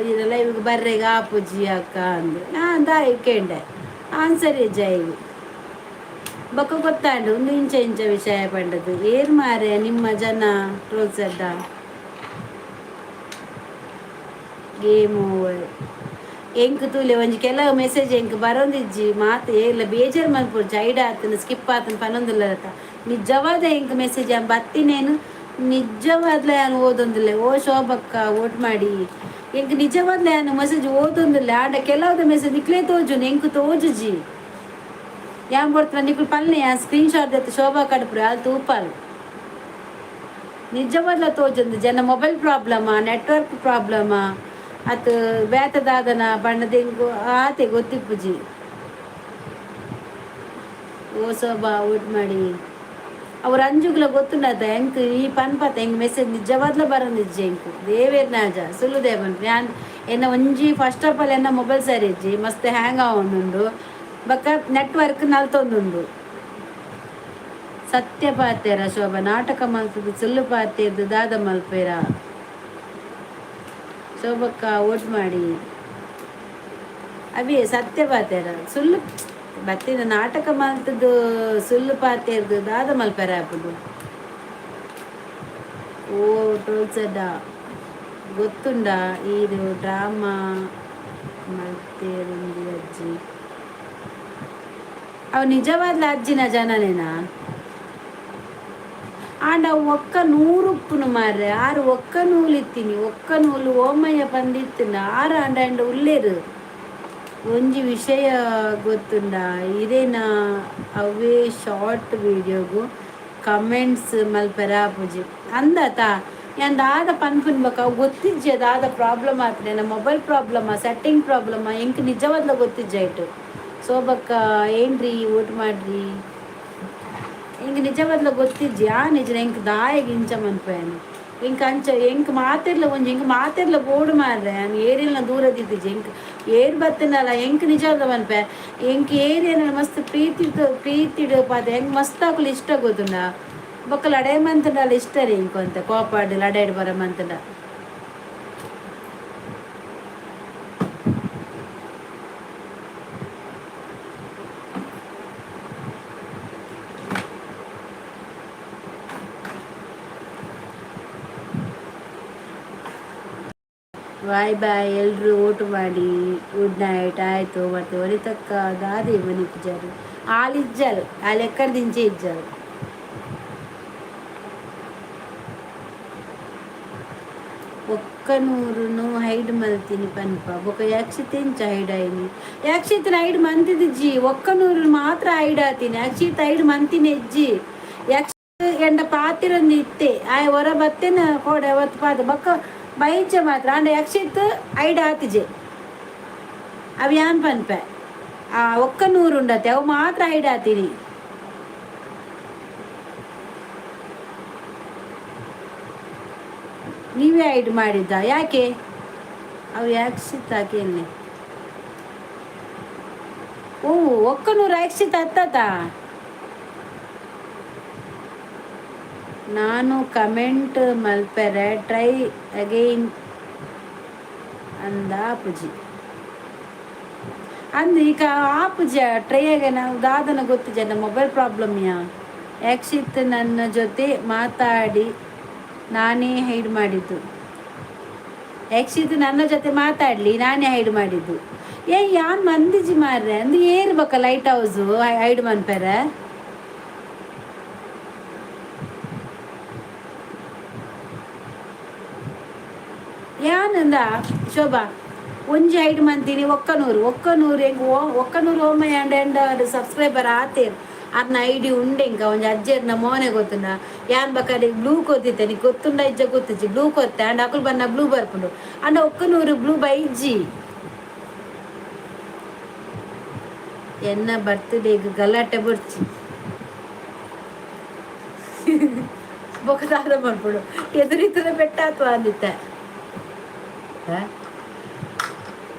ಇದೆಲ್ಲ ಇವಾಗ ಬರ್ರೆಗ ಆಪುಜಿ ಅಕ್ಕ ಅಂದು. ನಾನು ದಾಯಿ ಕೇಂಡೆ. ಆನ್ಸರ್ ಇಜ್ಜಿ. ಬೊಕ್ಕ ಗೊತ್ತಾಂಡು ಒಂದು ಇಂಚ ಇಂಚ ವಿಷಯ ಪಂಡದು. ಏರ್ ಮಾರೆ ನಿಮ್ಮ ಜನ ಟ್ರೋಲ್ಸ್ ಅಡ್ಡ? Game over. ಎಂಕ್ ತೂಲೆ, ಒಂಜಿ ಕೆಲವು ಮೆಸೇಜ್ ಎಂಕ್ ಬರೋಂದಿಜ್ಜಿ. ಮಾತು ಏರ್ಲ ಬೇಜಾರು ಮಲ್ಪೊಡ್ಚಿ. ಐಡ್ ಆತನ ಸ್ಕಿಪ್ ಆತನ ಪನೊಂದುಲ್ಲತ. ನಿಜವಾದ ಎಂಕ್ ಮೆಸೇಜ್ ಬತ್ತಿನೇನು ನಿಜವಾದ್ಲ ಯಾನ್ ಓದೊಂದಿಲ್ಲ. ಓ ಶೋಭಕ್ಕ, ಓಟ್ ಮಾಡಿ. ಎಂಕ್ ನಿಜವಾದ್ಲ ಯಾನ್ ಮೆಸೇಜ್ ಓದೊಂದಿಲ್ಲ. ಆಂಡ ಕೆಲವುದ ಮೆಸೇಜ್ ನಿಕ್ಲೇ ತೋಜುನು, ಎಂಕ್ ತೋಜುಜಿ. ಯಾನ್ ಬರ್ತನ ನಿಕುಲು ಪಲ್ನೆ. ಯಾನ್ ಸ್ಕ್ರೀನ್ ಶಾಟ್ ದೆತ್ತ್ ಶೋಭಾ ಕಡಪುಡು ಅಲ್ ತೂಪಾಲ್. ನಿಜವಾದ್ಲ ತೋಜೊಂದು ಜನ ಮೊಬೈಲ್ ಪ್ರಾಬ್ಲಮಾ, ನೆಟ್ವರ್ಕ್ ಪ್ರಾಬ್ಲಮಾ, ಅತ್ ಬೇತೆ ದಾದನ ಬಣ್ಣದ ಎಂಕ್ ಆತೆ ಗೊತ್ತಿಪ್ಪುಜಿ. ಓ ಶೋಭಾ, ಓಟ್ ಮಾಡಿ. ಅವ್ರ ಅಂಜುಗ್ಲ ಗೊತ್ತುಂಡತ ಎಂಕ್ ಈ ಪನ್ಪತ. ಎಂಕ್ ಮೆಸೇಜ್ ನಿಜವಾದ್ಲ ಬರಂದಿಜ್ಜಿ ಎಂಕ್. ದೇವೇರ್ ನಾಜ ಸುಳ್ಳು ದೇವನ್. ಯಾನ್ ಎನ್ನ ಒಂಜಿ ಫಸ್ಟ್ ಆಫ್ ಆಲ್ ಎನ್ನ ಮೊಬೈಲ್ ಸರಿ ಇಜ್ಜಿ, ಮಸ್ತ್ ಹ್ಯಾಂಗ್ ಆವೊಂದುಂಡು. ಬೊಕ್ಕ ನೆಟ್ವರ್ಕ್ ನಲ್ತೊಂದುಂಡು. ಸತ್ಯ ಪಾತೆರ ಶೋಭಾ. ನಾಟಕ ಮಲ್ತದು ಸುಳ್ಳು ಪಾತೆರ್ದು ದಾದ ಮಲ್ಪೇರ? ಶೋಭಕ್ಕ, ಓಟ್ ಮಾಡಿ. ಅವಿ ಸತ್ಯ ಪಾತೆರ. ಸುಳ್ಳು ಬತ್ತಿನ ನಾಟಕ ಮಲ್ತದು ಸುಳ್ಳು ಪಾತೆರ್ದು ದಾದ ಮಲ್ಪೆರ ಆಪುಂಡು? ಓ ಟೋಲ್ಸಡ, ಗೊತ್ತುಂಡ ಈರು ಡ್ರಾಮಾ ಮಲ್ತೇರುಂದಿ ಅಜ್ಜಿ. ಅವು ನಿಜವಾದ್ಲ ಅಜ್ಜಿನ ಜನನೇನಾ? ಆಂಡ ಅವು ಒಕ್ಕ ನೂರುಪ್ಪುನು ಮಾರ್ರೆ. ಆರು ಒಕ್ಕ ನೂಲು ಇತ್ತೀನಿ, ಒಕ್ಕ ನೂಲು ಓಮಯ್ಯ ಪಂದಿತ್ತಿನ ಆರು. ಆಂಡ ಅಂಡ ಉಲ್ಲೇರು. ಒಂಜಿ ವಿಷಯ ಗೊತ್ತುಂಡ ಇರೇನ? ಅವೇ ಶಾರ್ಟ್ ವೀಡಿಯೋಗು ಕಮೆಂಟ್ಸ್ ಮಲ್ಪೆರ ಆಪುಜಿ ಅಂದತ. ಯಾನ್ ದಾದ ಪನ್ಪುನ್ ಬೊಕ ಅವು ಗೊತ್ತಿಜ್ಜಿ. ದಾದ ಪ್ರಾಬ್ಲಮ್ ಆತ್ನೆ, ಮೊಬೈಲ್ ಪ್ರಾಬ್ಲಮ್, ಸೆಟ್ಟಿಂಗ್ ಪ್ರಾಬ್ಲಮ್, ಎಂಕ್ ನಿಜವಾದ್ಲ ಗೊತ್ತಿಜ್ಜಿ ಐಟ್. ಸೋಬಕ್ಕ ಏನ್ರಿ, ಓಟ್ ಮಾಡ್ರಿ. ಎಂಕ್ ನಿಜವಾದ್ಲ ಗೊತ್ತಿಜ್ಜಿ. ಆ ನಿಜ ಎಂಕ್ ದಾಯೆಗ್ ಇಂಚ ಮನ್ಪೇನು? ಎಂಕ್ ಅಂಚ ಎಂಕ್ ಮಾತೆರ್ಲ ಒಂಜಿ ಎಂಕ್ ಮಾತೆರ್ಲ ಬೋಡು ಮಾರ್ರೆ. ಯಾನ್ ಏರಿಲ್ನ ದೂರ ದಿತ್ತಿಜ್ಜಿ. ಎಂಕ್ ಏರ್ ಬತ್ತಿನಲ್ಲ ಎಂಕ್ ನಿಜವಾದ್ಲ ಮನ್ಪೆ. ಎಂಕ್ ಏರಿಯನ ಮಸ್ತ್ ಪ್ರೀತಿ ಪ್ರೀತಿಡ್ ಪಾತೆ. ಎಂಕ್ ಮಸ್ತ್ ಅಕುಲು ಇಷ್ಟ ಗೊತ್ತುಂಡ. ಬೊಕ್ಕ ಲಡಾಯಿ ಮಂತುಂಡಲ ಇಷ್ಟ ರೀ ಎಂಕ್. ಒಂತೆ ಕೋಪಾಡ್ ಲಡಾಯ್ಡ್ ಬರ ಮಂತುಂಡ. ಬಾಯ್ ಬಾಯ್ ಎಲ್ಲರೂ, ಓಟು ಮಾಡಿ, ಗುಡ್ ನೈಟ್. ಆಯಿತು. ಮತ್ತು ವನಿತಕ್ಕ ದಾದಿ ಮನಿ ಪೂಜಾರಿ ಆಲಿಜ್ಜಲ್ ಆ ಲೆಕ್ಕದಿಂಚೆ ಇಜ್ಜಾರು. ಒಕ್ಕನೂರುನು ಹೈಡ್ ಮಲ್ತೀನಿ ಪನ್ಪ. ಬೊಕ ಯಕ್ಷಿತ್ ಎಂಚ ಹೈಡ್ ಆಯ್ನಿ? ಯಕ್ಷಿತ್ನ ಹೈಡ್ ಮಂತಿದಿಜ್ಜಿ, ಒಕ್ಕನೂರು ಮಾತ್ರ ಹೈಡ್ ಆತೀನಿ. ಯಕ್ಷಿತ್ ಹೈಡ್ ಮಂತಿನ ಇಜ್ಜಿ. ಯಕ್ಷ ಎಂಡ ಪಾತಿರೊಂದು ಇತ್ತೆ ಆಯ್ ಹೊರ ಬತ್ತೇನ ಕೋಡೆ ಅವತ್ತು ಪಾದ ಬೊಕ್ಕ ಬೈಚ ಮಾತ್ರ. ಅಂಡ ಯಕ್ಷಿತ್ ಹೈಡ್ ಆತಿಜೆ. ಅವು ಯಾನ್ ಪನ್ಪೆ, ಆ ಒಕ್ಕನೂರು ಉಂಡತೆ, ಅವು ಮಾತ್ರ ಹೈಡ್ ಆತೀನಿ. ನೀವೇ ಹೈಡ್ ಮಾಡಿದ್ದ? ಯಾಕೆ? ಅವು ಯಕ್ಷಿತ್ ಹಾಕೇನೆ. ಓ, ಒಕ್ಕನೂರು ಯಕ್ಷಿತ್ ಹತ್ತತ. ನಾನು ಕಮೆಂಟ್ ಮಲ್ಪೆರೆ ಟ್ರೈ ಅಗೈನ್ ಅಂದ ಪೂಜಿ ಅಂದ್. ಈಗ ಆಪುಜ ಟ್ರೈ ಅಗೈನ್. ದಾದನ ಗೊತ್ತಿಜ, ಮೊಬೈಲ್ ಪ್ರಾಬ್ಲಮ್. ಯಾ ಯಕ್ಷಿತ್ ನನ್ನ ಜೊತೆ ಮಾತಾಡಿ ನಾನೇ ಹೈಡ್ ಮಾಡಿದ್ದು. ಯಕ್ಷಿತ್ ನನ್ನ ಜೊತೆ ಮಾತಾಡಲಿ, ನಾನೇ ಹೈಡ್ ಮಾಡಿದ್ದು. ಏ, ಯಾನ್ ಮಂದಿಜಿ ಮಾರ್ರೆ. ಅಂದು ಏರು ಬಕ್ಕ ಲೈಟ್ ಹೌಸು ಹೈಡ್ ಮನ್ಪೆರೆ? ಯಾನಂದ ಶೋಭಾ, ಒಂಜಿ ಹೈಡ್ ಮಂತೀನಿ ಒಕ್ಕನೂರು. ಒಕ್ಕನೂರು ಹೆಂಗ್? ಒಕ್ಕನೂರು ಓಮೈ ಅಂಡ್ ಎಂಡ್ ಸಬ್ಸ್ಕ್ರೈಬರ್ ಆತೇರ್. ಅರ್ನ ಐಡಿ ಉಂಡೆ ಇಂಕ ಒಂಜಿ ಅಜ್ಜೆರ್ನ ಮೋನೆ ಗೊತ್ತುಂಡ. ಯಾನ್ ಬಕ್ಕ ಬ್ಲೂ ಕೊತ್ತಿತ್ತೆ, ನೀ ಗೊತ್ತುಂಡ ಇಜ್ಜ ಗೊತ್ತಿಜ್ಜಿ. ಬ್ಲೂ ಕೊತ್ತೆ ಅಂಡ್ ಅಕುಲು ಬನ್ನ ಬ್ಲೂ ಬರ್ಪುಂಡು. ಅಂಡ ಒಕ್ಕನೂರು ಬ್ಲೂ ಬೈಜ್ಜಿ. ಎನ್ನ ಬರ್ತ್ಡೇಗ್ ಗಲಾಟೆ ಬೊರ್ಚಿ. ಬೊಕ ದಾದ ಮಲ್ಪೊಡು? ಎದುರಿತದ ಬೆಟ್ಟಾತು ಅಂದಿತ್ತೆ.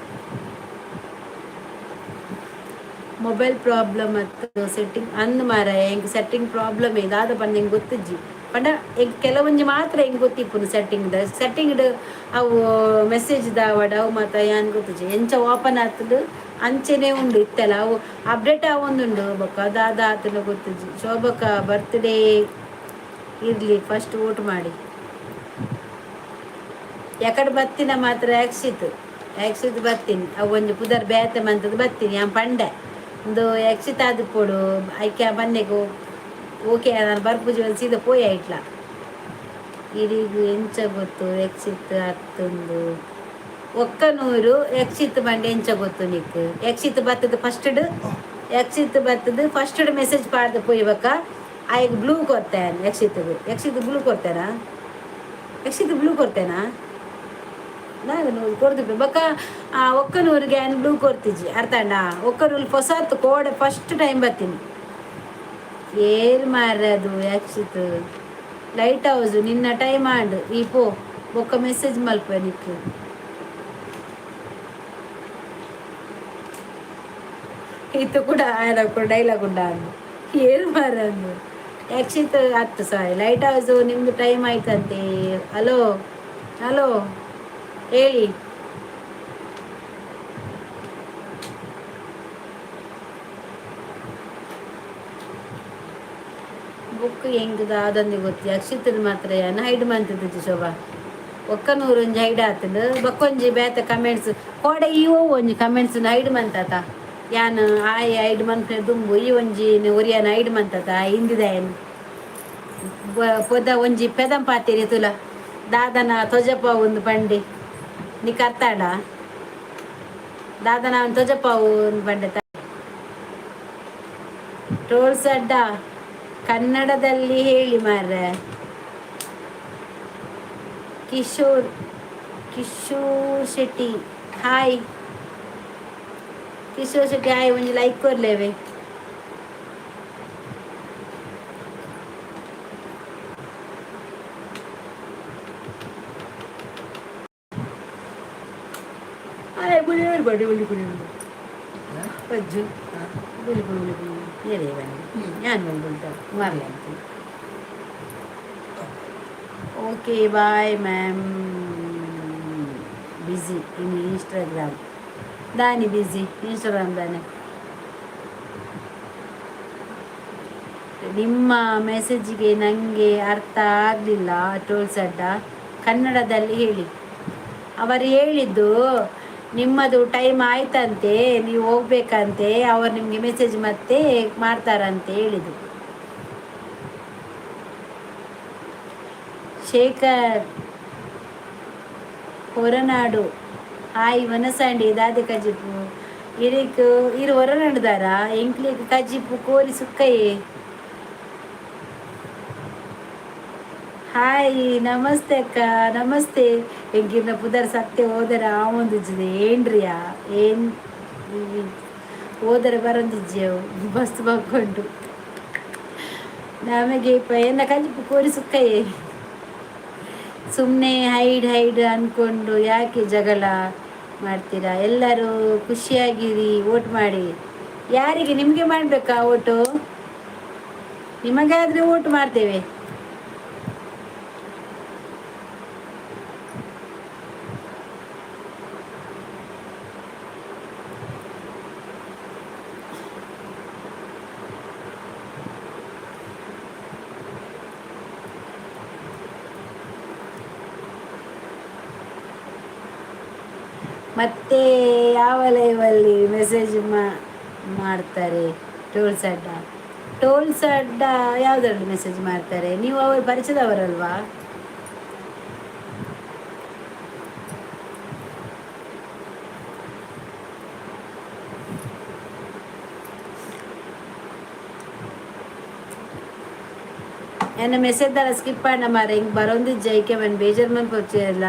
ಮೊಬೈಲ್ ಪ್ರಾಬ್ಲಮ್ ಮತ್ತು ಸೆಟ್ಟಿಂಗ್ ಅಂದ್ ಮಾರ. ಎಂಕ್ ಸೆಟ್ಟಿಂಗ್ ಪ್ರಾಬ್ಲಮ್ ದಾದ ಪಂಡ ಎಂಕ್ ಗೊತ್ತಿಜ್ಜಿ. ಪಂಡ ಎಂಕ್ ಕೆಲವೊಂಜಿ ಮಾತ್ರ ಎಂಕ್ ಗೊತ್ತಿಪ್ಪುನು. ಸೆಟ್ಟಿಂಗ್ ಸೆಟ್ಟಿಂಗ್ ಅವು ಮೆಸೇಜ್ ದಾವಡ್ ಅವು ಮಾತ ಯಾನ್ ಗೊತ್ತಿಜ್ಜಿ. ಎಂಚ ಓಪನ್ ಆತುಂಡು ಅಂಚೆನೆ ಉಂಡು ಇತ್ತೆಲ್ಲ. ಅವು ಅಪ್ಡೇಟ್ ಆವೊಂದುಂಡು. ಬೊಕ್ಕ ದಾದ ಆತುಂಡು ಗೊತ್ತಿಜ್ಜಿ. ಶೋಭಕ್ಕ ಬರ್ತ್ಡೇ ಇರಲಿ, ಫಸ್ಟ್ ವೋಟ್ ಮಾಡಿ. ಎಕಡೆ ಬತ್ತಿನ ಮಾತ್ರ ಯಕ್ಷಿತ್ ಯಕ್ಷಿತ್ ಬತ್ತೀನಿ. ಅವು ಒಂಜಿ ಪುದರ್ ಬೇತೆ ಮಂತದ ಬತ್ತೀನಿ. ಯಾನ್ ಪಂಡೆ, ಒಂದು ಯಕ್ಷಿತ್ ಆದಿಪ್ಪೊಡು ಐಕೆ ಬನ್ನೆಗು. ಓಕೆ, ನಾನು ಬರ್ಪುಜಿ ಒಂದು ಸೀದಾ ಪೋಯಿ ಐಟ್ಲ. ಇರಿಗು ಎಂಚ ಗೊತ್ತು ಯಕ್ಷಿತ್ ಅತ್ತೊಂದು? ಒಕ್ಕನೂರು ಯಕ್ಷಿತ್ ಬಂಡೆ ಎಂಚ ಗೊತ್ತು ನಿಕ್? ಯಕ್ಷಿತ್ ಬತ್ತದ ಫಸ್ಟ್, ಯಕ್ಷಿತ್ ಬತ್ತದ ಫಸ್ಟ್ ಮೆಸೇಜ್ ಪಾಡ್ದು ಪೋಯ್ಬಕ್ಕ ಆಯ್ಗೆ ಬ್ಲೂ ಕೊರ್ತೇನೆ ಯಕ್ಷಿತ್ಗೆ. ಯಕ್ಷಿತ್ ಬ್ಲೂ ಕೊರ್ತೇನಾ? ಯಕ್ಷಿತ್ ಬ್ಲೂ ಕೊರ್ತೇನಾ? ನಾನು ಕೊಡ್ದು ಬೊಕ್ಕ ಆ ಒಕ್ಕನೂರಿಗೆ ಆ್ಯನ್ ಬ್ಲೂ ಕೊರ್ತಿಜ್ಜಿ, ಅರ್ಥಂಡ? ಒಕ್ಕನೂರು ಹೊಸತ್ತು ಕೋಡೆ ಫಸ್ಟ್ ಟೈಮ್ ಬರ್ತೀನಿ. ಏರ್ ಮಾರ್ರೆ ಅದು ಯಕ್ಷಿತ್? ಲೈಟ್ ಹೌಸು ನಿನ್ನ ಟೈಮ್ ಆಂಡ್. ಈ ಪೋ, ಬೊಕ್ಕ ಮೆಸೇಜ್ ಮಲ್ಪೆ ನಿಕ್ಕು. ಇತ್ತು ಕೂಡ ಆಯನ ಕೂಡ ಡೈಲಾಗ್ ಉಂಡ ಅಂದು. ಏರು ಮಾರ್ರೆ ಅಂದು ಯಕ್ಷಿತ್ ಹತ್ತು. ಸಾರಿ ಲೈಟ್ ಹೌಸು, ನಿಮ್ಮದು ಟೈಮ್ ಆಯ್ತಂತೆ. ಹಲೋ ಹಲೋ, ಹೇಳಿ. ಬುಕ್ ಹೆಂಗದ ಅದಂದು ಗೊತ್ತಿ. ಅಕ್ಷಿತದ ಮಾತ್ರ ಯಾನ್ ಹೈಡ್ ಮಂತಿದ್ದು ಶೋಭಾ. ಒಕ್ಕನೂರು ಒಂಜಿ ಹೈಡ್ ಆತಂಡು. ಬೊಕ್ಕೊಂಜಿ ಬೇತೆ ಕಮೆಂಟ್ಸ್ ಕೋಡೆ ಈ ಒಂಜಿ ಕಮೆಂಟ್ಸ್ ಹೈಡ್ ಮಂತಾತ. ಯಾನ್ ಆಯ್ ಹೈಡ್ ಮನ್ಪುನೆ ದುಂಬು ಈ ಒಂಜಿ ಒರಿಯನ್ ಹೈಡ್ ಮಂತಾತ. ಹಿಂದಿದಾಯನ್ ಪೊದ ಒಂಜಿ ಪೆದಂಪಾತಿರಿ ತುಲ ದಾದನ ತೊಜಪ ಒಂದು ಬಂಡಿ ನೀ ಕರ್ತಾಡ ದಾದನ ತೊಜಪಾವು ಒಂದು ಬಂಡೆ. ಟ್ರೋಲ್ಸ್ ಅಡ್ಡ, ಕನ್ನಡದಲ್ಲಿ ಹೇಳಿ ಮಾರ್ರೆ. ಕಿಶೋರ್ ಕಿಶೋರ್ ಶೆಟ್ಟಿ ಹಾಯ್. ಕಿಶೋರ್ ಶೆಟ್ಟಿ ಹಾಯ್. ಒಂಜಿ ಲೈಕ್ ಕೊರ್ಲೇವೆ. ಬಡಿ ಬಡಿ ಬಡಿ ಬಜ್ಜು ಬುಲಿ ಬುಲಿ ಬುಲಿ ಏರೇ ಬನ್ನಿ. ನಾನು ಬಂದು ಮರಲೆ ಅಂತ. Okay, bye ma'am. Busy in Instagram. Dani busy Instagram ದಾನೆ. ನಿಮ್ಮ ಮೆಸೇಜಿಗೆ ನನಗೆ ಅರ್ಥ ಆಗಲಿಲ್ಲ. ಟೋಲ್ಸ್ ಅಡ್ಡ, ಕನ್ನಡದಲ್ಲಿ ಹೇಳಿ. ಅವರು ಹೇಳಿದ್ದು ನಿಮ್ಮದು ಟೈಮ್ ಆಯ್ತಂತೆ, ನೀವು ಹೋಗ್ಬೇಕಂತೆ, ಅವರು ನಿಮಗೆ ಮೆಸೇಜ್ ಮತ್ತೆ ಮಾಡ್ತಾರಂತೆ ಹೇಳಿದ್ದು. ಶೇಖರ್ ಹೊರನಾಡು ಹಾಯ್ ವನಸಂಡಿ ದಾದೆ ಕಜಿಪು ಇರಿಕ್ ಇರು ಹೊರನಾಡುದಾರ ಎಂಕ್ಲಿಕ್ ಕಜಿಪು ಕೋರಿ ಸುಕ್ಕಯೇ. ಹಾಯ್ ನಮಸ್ತೆ ಅಕ್ಕ, ನಮಸ್ತೆ. ಎಂಕಿರ್ನ ಪುದರ್ ಸತ್ಯ ಹೋದರೆ ಆವೊಂದಿಜ್ಜದೆ ಏನ್ರಿಯಾ ಏನ್ ಹೋದರೆ ಬರೊಂದಿಜ್ಜೆವು ಬಸ್ ಬಕ್ಕೊಂಡು ನಮಗೆ ಇಪ್ಪ ಎನ್ನ ಕಜಿಪು ಕೋರಿ ಸುಕ್ಕಯೇ. ಸುಮ್ಮನೆ ಹೈಡ್ ಹೈಡ್ ಅಂದ್ಕೊಂಡು ಯಾಕೆ ಜಗಳ ಮಾಡ್ತೀರಾ? ಎಲ್ಲರೂ ಖುಷಿಯಾಗಿರಿ, ವೋಟ್ ಮಾಡಿ. ಯಾರಿಗೆ? ನಿಮಗೆ ಮಾಡಬೇಕಾ ಓಟು? ನಿಮಗಾದರೆ ವೋಟ್ ಮಾಡ್ತೇವೆ. ಮತ್ತೆ ಯಾವ ಲೈವಲ್ಲಿ ಮೆಸೇಜ್ ಮಾಡ್ತಾರೆ? ಟೋಲ್ಸ್ ಅಡ್ಡ, ಟೋಲ್ಸ್ ಅಡ್ಡ ಯಾವುದರಲ್ಲಿ ಮೆಸೇಜ್ ಮಾಡ್ತಾರೆ? ನೀವು ಅವರು ಪರಿಚಯದವರಲ್ವಾ? ಎನ್ನ ಮೆಸೇಜ್ ದಾಲ ಸ್ಕಿಪ್ ಆಂಡ ಮಾರೆ, ಹಿಂಗೆ ಬರೋಂದಿಜ್ಜ ಐಕೆ ಮನ್ ಬೇಜಾರ್ ಮನ್ಪೊಚ್ಚೆಲ್ಲ.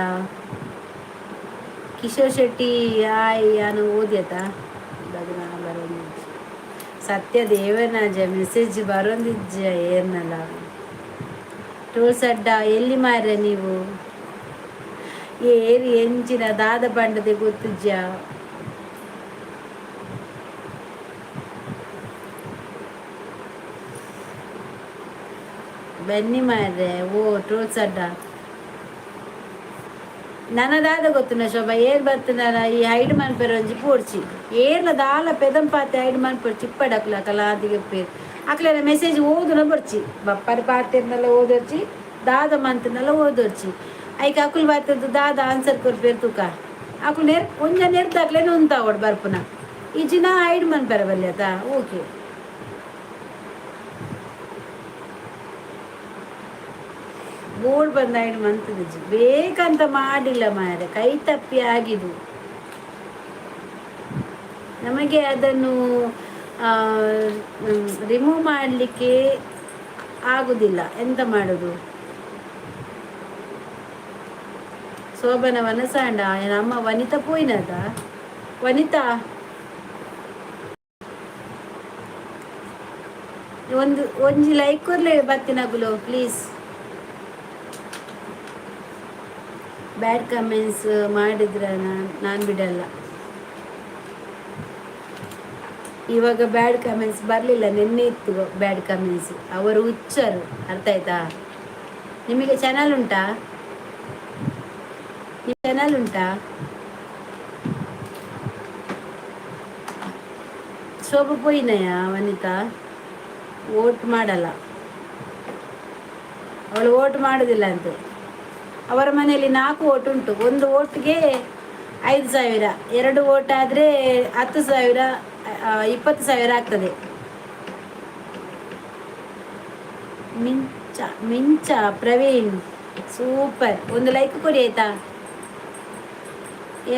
ಕಿಶೋರ್ ಶೆಟ್ಟಿ ಹಾಯ್, ಯಾನು ಓದ್ಯತ ಬರೋಂದಿಜ್ಜ. ಸತ್ಯ ದೇವನಾಜ ಮೆಸೇಜ್ ಬರೋಂದಿಜ್ಜ ಏರ್ನಲ್ಲ. ಟೋಲ್ಸ್ ಅಡ್ಡ ಎಲ್ಲಿ ಮಾರ್ರೆ ನೀವು? ಏರಿ ಎಂಚಿನ ದಾದ ಪಂಡದೆ ಗೊತ್ತುಜ್ಜ. ಬನ್ನಿ ಮಾರ್ರೆ. ಓ ಟೋಲ್ಸ್ ಅಡ್ಡ ನನದಾದ ಗೊತ್ತುನ ಶೋಭಾ ಏರ್ ಬರ್ತನಾರ ಈ ಹೈಡ್ ಮನ್ಪೆರ ಒಂಜಿ ಪೋಡ್ಚಿ ಏರ್ಲ ದಾಲ ಪೆದಂಪಾತೆ ಹೈಡ್ ಮನ್ಪೊರ್ಚಿ ಚಿಪ್ಪಡಕ್ಲ ಕಲಾದಿಗೆ ಪೇರ್ ಅಕ್ಲೆನ ಮೆಸೇಜ್ ಓದುನ ಬೊರ್ಚಿ ಬಪ್ಪರ್ ಪಾತೆರ್ನಲ್ಲ ಓದೊರ್ಚಿ ದಾದ ಮಂತನಲ್ಲ ಓದೊರ್ಚಿ ಐಕ್ ಅಕುಲ್ ಬಾತದ್ದು ದಾದ ಆನ್ಸರ್ ಕೊರ್ಪೇರ್ ತೂಕ ಅಕುಲ್ ನೇರ್ ಒಂಜ ನೆರ್ದಾಕ್ಲೇನೆ ಉಂತಾವಡ್ ಬರ್ಪುನ ಈ ಜಿನ ಹೈಡ್ ಮನ್ಪೆರ ಬಲ್ಯತ. ಓಕೆ ಬೋರ್ಡ್ ಬಂದ ಹೈಡ್ ಮಂತದಿಜ್ಜಿ ಬೇಕಂತ ಮಾಡಿಲ್ಲ ಮಾರೆ, ಕೈ ತಪ್ಪಿ ಆಗಿದು ನಮಗೆ. ಅದನ್ನು ರಿಮೂವ್ ಮಾಡಲಿಕ್ಕೆ ಆಗುದಿಲ್ಲ, ಎಂತ ಮಾಡೋದು? ಶೋಭನ ವನಸಾಂಡ ನಮ್ಮ ವನಿತಾ ಪೋಯಿನದ ವನಿತಾ ಒಂದು ಒಂಜಿ ಲೈಕ್ ಕೊರ್ಲೆ ಬತ್ತಿನಗುಲು ಪ್ಲೀಸ್. ಬ್ಯಾಡ್ ಕಮೆಂಟ್ಸ್ ಮಾಡಿದ್ರೆ ನಾನು ಬಿಡಲ್ಲ. ಇವಾಗ ಬ್ಯಾಡ್ ಕಮೆಂಟ್ಸ್ ಬರಲಿಲ್ಲ, ನಿನ್ನೆ ಇತ್ತು ಬ್ಯಾಡ್ ಕಮೆಂಟ್ಸ್. ಅವರು ಹುಚ್ಚರು, ಅರ್ಥ ಆಯ್ತಾ ನಿಮಗೆ? ಚಾನಲ್ ಉಂಟಾ? ನಿಮ್ಮ ಚಾನಲ್ ಉಂಟಾ? ಶೋಭ ಪೋಯಿನಯ ವನಿತಾ ವೋಟ್ ಮಾಡಲ್ಲ ಅವಳು, ವೋಟ್ ಮಾಡೋದಿಲ್ಲ ಅಂತೆ. ಅವರ ಮನೆಯಲ್ಲಿ 4 ಓಟ್ ಉಂಟು. ಒಂದು ಓಟ್ಗೆ 5,000, ಎರಡು ಓಟ್ ಆದರೆ 10,000, 20,000 ಆಗ್ತದೆ. ಮಿಂಚ ಮಿಂಚ ಪ್ರವೀಣ್ ಸೂಪರ್, ಒಂದು ಲೈಕ್ ಕೊಡಿ ಆಯ್ತಾ?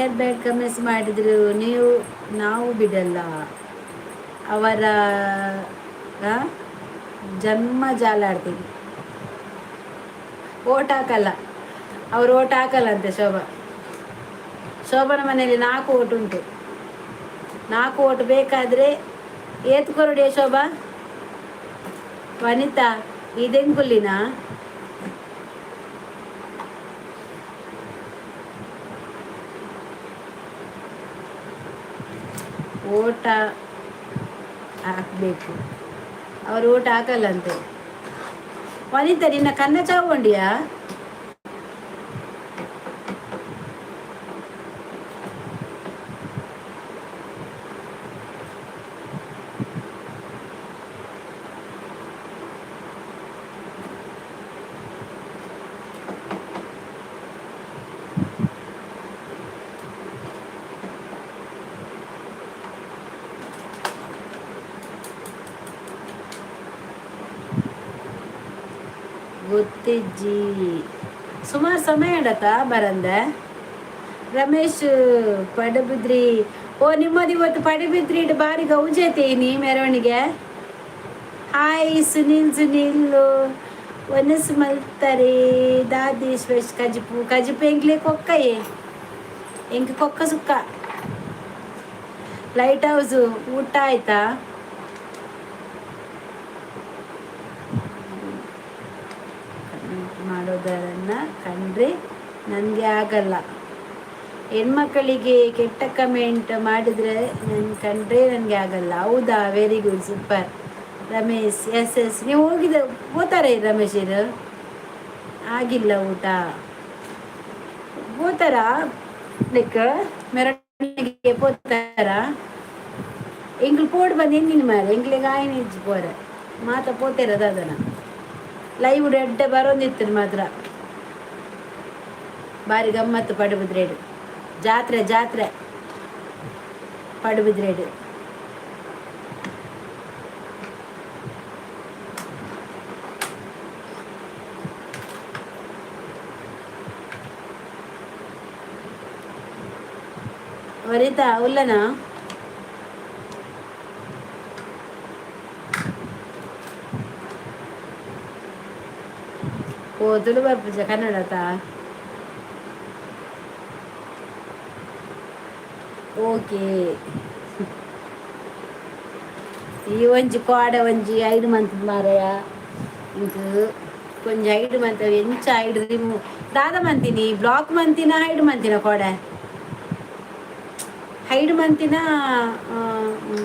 ಏರ್ ಬ್ಯಾಡ್ ಕಮೆಂಟ್ಸ್ ಮಾಡಿದ್ರು ನೀವು, ನಾವು ಬಿಡಲ್ಲ. ಅವರ ಜನ್ಮ ಜಾಲಾಡ್ತೀವಿ. ಓಟ್ ಹಾಕಲ್ಲ ಅವರು, ಓಟ್ ಹಾಕಲ್ಲ ಅಂತೆ ಶೋಭಾ. ಶೋಭನ ಮನೆಯಲ್ಲಿ 4 ಓಟ್ ಉಂಟು. 4 ಓಟ್ ಬೇಕಾದರೆ ಏತ್ ಕೊರಡಿಯ ಶೋಭಾ? ವನಿತಾ ಇದೆಂಕುಲ್ಲಿನ ಓಟ ಹಾಕಬೇಕು, ಅವರು ಓಟ್ ಹಾಕಲ್ಲಂತೆ. ವನಿತಾ ನಿನ್ನ ಕನ್ನ ಚಾವುಂಡಿಯಾ? ಗೊತ್ತಿಜ್ಜಿ. ಸುಮಾರು ಸಮಯ ಆಡತ್ತ ಬರಂದೆ. ರಮೇಶ್ ಪಡಬಿದ್ರಿ. ಓ, ನಿಮ್ಮದು ಇವತ್ತು ಪಡಬಿದ್ರಿ ಬಾರಿ ಗೌಜೈತೆ ನೀ ಮೆರವಣಿಗೆ. ಹಾಯ್ ಸುನೀಲ್. ಸುನೀಲ್, ಒನಸ್ ಮಲ್ತಾರೆ ದಾದಿ ಸ್ಪೆಷ್? ಕಜಿಪು, ಕಜಿಪು. ಎಂಕ್ಲೆ ಕೊಕ್ಕಯೇ, ಎಂಕ್ ಕೊಕ್ಕ ಸುಕ್ಕ. ಲೈಟ್ ಹೌಸು, ಊಟ ಆಯ್ತಾ? ಕಮೆಂಟ್ ಮಾಡೋದನ್ನ ಕಂಡ್ರೆ ನನಗೆ ಆಗಲ್ಲ. ಹೆಣ್ಮಕ್ಕಳಿಗೆ ಕೆಟ್ಟ ಕಮೆಂಟ್ ಮಾಡಿದರೆ ನನ್ ಕಂಡ್ರೆ ನನಗೆ ಆಗಲ್ಲ. ಹೌದಾ? Very good, super Ramesh. S S, ನೀವು ಹೋಗಿದ್ದೆ ಹೋತಾರೆ ರಮೇಶ್. ಇದು ಆಗಿಲ್ಲ ಊಟ. ಹೋತಾರ ಲೈಕ್ ಮೆರವಣಿಗೆ ಪೋತಾರ? ಎಂಗ್ಲು ಪೋಡ್ ಬಂದು ಎಂದಿನ ಮಾರೆ, ಎಂಗ್ಲಿಗೆ ಆಯ್ನ ಇಜ್ಜಿ ಪೋರೆ. ಮಾತ ಪೋತೇರ ದಾದನ. ಲೈವ್ ಎಡ್ಡೆ ಬರೋಂದಿತ್ತು ಮಾತ್ರ. ಬಾರಿ ಗಮ್ಮತ್ತು ಪಡುಬಿದ್ರೇಡು. ಜಾತ್ರೆ ಜಾತ್ರೆ ಪಡುಬಿದ್ರೇಡು. ವನಿತಾ ಉಲ್ಲನಾ? ಓ, ತುಳು ಬರ್ಪುಜ ಕನ್ನಡತಾ? ಓಕೆ. ಈ ಒಂಜಿ ಕೋಡೆ ಒಂಜಿ ಐಡ್ ಮಂತ್ ಮಾರಾಯ. ಇಂಕ್ ಒಂಜಿ ಐಡ್ ಮಂತ್ ಎಂಚ ಐಡ್ ರಿಮೂವ್ ದಾದ ಮಂತಿನಿ? Block ಮಂತಿನ, hide ಮಂತಿನ? ಕೋಡೆ ಹೈಡ್ ಮಂತಿನ,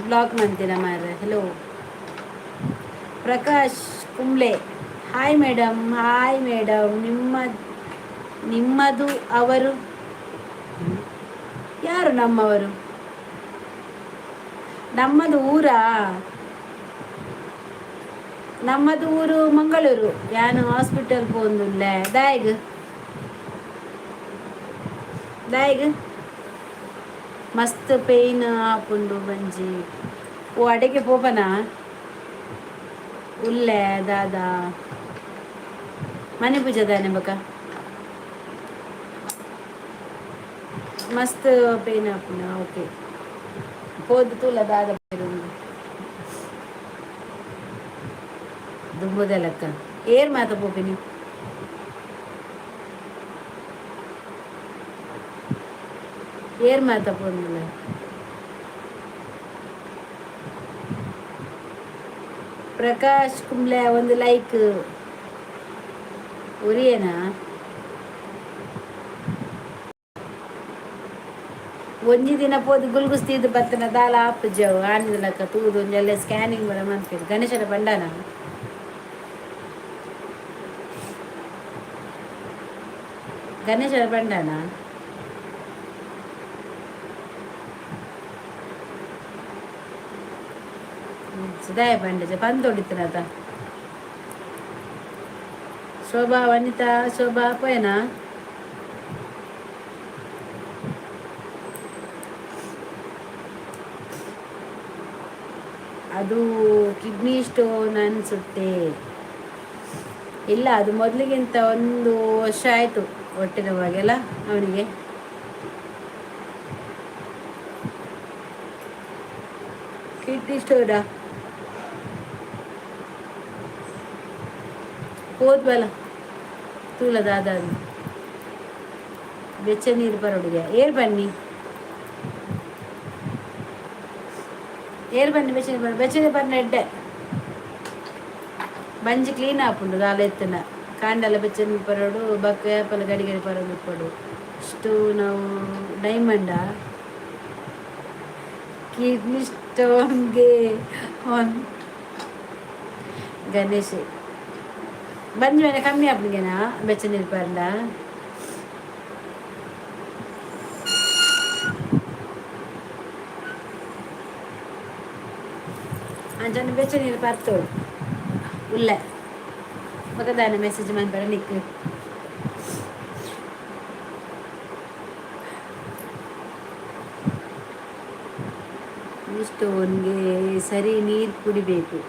ಬ್ಲಾಕ್ ಮಂತಿನ ಮಾರ್ರೆ? Hello Prakash Kumble. Hi madam. Hi madam. ನಿಮ್ಮದು ಅವರು ಯಾರು? ನಮ್ಮವರು, ನಮ್ಮದು ಊರಾ? ನಮ್ಮದು ಊರು ಮಂಗಳೂರು. ಯಾನು ಹಾಸ್ಪಿಟಲ್ ಪೋಂದುಲ್ಲೆ. ದಾಯಗ್ ದಾಯಗ್? ಮಸ್ತ್ ಪೇಯ್ನ್ ಆಪುಂಡು ಬಂಜಿ. ಓ, ಅಡೆಗೆ ಪೋಪನಾ? ಉಲ್ಲೆ ದಾದಾ ಮನೆ ಪೂಜೆ ದಾನೆ ಬಕ. ಮಸ್ತ್ ಪೇನ್ ಆಪುಂಡು. ಓಕೆ, ಪೋದು ತೂಲ ದಾದ. ದುಂಬುದ ಲೆಕ್ಕ ಏರ್ ಮಾತ ಪೋಪಿನಿ? ಏರ್ ಮಾತ ಪೋನಿಲ್ಲ. ಪ್ರಕಾಶ್ ಕುಂಬ್ಳೆ, ಒಂದು ಲೈಕ್. ಉರಿಯನಾ? ಒಂಜಿ ದಿನ ಪೋದು ಗುಲ್ಗುಸ್ ತೀದು ಬತ್ತನ ದಾಲ ಆಪುಜವು. ಆನಿದ ಲೆಕ್ಕ ತೂದು ಒಂಜೆಲ್ಲ ಸ್ಕ್ಯಾನಿಂಗ್ ಬರ ಮನ್ಪೇರು. ಗಣೇಶನ ಬಂಡಾನ? ಗಣೇಶನ ಬಂಡಾನ? ಸುದಾಯ ಬಂಡಜ ಪಂದೊಡಿತನದ. ಶೋಭಾ, ವನಿತಾ, ಶೋಭಾ ಪೋಯನಾ? ಅದು ಕಿಡ್ನಿ ಸ್ಟೋನ್ ಅನಿಸುತ್ತೆ. ಇಲ್ಲ, ಅದು ಮೊದಲಿಗಿಂತ ಒಂದು ವರ್ಷ ಆಯಿತು ಹೊಟ್ಟೆ ನೋವಾಗೆಲ್ಲ ಅವನಿಗೆ. ಕಿಡ್ನಿ ಸ್ಟೋನಾ? ಹೋದ್ವಲ್ಲ ತೂಲ ದಾದ. ಬೆಚ್ಚ ನೀರು ಬರೋಡಿಗೆ. ಏರ್ ಬನ್ನಿ, ಏರ್ ಬನ್ನಿ. ಬೆಚ್ಚ ನೀರು, ಬೆಚ್ಚ ನೀರು ಬನ್ನ ಎಡ್ಡೆ. ಬಂಜಿ ಕ್ಲೀನ್ ಆಪುಂಡು ದಾಲ ಎತ್ತನ. ಕಾಂಡಲ ಬೆಚ್ಚ ನೀರು ಪರೋಡು ಬಕ್ಕ ಏಪಲ ಗಡಿ ಗಡಿ ಪರೋಡು ಇಪ್ಪಡು. ಇಷ್ಟು ನಾವು ಡೈಮಂಡ ಕಿಡ್ನಿ ಸ್ಟೋನ್ಗೆ ಆನ್ ಗಣೇಶ್. ಬಂಜಿ ಮೇಲೆ ಕಮ್ಮಿ ಆಪುಂಗೆನಾ ಬೆಚ್ಚ ನೀರು ಪರಂಡ? ಅಂಚನೆ ಬೆಚ್ಚ ನೀರು ಪರ್ತೋಡು. ಉಲ್ಲೆ ಬೊಕ ಮೆಸೇಜ್ ಮನ್ಪರ ನಿಕ್ಕ್. ಸ್ಟೋನ್ಗೆ ಸರಿ ನೀರು ಕುಡಿಬೇಕು.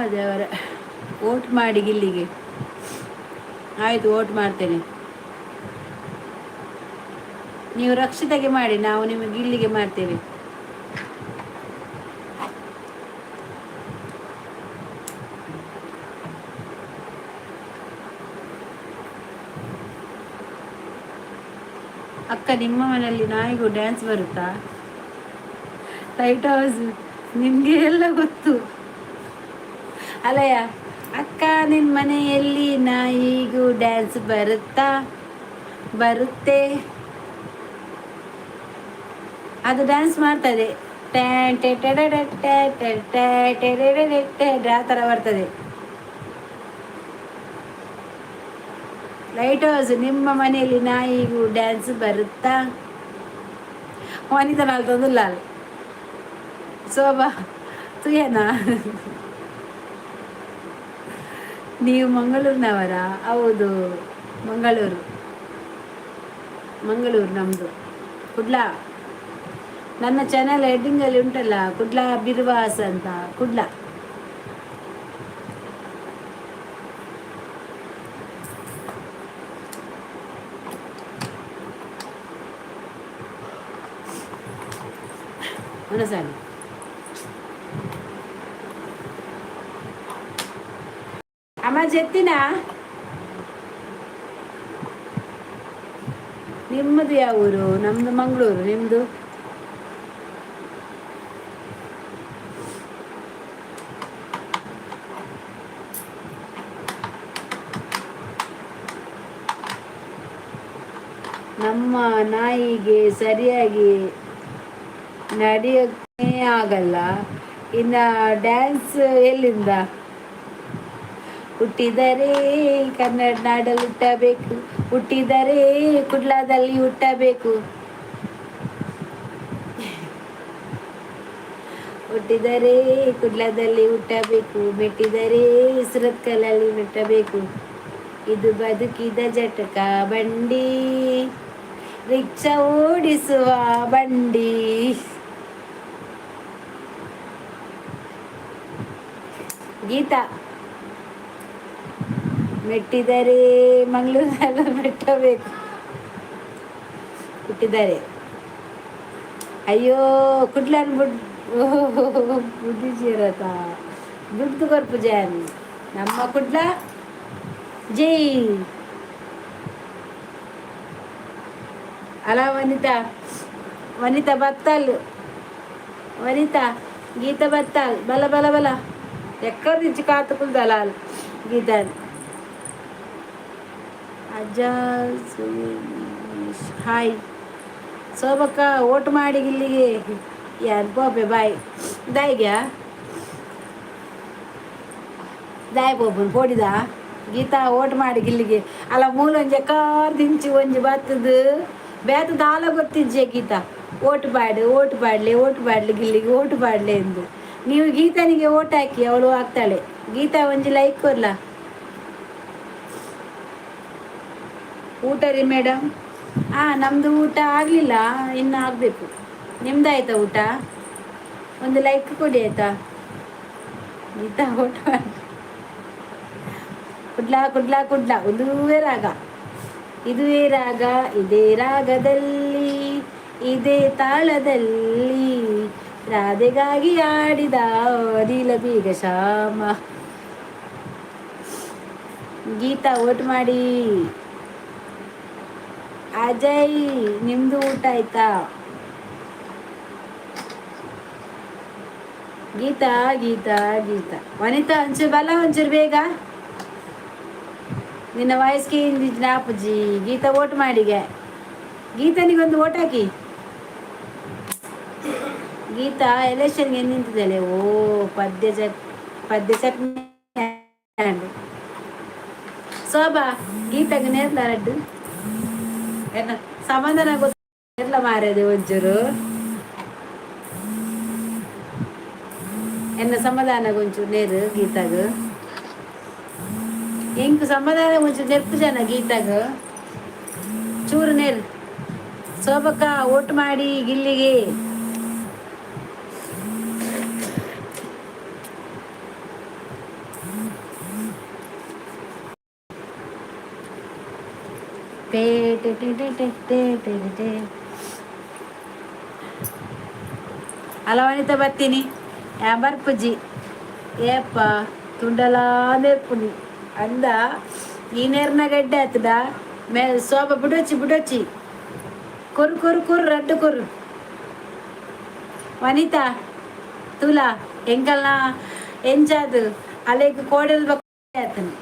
ರಾಮದೇವರ. ವೋಟ್ ಮಾಡಿ ಗಿಲ್ಲಿಗೆ. ಆಯಿತು, ವೋಟ್ ಮಾಡ್ತೇನೆ. ನೀವು ರಕ್ಷಿತಗೆ ಮಾಡಿ, ನಾವು ನಿಮಗೆ ಗಿಲ್ಲಿಗೆ ಮಾಡ್ತೇವೆ. ಅಕ್ಕ, ನಿಮ್ಮ ಮನೆಯಲ್ಲಿ ನಾಯಿಗೂ ಡ್ಯಾನ್ಸ್ ಬರುತ್ತಾ? ಲೈಟ್ ಹೌಸ್, ನಿಮಗೆ ಎಲ್ಲ ಗೊತ್ತು ಅಲ್ಲಯ್ಯ. ಅಕ್ಕ, ನಿನ್ನ ಮನೆಯಲ್ಲಿ ನಾಯಿಗೂ ಡ್ಯಾನ್ಸ್ ಬರುತ್ತಾ? ಬರುತ್ತೆ. ಅದು ಡ್ಯಾನ್ಸ್ ಮಾಡ್ತದೆ. ಟ್ಯಾನ್ ಟೆ ಟೆ ಟೆ ಟೆ ಟೆ ಟೆ, ಆ ಥರ ಬರ್ತದೆ. ಲೈಟ್ ಹೌಸ್, ನಿಮ್ಮ ಮನೆಯಲ್ಲಿ ನಾಯಿಗೂ ಡ್ಯಾನ್ಸ್ ಬರುತ್ತಾ? ವನಿತಾ ನಾಲ್ತೊಂದು ಲಾಲ್ ಶೋಭಾ ತುಯನಾ. ನೀವು ಮಂಗಳೂರಿನವರಾ? ಹೌದು, ಮಂಗಳೂರು, ಮಂಗಳೂರು ನಮ್ಮದು. ಕುಡ್ಲ. ನನ್ನ ಚಾನಲ್ ಹೆಡ್ಡಿಂಗಲ್ಲಿ ಉಂಟಲ್ಲ, ಕುಡ್ಲ ಬಿರ್ವಾಸ್ ಅಂತ. ಕುಡ್ಲ. ಮನಸಾಲಿ. ಅಮ್ಮ, ಜೆತ್ತಿನ. ನಿಮ್ಮದು ಯಾವ ಊರು? ನಮ್ಮದು ಮಂಗಳೂರು. ನಿಮ್ಮದು? ನಮ್ಮ ನಾಯಿಗೆ ಸರಿಯಾಗಿ ನಡೆಯೋಕ್ಕೆ ಆಗಲ್ಲ, ಇನ್ನು ಡ್ಯಾನ್ಸ್ ಎಲ್ಲಿಂದ? ಹುಟ್ಟಿದರೆ ಕನ್ನಡ ನಾಡಲ್ಲಿ ಹುಟ್ಟಬೇಕು, ಹುಟ್ಟಿದರೆ ಕುಡ್ಲಾದಲ್ಲಿ ಹುಟ್ಟಬೇಕು, ಹುಟ್ಟಿದರೆ ಕುಡ್ಲದಲ್ಲಿ ಹುಟ್ಟಬೇಕು, ಮೆಟ್ಟಿದರೆ ಸುರತ್ಕಲಲ್ಲಿ ಮೆಟ್ಟಬೇಕು. ಇದು ಬದುಕಿದ ಜಟಕ ಬಂಡಿ, ರಿಕ್ಷಾ ಓಡಿಸುವ ಬಂಡಿ. ಗೀತಾ, ಮೆಟ್ಟಿದರೆ ಮಂಗಳೂರಲ್ಲ ಮೆಟ್ಟಬೇಕು ಹುಟ್ಟಿದ್ದಾರೆ. ಅಯ್ಯೋ, ಕುಡ್ಲನ್ ಬುಡ್ ಬುದ್ಧಿಜೀರತ ದುಡ್ಡು ಕೊರ್ಪು ಜಾನ್. ನಮ್ಮ ಕುಡ್ಲ ಜೈ. ಅಲ್ಲ ವನಿತಾ, ವನಿತಾ ಬತ್ತಲ್, ವನಿತಾ, ಗೀತಾ ಬತ್ತಲ್. ಬಲ ಬಲ ಬಲ, ಎಕ್ಕಡ నుంచి కాతుకుందలాల్ గీత. ಅಜ್ಜ, ಹಾಯ್ ಶೋಭಕ್ಕ. ಓಟ್ ಮಾಡಿ ಇಲ್ಲಿಗೆ. ಯಾರು ಪೋಪೆ? ಬಾಯ್. ದಾಯಿಗ್ಯಾ ದಾಯ್ ಪೋಪುನ್ ಪೋಡಿದ. ಗೀತಾ, ಓಟ್ ಮಾಡಿ ಗಿಲ್ಲಿಗೆ. ಅಲ್ಲ, ಮೂಲೊಂಜಿ ಕಾರ್ ದಿಂಚಿ ಒಂಜಿ ಬತ್ತದು ಬೇತ ದಾಲ ಗೊತ್ತಿಜ್ಜೆ. ಗೀತಾ, ಓಟ್ ಪಾಡು, ಓಟ್ ಪಾಡ್ಲೆ, ಓಟ್ ಪಾಡ್ಲಿ, ಗಿಲ್ಲಿಗೆ ಓಟ್ ಪಾಡ್ಲೆ ಎಂದು. ನೀವು ಗೀತನಿಗೆ ಓಟ್ ಹಾಕಿ, ಅವಳು ಹಾಕ್ತಾಳೆ. ಗೀತಾ, ಒಂಜಿ ಲೈಕ್ ಕೊರ್ಲ. ಊಟ ರೀ ಮೇಡಮ್? ಹಾಂ, ನಮ್ಮದು ಊಟ ಆಗಲಿಲ್ಲ, ಇನ್ನು ಆಗಬೇಕು. ನಿಮ್ದಾಯ್ತಾ ಊಟ? ಒಂದು ಲೈಕ್ ಕೊಡಿ, ಆಯಿತಾ? ಗೀತಾ, ಊಟ ಮಾಡಿ. ಕುಡ್ಲಾ ಕುಡ್ಲಾ ಕುಡ್ಲಾ, ಒಂದುವೇ ರಾಗ, ಇದುವೇ ರಾಗ. ಇದೇ ರಾಗದಲ್ಲಿ, ಇದೇ ತಾಳದಲ್ಲಿ ರಾಧೆಗಾಗಿ ಆಡಿದ ನೀಲ ಬೀಗ ಶ್ಯಾಮ. ಗೀತಾ, ಓಟ್ ಮಾಡಿ. ಅಜಯ್, ನಿಮ್ದು ಊಟ ಆಯ್ತಾ? ಗೀತಾ, ಗೀತಾ, ಗೀತಾ. ವನಿತಾ, ಒಂಚೂರು ಬಲ, ಒಂಚೂರು ಬೇಗ. ನಿನ್ನ ವಾಯ್ಸ್ಗೆ ಜ್ಞಾಪುಜಿ. ಗೀತಾ, ಓಟ್ ಮಾಡಿಗೆ. ಗೀತನಿಗೊಂದು ಓಟ್ ಹಾಕಿ. ಗೀತಾ, ಎಲೆಕ್ಷನ್ಗೆ ನಿಂತಿದ್ದಾಳೆ. ಓ, ಪದ್ಯ ಚಟ್ ಪದ್ಯ ಚಟ್ನಿ. ಶೋಭಾ, ಗೀತಾಗ ನೇರ್ಲ ಲಡ್ಡು ಏನ ಸಮಾಧಾನ ಗೊತ್ತಿಲ್ಲ ಮಾರೇದೆ. ಒಂಚೂರು ಎನ್ನ ಸಮಾಧಾನ ಒಂಚೂರು ನೇರು ಗೀತಾಗ. ಎಂಕ್ ಸಮಾಧಾನ ಒಂಚೂರು ನೆರ್ಪು ಜನ ಗೀತಾಗ ಚೂರು ನೇರು. ಶೋಭಕ್ಕ, ಓಟ್ ಮಾಡಿ ಗಿಲ್ಲಿಗೆ. ಟೇ ಟೇ ಟೇ ಟೇ ಟೇ ಟೇ ಟೇ ಟೇ. ಅಲ ವನಿತಾ, ಬರ್ತೀನಿ ಬರ್ಪುಜಿ. ಏಪ್ಪ ತುಂಡಲಾ ನೆರ್ಪುನಿ ಅಂದ. ಈ ನೇರ್ನ ಗಡ್ಡೆ ಆತದ ಮೇ. ಸೋಬ ಬಿಡೊಚ್ಚಿ ಬಿಡೊಚ್ಚಿ. ಕೊರು ಕೊರು ಕೊರು, ರಡ್ಡು ಕೊರು. ವನಿತಾ, ತುಲಾ ಎಂಕಲ್ನ ಎಂಚಾದು ಅಲೆಗ್ ಕೋಡೆಲ್ ಆತನು.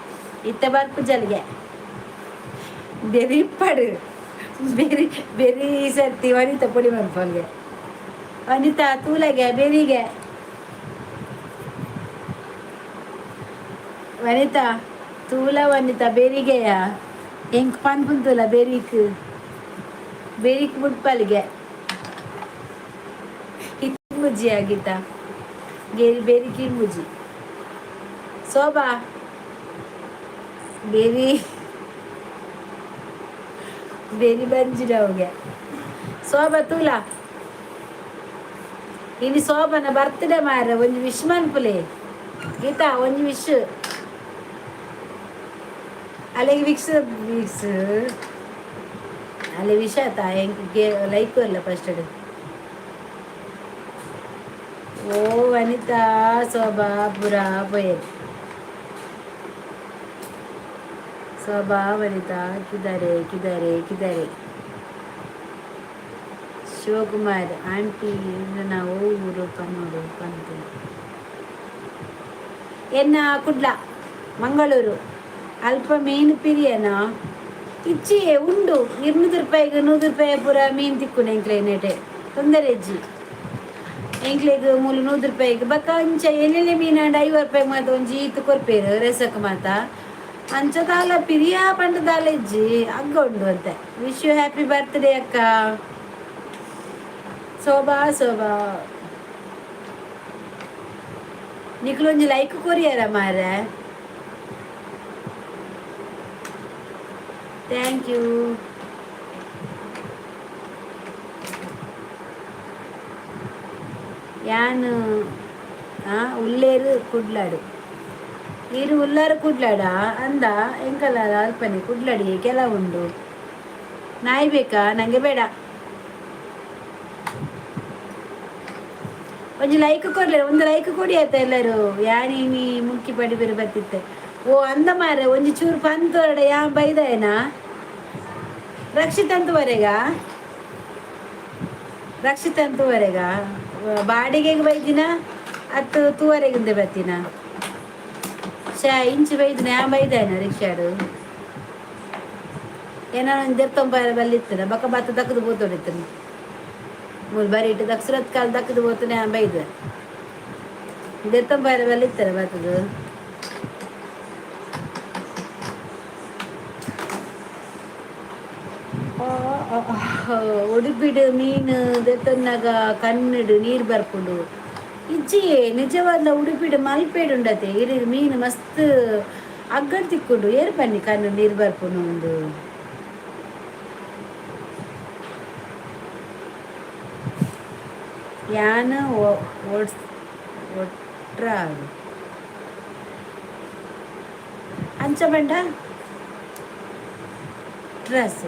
ಇತ್ತ ಬರ್ಪು ಜಲ್ಗೆ ಬೆರಿಪ್ಪಡು ಬೆರಿ ಬೆರಿ ಸರ್ತಿ. ವನಿತಾ ಪೊಡಿ ಮನ್ಪಲ್ಗೆ. ವನಿತಾ, ತೂಲಗೆ ಬೆರಿಗೆ. ವನಿತಾ, ತೂಲ. ವನಿತಾ, ಬೆರಿಗೆಯ ಎಂಕ್ ಪನ್ಪುನ್. ಬೆರಿಕ್ ಬೆರಿಕ್ ಬುಡ್ಪಲ್ಗೆ ಮುಜ್ಜಿ ಆಗಿತ್ತ ಗೇರಿ ಬೆರಿಕಿ ಮುಜ್ಜಿ. ಶೋಭಾ, ಬೆರಿ ಬೆರಿ ಬಂಜಿಡವ್ಗೆ. ಶೋಭಾ, ತೂಲ. ಇನಿ ಶೋಭನ ಬರ್ತ್ಡೇ ಮಾರ. ಒಂಜಿ ವಿಶ್ ಮನ್ಪುಲೆ. ಗೀತಾ, ಒಂಜಿ ವಿಶ್ ಅಲೆಗ್. ವಿಕ್ಸ್ ವಿಕ್ಸ್ ಅಲ್ಲಿ ವಿಷ ಆತ. ಎಂಕ್ ಲೈಕ್ ಅಲ್ಲ ಫಸ್ಟ್. ಓ ವನಿತಾ, ಶೋಭಾ ಪುರಾ ಪೋಯೆರ್. ಶೋಭಾ, ವನಿತಾ ಕಿದಾರೆ ಕಿದಾರೆ ಕಿದಾರೆ. ಶಿವಕುಮಾರ್ ಆಂಟಿ, ನಾವು ಊರು ಪನ್ನೋಡು ಪಂತು. ಎನ್ನ ಕುಡ್ಲ, ಮಂಗಳೂರು. ಅಲ್ಪ ಮೀನು ಪಿರಿಯನ ಇಚ್ಚಿಯೇ ಉಂಡು. 200 ರೂಪಾಯಿಗೆ, 100 ರೂಪಾಯಿ ಪೂರ ಮೀನು ತಿಕ್ಕುಂಡು ಎಂಕ್ಲೆ. ತೊಂದರೆ ಇಜ್ಜಿ ಎಂಕ್ಲೆಗ್. ಮೂಲು 100 ರೂಪಾಯಿಗೆ ಬೊಕ್ಕ ಅಂಚ ಎಲ್ಲೆಲ್ಲಿ ಮೀನಾಂಡ 50 ರೂಪಾಯಿ ಮಾತ ಒಂಜಿ ಈತ್ ಕೊರ್ಪೇರು ರೆಸಕ್ ಮಾತ. ಅಂಚ ದಾಲ ಪಿರಿಯ ಪಂಡ ದಾಲ ಇಜ್ಜಿ, ಅಗ್ಗ ಉಂಡು ಅಂತೆ. ವಿಶ್ you happy birthday ಅಕ್ಕ. ಶೋಭಾ, ಶೋಭಾ, ನಿಕ್ಲೊಂಜಿ ಲೈಕ್ ಕೊರಿಯರ ಮಾರೆ. Thank you. ಯಾನ್ ಉಲ್ಲೇರು ಕುಡ್ಲಾಡು. ಈರು ಉಲ್ಲಾರು ಕುಡ್ಲಾಡ ಅಂದ. ಎಂಕಲ್ಲ ಅಲ್ಪನೆ ಕುಡ್ಲಾಡಿ ಕೆಲವುಂಡು. ನಾಯಿ ಬೇಕಾ ನಂಗೆ? ಬೇಡ. ಒಂಜಿ ಲೈಕ್ ಕೊಡ್ಲೆ. ಒಂದು ಲೈಕ್ ಕೊಡಿ ಆಯ್ತಾ ಎಲ್ಲರೂ? ಯಾನಿ ನೀ ಮುಕ್ಕಿ ಪಡಿ ಬೇರೆ ಬತ್ತಿತ್ತೆ. ಓ ಅಂದ ಮಾರೆ, ಒಂಜಿ ಚೂರು ಪಂತೋರಡ ಯಾ ಬೈದಾಯನಾ? ರಕ್ಷಿತ್ ಅಂತುವರೆಗ, ರಕ್ಷಿತ್ ಅಂತುವರೆಗ ಬಾಡಿಗೆಗೆ ಬೈದಿನ ಅತ್ತು ತೂವರೆಗಿಂದ ಬತ್ತಿನ ಶಾ ಇಂಚು ಬೈದಿನ. ಯಾ ಬೈದಾಯನ ರಿಕ್ಷಾಡು ಏನೋ ದೆತ್ತೊಂಬ ಬಲ್ಲಿತ್ತದ ಬಕ್ಕ ಬತ್ತ ದಕ್ಕದು ಬೋತೋಡಿತ್ತನು. ಮೂಲು ಬರಿ ಇಟ್ಟು ದಕ್ಷಿಣದ ಕಾಲ ದಕ್ಕದು ಬೋತನೆ ಬೈದ. ದೆತ್ತೊಂಬಾರ ಬಲ್ಲಿತ್ತರ ಬತ್ತದು. ಉಡುಪಿಡು ಮೀನು ದೆತ್ತೊನ್ನಾಗ ಕಣ್ಣಡು ನೀರು ಬರ್ಪುಂಡು. ಇಜ್ಜಿ, ನಿಜವಾದ ಉಡುಪಿಡು ಮಲ್ಪೇಡು ಉಂಡತೆ. ಇರು ಮೀನು ಮಸ್ತ್ ಅಗ್ಗಡ್ ತಿಕ್ಕೊಂಡು. ಏರ್ ಬನ್ನಿ ಕಣ್ಣು ನೀರು ಬರ್ಪುಂಡು ಒಂದು. ಯಾನ್ ಒಟ್ರಾಡು ಅಂಚ ಬಂಡ ಡ್ರೆಸ್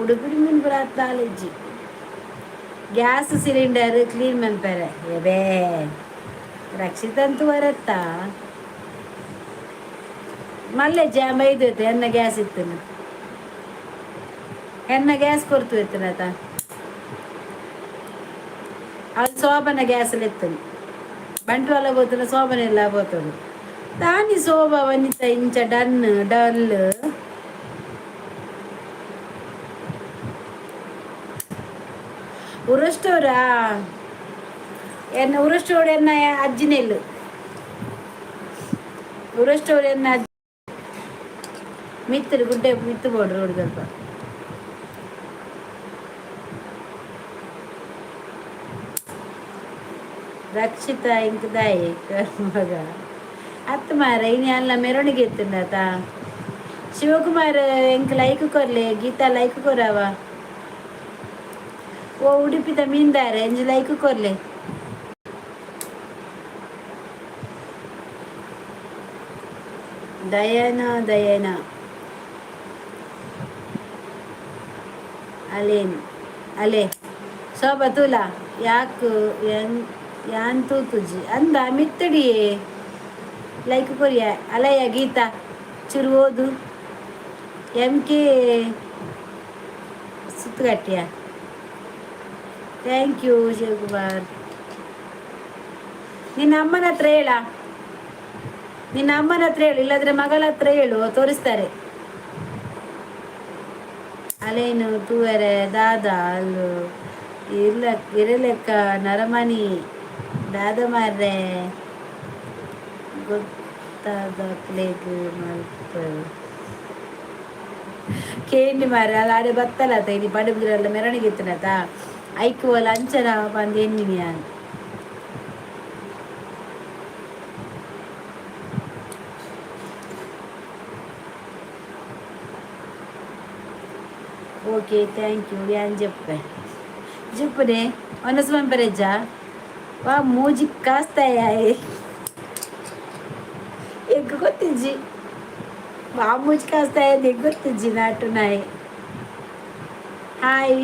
ಉಡುಪಿಡು ಮೀನು ಬರಾತ್ತಾಲಿಜ್ಜಿ. ಗ್ಯಾಸ್ ಸಿಲಿಂಡರ್ ಕ್ಲೀನ್ ಮನ್ಪೆರೆ ಎಬೇ. ರಕ್ಷಿತಂತೂ ಬರತ್ತಾ ಮಲ್ಲೆ ಜಾಮ್ ಐದು ಎನ್ನ ಗ್ಯಾಸ್ ಇತ್ತು. ಎನ್ನ ಗ್ಯಾಸ್ ಕೊರ್ತು ಇತ್ತನತ. ಅಲ್ಲಿ ಶೋಭನ ಗ್ಯಾಸಲ್ಲಿ ಎತ್ತನು. ಬಂಟ್ವಾಳ పోతున్న శోభన ఎలా పోతాడు దాని. శోభ, వనిత ఇంచ డన్ డల్. ಉರಷ್ಟೋರಾ ಎನ್ನ ಉರಷ್ಟೋಡು ಎನ್ನ ಅಜ್ಜಿನೆಲ್ಲು ಉರಷ್ಟೋಡು ಎನ್ನ ಅಜ್ಜಿ ಮಿತ್ತರು ಗುಡ್ಡೆ ಮಿತ್ತು ಬೋಡು ರೋಡ್ ಸ್ವಲ್ಪ. ರಕ್ಷಿತಾ ಇಂಕದಾಯಿ ಮಗ ಅತ್ತ ಮಾರ. ಇನಿ ಅಲ್ಲ ಮೆರವಣಿಗೆ ಎತ್ತುಂಡಾತ. ಶಿವಕುಮಾರ್, ಎಂಕ್ ಲೈಕ್ ಕೊರ್ಲೆ. ಗೀತಾ, ಲೈಕ್ ಕೊರವ. ಓ ಉಡುಪಿದ ಮೀನ್ದಾರೆ, ಎಂಜಿ ಲೈಕ್ ಕೊರ್ಲೆ. ಡಯಾನ ಡಯಾನ ಅಲೇನ್ ಅಲೆ ಶೋಭಾ ತೂಲ ಯಾಕ್ ಯಾನ್ ಯಾನ್ ತೂತುಜಿ ಅಂದ ಮಿತ್ತಡಿಯೇ ಲೈಕ್ ಕೊರಿಯ ಅಲಯ್ಯ ಗೀತಾ ಚುರು ಓದು. ಎಂ ಕೆ ಸುತ್ತುಗಟ್ಟಿಯ. Thank you Shivakumar. ನಿನ್ನ ಅಮ್ಮನ ಹತ್ರ ಹೇಳ, ನಿನ್ನ ಅಮ್ಮನ ಹತ್ರ ಹೇಳು, ಇಲ್ಲಾಂದ್ರೆ ಮಗಳ ಹತ್ರ ಹೇಳು, ತೋರಿಸ್ತಾರೆ. ಅಲೇನು ತೂವರೆ ದಾದ ಅಲ್ಲು ಇರ್ಲ ಇರಲೆಕ್ಕ ನರಮನಿ ದಾದ ಮಾರ್ರೆ ಗೊತ್ತಾದಕ್ಲೆಗ್ ಮಲ್ಪ ಕೇಂಡಿ ಮಾರ್ರೆ. ಅಲ್ಲ ಆಡೆ ಬತ್ತಲತ ಇಲ್ಲಿ ಪಡುಬಿದ್ರೆಲ್ಲ ಮೆರವಣಿಗೆ ಇತ್ತನತ ಐಕ್ ಅಂಚನ ಪಂದ್ ಎನ್ನಿನಿ ಯಾನ್. ಓಕೆ thank you ಯಾನ್ ಜಪ್ಪೆ ಜಪ್ಪುನೆ ಒನಸ್ ಮನ್ಪರೆಜ್ಜ ವಾ ಮೂಜಿ ಕಾಸ್ತಾಯ ಎಗ್ ಗೊತ್ತಿಜ್ಜಿ ವಾ ಮೂಜಿ ಕಾಸ್ತಾಯ ಎಗ್ ಗೊತ್ತಿಜ್ಜಿ ನಾಟು ನಾಯಿ. ಹಾಯ್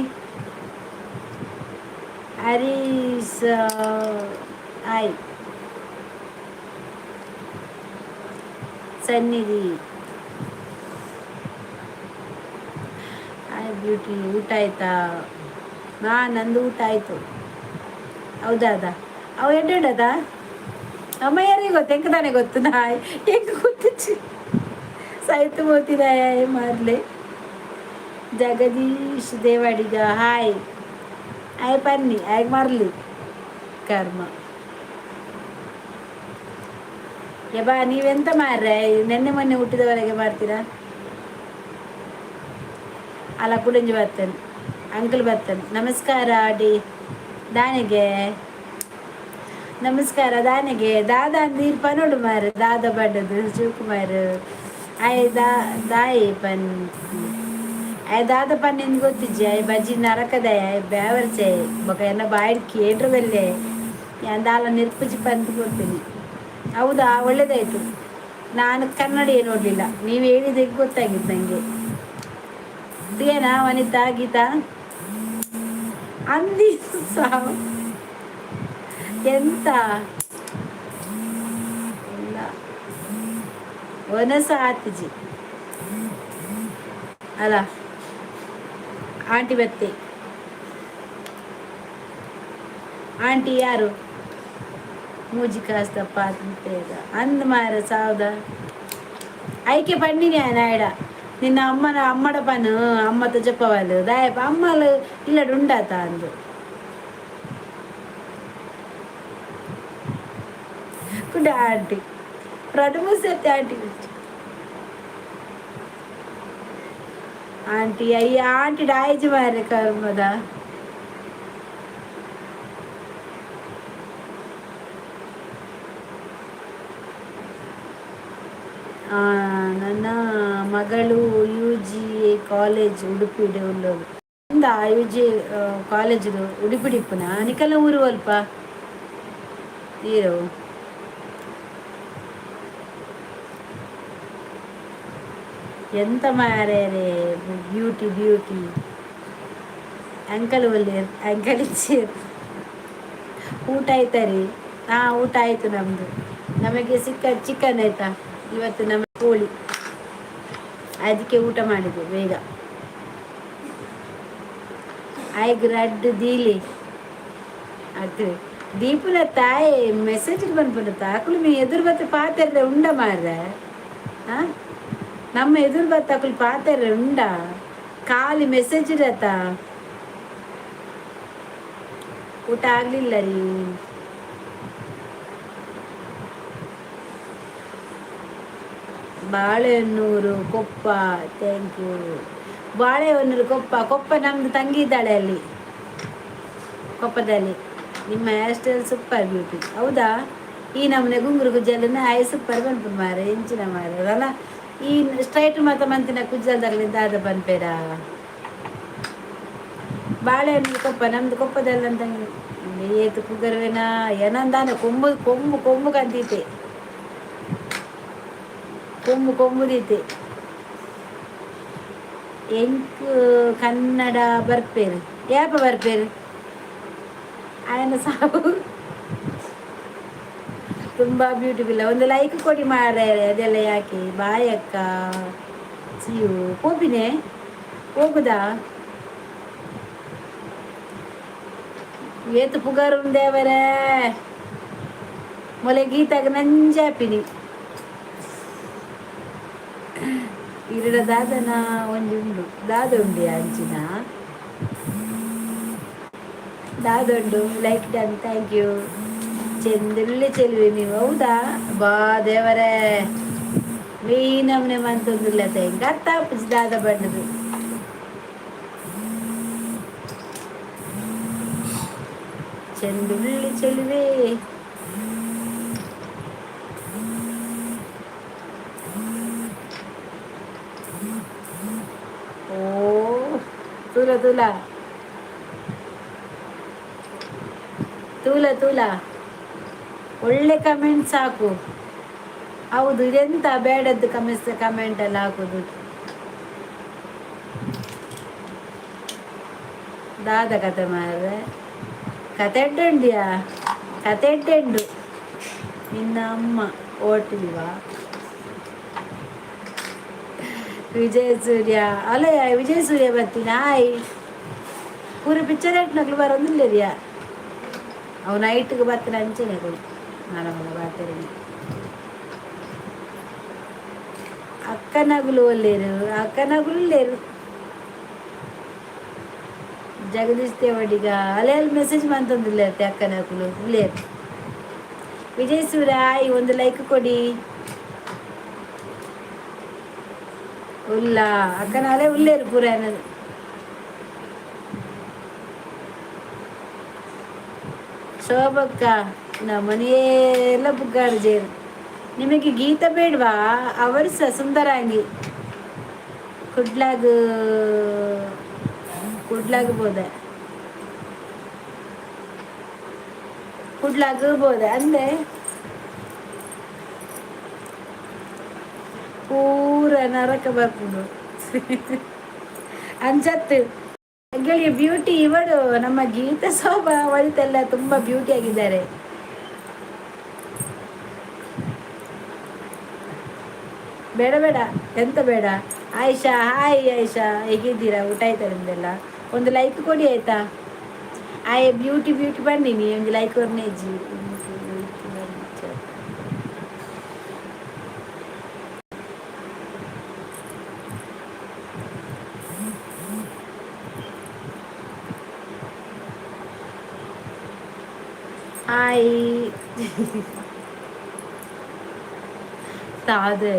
ಹರೀಶ್, ಹಾಯ್ ಸನ್ನಿಧಿ, ಹಾಯ್ ಬ್ಯೂಟಿ. ಊಟ ಆಯ್ತಾ? ಹಾಂ, ನಂದು ಊಟ ಆಯಿತು. ಹೌದಾ? ಅವು ಎಡ್ಡೆಡದ ಅಮ್ಮ ಯಾರಿಗೆ ಗೊತ್ತು? ಹೆಂಗೆ ತಾನೇ ಗೊತ್ತು? ನಾಯ್ ಹೆಂಗೆ ಗೊತ್ತಿಚ್ಚಿ ಸಾಯ್ತು ಹೋತಿದಾಯ ಮಾರ್ಲೆ. ಜಗದೀಶ್ ದೇವಾಡಿಗ ಹಾಯ್. ಆಯ್ ಪನ್ನಿ ಆಯ್ ಮಾರ್ಲಿ ಕರ್ಮ. ಯಬ್ಬಾ, ನೀವೆಂತ ಮಾರ್ರೆ? ನೆನ್ನೆ ಮೊನ್ನೆ ಹುಟ್ಟಿದವರೆಗೆ ಮಾಡ್ತೀರಾ ಅಲ್ಲ? ಕುಡಂಜಿ ಬರ್ತಾನೆ, ಅಂಕಲ್ ಬರ್ತಾನೆ. ನಮಸ್ಕಾರ ಡಿ ದಾನಿಗೆ, ನಮಸ್ಕಾರ ದಾನಿಗೆ. ದಾದಾ ನೀರು ಪನೋಡು ಮಾರು ದಾದ ಬಡ್ಡದು ಶಿವಕುಮಾರ್. ಆಯ್ ದಾ ದಾಯಿ ಪನ್ ಆಯ್ ದಾದ ಪನ್ನಿಂದ ಗೊತ್ತಿಜ್ಜಿ. ಆಯ್ ಬಜ್ಜಿ ನರಕದ ಆಯ್ ಬ್ಯಾವರ್ಚೆ ಬೊಕ ಎನ್ನ ಬಾಯಿಡ್ ಕೇಂದ್ರ ಬಲ್ಲೆ ಯಾನ್ ದಾಲ ನಿರ್ಪುಜಿ ಪಂದು ಕೊಡ್ತೀನಿ. ಹೌದಾ? ಒಳ್ಳೇದಾಯ್ತು. ನಾನು ಕನ್ನಡ ನೋಡಲಿಲ್ಲ, ನೀವು ಹೇಳಿದ್ದಕ್ಕೆ ಗೊತ್ತಾಗಿತ್ತು ನನಗೆ. ಏನಾ ವನಿತಾ ಗೀತಾ ಅಂದಿ ಸಾವು ಎಂತ ಇಲ್ಲ ಒನಸ ಆತಿಜಿ ಅಲ್ಲ. ಆಂಟಿ ಬತ್ತೆ. ಆಂಟಿ ಯಾರು? ಮೂಜಿ ಕಾಸ್ತಪ್ಪ ಅಂತ ಅಂದ್ ಮಾರ ಸಾವ್ದ ಐಕೆ ಪಂಡಿನಿ ನಾಯಡ ನಿನ್ನ ಅಮ್ಮನ ಅಮ್ಮಡ ಪನು ಅಮ್ಮ ತಜಪ್ಪವಲು ದಾಯಪ್ಪ ಅಮ್ಮಲು ಇಲ್ಲಡು ಉಂಡಾತ ಅಂದು ಕುಡ ಆಂಟಿ ಎರಡು ಮೂರು ಸರ್ತಿ ಆಂಟಿ ಆಂಟಿ ಅಯ್ಯ ಆಂಟಿ ಡಾಯ್ಜಿ ಮಾರ್ರೆ ಕರ್ಮದ. ನನ್ನ ಮಗಳು ಯು ಜಿ ಎ ಕಾಲೇಜ್ ಉಡುಪಿ ಉಳ್ಳೋಳು. ಇಂದ ಯು ಜಿ ಕಾಲೇಜ್ ಉಡುಪಿ ಇಪ್ಪುನ ನಿಕಲ ಊರು ಅಲ್ಪ ಈರು. ಎಂತ ಮಾರೇ ಬ್ಯೂಟಿ ಬ್ಯೂಟಿ ಅಂಕಲ್ ಒಲ್ಲೇರ್ ಅಂಕಲ್ ಇಚ್ಚೇರ್. ಊಟ ಆಯ್ತಾ ರೀ? ಹಾಂ, ಊಟ ಆಯಿತು ನಮ್ಮದು. ನಮಗೆ ಸಿಕ್ಕ ಚಿಕನ್ ಆಯ್ತಾ ಇವತ್ತು? ನಮ್ಮ ಕೋಳಿ, ಅದಕ್ಕೆ ಊಟ ಮಾಡಿದ್ವಿ ಬೇಗ. ಆಯ್ಗ್ ರಡ್ಡ್ ದೀಲಿ ಅದು ದೀಪುನ ತಾಯಿ ಮೆಸೇಜ್ ಬಂದ್ಬಿಡುತ್ತ ಅಕುಲು ಮೀ ಎದುರು ಬತ್ತ ಪಾತೆರ್ರೆ ಉಂಡ ಮಾರ್ರೆ. ಹಾಂ, ನಮ್ಮ ಎದುರು ಬತ್ತ ಅಕುಲು ಪಾತೆರ್ರೆ ಉಂಡ ಖಾಲಿ ಮೆಸೇಜ್ ಇರತ್ತ. ಊಟ ಆಗಲಿಲ್ಲ ರೀ. Balehonnur Koppa, thank you. Balehonnur Koppa, Koppa ನಮ್ಮದು ತಂಗಿ ಇದ್ದಾಳೆ ಅಲ್ಲಿ ಕೊಪ್ಪದಲ್ಲಿ. ನಿಮ್ಮ ಹೇರ್ ಸ್ಟೈಲ್ ಸೂಪರ್ ಬ್ಯೂಟಿ. ಹೌದಾ? ಈ ನಮ್ಮನೆ ಗುಂಗುರು ಗುಜ್ಜಲನ್ನ ಆಯ್ ಸೂಪರ್ ಬಂತು ಮಾರೆ ಎಂಚಿನ ಮಾರೆ ಅಲ್ಲ. ಈ ಸ್ಟ್ರೈಟ್ ಮಾತ ಮಂತಿನ ಕುಜ್ಜಲ್ದಾಗಲಿ ದಾದ ಬಂದ್ಬೇಡ. ಬಾಳೆಹೊನ್ನೂರು ಕೊಪ್ಪ ನಮ್ಮದು ಕೊಪ್ಪದಲ್ಲಿ ಅಂತ ಏತು ಪುಗರ್ವೇನ ಏನಂದಾನೆ ಕೊಂಬು ಕೊಂಬು ಕೊಂಬು ಕಂತೀತೆ. ಕೊಂಬು ಕೊಂಬು ದೀತೆ. ಎಂಕ್ ಕನ್ನಡ ಬರ್ಪೇರು, ಯಾಪ ಬರ್ಪೇರು ಆಯನ ಸಾವು. ತುಂಬ ಬ್ಯೂಟಿಫುಲ್. ಒಂದು ಲೈಕ್ ಕೊಡಿ ಮಾರ್ರೆ. ಅದೆಲ್ಲ ಯಾಕೆ? ಬಾಯ್ ಅಕ್ಕ, ಸಿಯು. ಪೋಪಿನೆ ಹೋಗುದಾ? ಏತು ಪುಗಾರು ದೇವರೇ. ಮೊಲೆ ಗೀತಾಗ ನಂಜಾಪಿನಿ. ಇರಡ ದಾದನ ಒಂಜಿ ಉಂಡು, ದಾದ ಉಂಡು ಅಂಚಿನ ದಾದ ಉಂಡು. Like done, thank you. ಚೆಂದುಳ್ಳಿ ಚೆಲುವೆ ನೀವು, ಹೌದಾ? ಬಾ ದೇವರೇ, ಮೀನಮ್ನೆ ಮಂತೊಂದುಲ್ಲ. ಅರ್ಥ ದಾದ ಬಣ್ಣದು. ಚೆಂದುಳ್ಳಿ ಚೆಲುವೆ. ಓ ತೂಲ ತೂಲ ತೂಲ ತೂಲ. ಒಳ್ಳೆ ಕಮೆಂಟ್ಸ್ ಹಾಕು. ಹೌದು, ಇದೆಂತ ಬೇಡದ್ದು ಕಮೆಂಟ್ಸ್ ಕಮೆಂಟ್ ಎಲ್ಲ ಹಾಕುದು? ದಾದ ಕತೆ ಮಾರ್ರೆ? ಕತೆ ಎಡ್ಡುಂಡಿಯಾ? ಕತೆ ಎಡ್ಡೆಂಡು. ನಿನ್ನ ಅಮ್ಮ ಓಟಿಲ್ವಾ? ವಿಜಯ ಸೂರ್ಯ ಅಲ್ಲ, ವಿಜಯ ಸೂರ್ಯ ಬರ್ತೀನಿ. ಹಾಯ್. ಪೂರ ಪಿಕ್ಚರ್ ನಕ್ಲು ಬರೋದಿಲ್ಲರಿಯಾ. ಅವು ನೈಟ್ಗೆ ಬರ್ತೀನಿ ಅಂಚನೆ ಕೊಡು. ನಾನು ಬರ್ತೀನಿ. ಅಕ್ಕ ನಗುಲು ಒಲ್ಲೇರು, ಅಕ್ಕ ನಗುಲು ಲೇರು. ಜಗದೀಶ್ ದೇವಡಿಗ ಅಲ್ಲೇ ಅಲ್ಲಿ ಮೆಸೇಜ್ ಮಂತೊಂದಿಲ್ಲ. ಅಕ್ಕ ನಗುಲು ಲೇರು. ವಿಜಯ್ ಸೂರ್ಯ ಹಾಯ್, ಒಂದು ಲೈಕ್ ಕೊಡಿ. ಉಲ್ಲ ಅಕ್ಕನಾಲೆ ಉಲ್ಲೇರು ಪೂರ. ಶೋಭಕ್ಕ, ನಮ್ಮನೆಯೆಲ್ಲ ಬುಗ್ಗಾಡು ಜೇರು. ನಿಮಗೆ ಗೀತ ಬೇಡವಾ? ಅವರು ಸಹ ಸುಂದರಾಂಗಿ. ಕುಡ್ಲಾಗ ಕುಡ್ಲಾಗ ಬೋದೆ, ಕುಡ್ಲಾಗ ಬೋದೆ ಅಂದೆ. ಪೂರ ನರಕ ಬರ್ಪುಂಡು ಅಂಚತ್ತು ಗೆಳೆಯ. ಬ್ಯೂಟಿ ಇವರು ನಮ್ಮ ಗೀತ ಶೋಭಾ ವನಿತೆಲ್ಲ ತುಂಬ ಬ್ಯೂಟಿ ಆಗಿದ್ದಾರೆ. ಬೇಡ ಬೇಡ, ಎಂತ ಬೇಡ? ಆಯಿಷಾ ಹಾಯ್. ಆಯಿಷಾ, ಹೇಗಿದ್ದೀರಾ? ಊಟ ಆಯ್ತಾ ನಿಮ್ದೆಲ್ಲ? ಒಂದು ಲೈಕ್ ಕೊಡಿ ಆಯ್ತಾ? ಆಯ್ ಬ್ಯೂಟಿ ಬ್ಯೂಟಿ ಬನ್ನಿ ನೀ. ಒಂದು ಲೈಕ್ ಕೊರ್ನೇಜಿ. ಹಾಯ್ ತಾದೆ.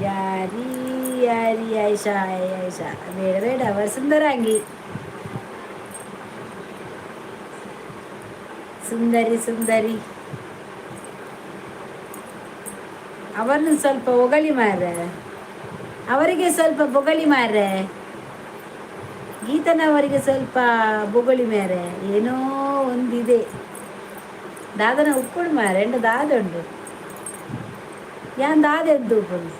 ಯಾರಿ ಯಾರಿ? ಆಯಿಷಾ ಆಯಿಷಾ, ಬೇಡ ಬೇಡ. ಅವರು ಸುಂದರಾಂಗಿ, ಸುಂದರಿ ಸುಂದರಿ. ಅವರನ್ನು ಸ್ವಲ್ಪ ಹೊಗಳಿ ಮಾರ್ರೆ. ಅವರಿಗೆ ಸ್ವಲ್ಪ ಬೊಗಳಿ ಮಾರ್ರೆ. ಗೀತನವರಿಗೆ ಸ್ವಲ್ಪ ಬೊಗಳಿ ಮೇರೆ. ಏನೋ ಒಂದಿದೆ. ದಾದನ ಉಪ್ಪುಡು ಮಾರೆ ಎಂಡ ದಾದ ಉಂಡು. ಯಾನ್ ದಾದ ಎದ್ದು ಉಪ್ಪುಡು?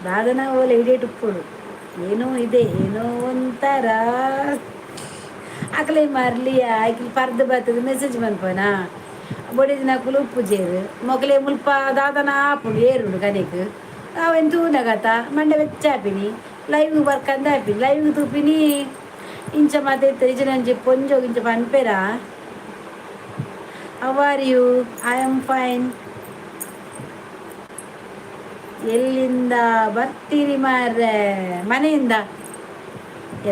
ದಾದನ ಓಲೆ ಇಡೇಟ್ ಉಪ್ಪುಡು. ಏನೋ ಇದೆ, ಏನೋ ಒಂಥರ. ಅಕಲೆ ಮಾರ್ಲಿ ಆಯ್ಕೆ ಪರ್ದು ಬರ್ತದೆ. ಮೆಸೇಜ್ ಮನ್ಪನಾ ಬೊಡಿದಿನಕುಲು ಉಪ್ಪು ಜೇರು ಮೊಗಲೆ ಮುಲ್ಪ ದಾದನ ಆಪುಂಡು ಏರುಂಡು ಕನೆಕ್. ಅವೆನ್ ತೂನಗತ ಮಂಡೆ ಬೆಚ್ಚ ಆಪಿನಿ. Live ಬರ್ಕಂದ ಆಪಿನಿ, live ತೂಪಿನಿ. ಇಂಚ ಮಾತ ಇಜ್ಜಿ. ಪೊಂಜೋಗ್ ಇಂಚ ಪನ್ಪೆರಾ? How are you? I am fine. ಎಲ್ಲಿಂದ ಬರ್ತೀರಿ ಮಾರ್ರೆ? ಮನೆಯಿಂದ.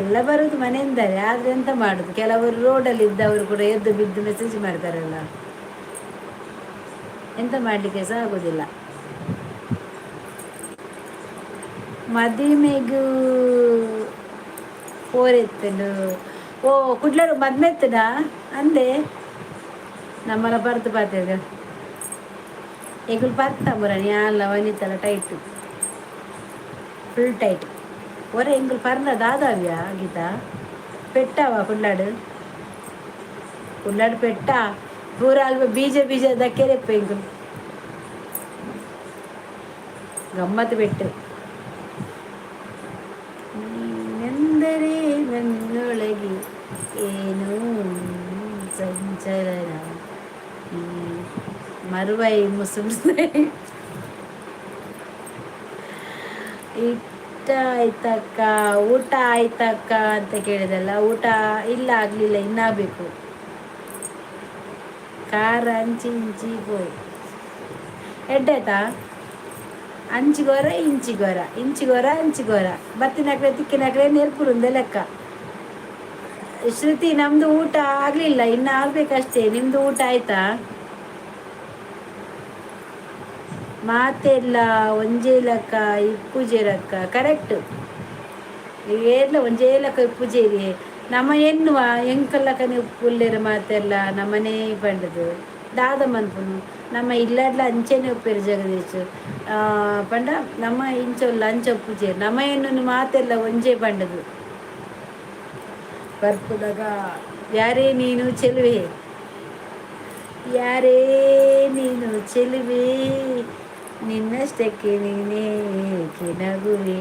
ಎಲ್ಲ ಬರೋದು ಮನೆಯಿಂದಲೇ. ಆದರೆ ಎಂತ ಮಾಡೋದು, ಕೆಲವರು ರೋಡಲ್ಲಿ ಇದ್ದವರು ಕೂಡ ಎದ್ದು ಬಿದ್ದು ಮೆಸೇಜ್ ಮಾಡ್ತಾರಲ್ಲ, ಎಂತ ಮಾಡಲಿಕ್ಕೆ ಸಹ ಆಗೋದಿಲ್ಲ. ಮದಿಮೆಗು ಪೋರೆತ್ತುಂಡು. ಓ ಕುಡ್ಲಡು ಮದ್ಮೆತ್ತುಡ ಅಂದೆ. ನಮ್ಮಲ ಬರ್ತು ಪಾತೆಗ ಎಗುಲು ಪರ್ತ ಮುರಣಿ ಯಾನ್ಲ ವನಿತಲ tight, full tight. ಒರ ಎಂಗುಲು ಪರ್ನ ದಾದಾವ್ಯಾ ಗೀತಾ? ಪೆಟ್ಟಾವ ಕುಡ್ಲಾಡು? ಕುಲ್ಲಡ್ ಪೆಟ್ಟ ಪೂರ ಅಲ್ಪ ಬೀಜ ಬೀಜ ದಕ್ಕೆರೆಪ್ಪ ಇಂಕುಲು ಗಮ್ಮತ್ ಪೆಟ್ಟು. ನೀನೆಂದರೆ ನನ್ನೊಳಗೆ ಏನೋ ಸಂಚಲನ. ಈ ಮರುವೈ ಮುಸುಮ್ ಇಟ್ಟ ಆಯ್ತಕ್ಕ, ಊಟ ಆಯ್ತಕ್ಕ ಅಂತ ಕೇಳಿದಲ್ಲ. ಊಟ ಇಲ್ಲ, ಆಗಲಿಲ್ಲ, ಇನ್ನಾಗಬೇಕು. ಖಾರ ಅಂಚಿ ಇಂಚಿ ಪೋಯಿ ಎಡ್ಡಾಯ್ತಾ? ಅಂಚಿಗೋರ ಇಂಚಿಗೋರ, ಇಂಚಿಗೋರ ಅಂಚಿಗೋರ, ಬತ್ತಿನಕ್ಲೆ ತಿಕ್ಕಿನಕ್ಲೆ ನೆರ್ಪುರುಂದೆ ಲೆಕ್ಕ. ಶ್ರುತಿ, ನಮ್ದು ಊಟ ಆಗಲಿಲ್ಲ, ಇನ್ನು ಆಗ್ಬೇಕಷ್ಟೇ. ನಿಮ್ದು ಊಟ ಆಯ್ತಾ? ಮಾತೆಲ್ಲ ಒಂಜೇ ಲೆಕ್ಕ ಇಪ್ಪುಜೆರಕ್ಕ. ಕರೆಕ್ಟ್, ಏರ್ಲ ಒಂಜೇ ಲೆಕ್ಕ ಇಪ್ಪುಜೇರಿ. ನಮ್ಮ ಎನ್ನುವ ಎಂಕಲ್ಲಕನೆ ಉಪ್ಪುಲ್ಲೇರು ಮಾತೆಲ್ಲ ನಮ್ಮನೇ ಪಂಡದು ದಾದ ಮನ್ಪುನು. ನಮ್ಮ ಇಲ್ಲಡ್ಲ ಅಂಚೆನೆ ಉಪ್ಪೇರು ಜಗದೀಶ್ ಪಂಡ. ನಮ್ಮ ಇಂಚೊಲ್ಲ ಅಂಚ ಉಪ್ಪುಜೇರು. ನಮ್ಮ ಎನ್ನುನು ಮಾತೆಲ್ಲ ಒಂಜೇ ಪಂಡದು ಬರ್ಪುದಾಗ. ಯಾರೇ ನೀನು ಚೆಲುವೆ, ಯಾರೇ ನೀನು ಚೆಲುವೆ, ನಿನ್ನಷ್ಟಕ್ಕೆ ನೀನೇಕೆ ನಗುವೆ.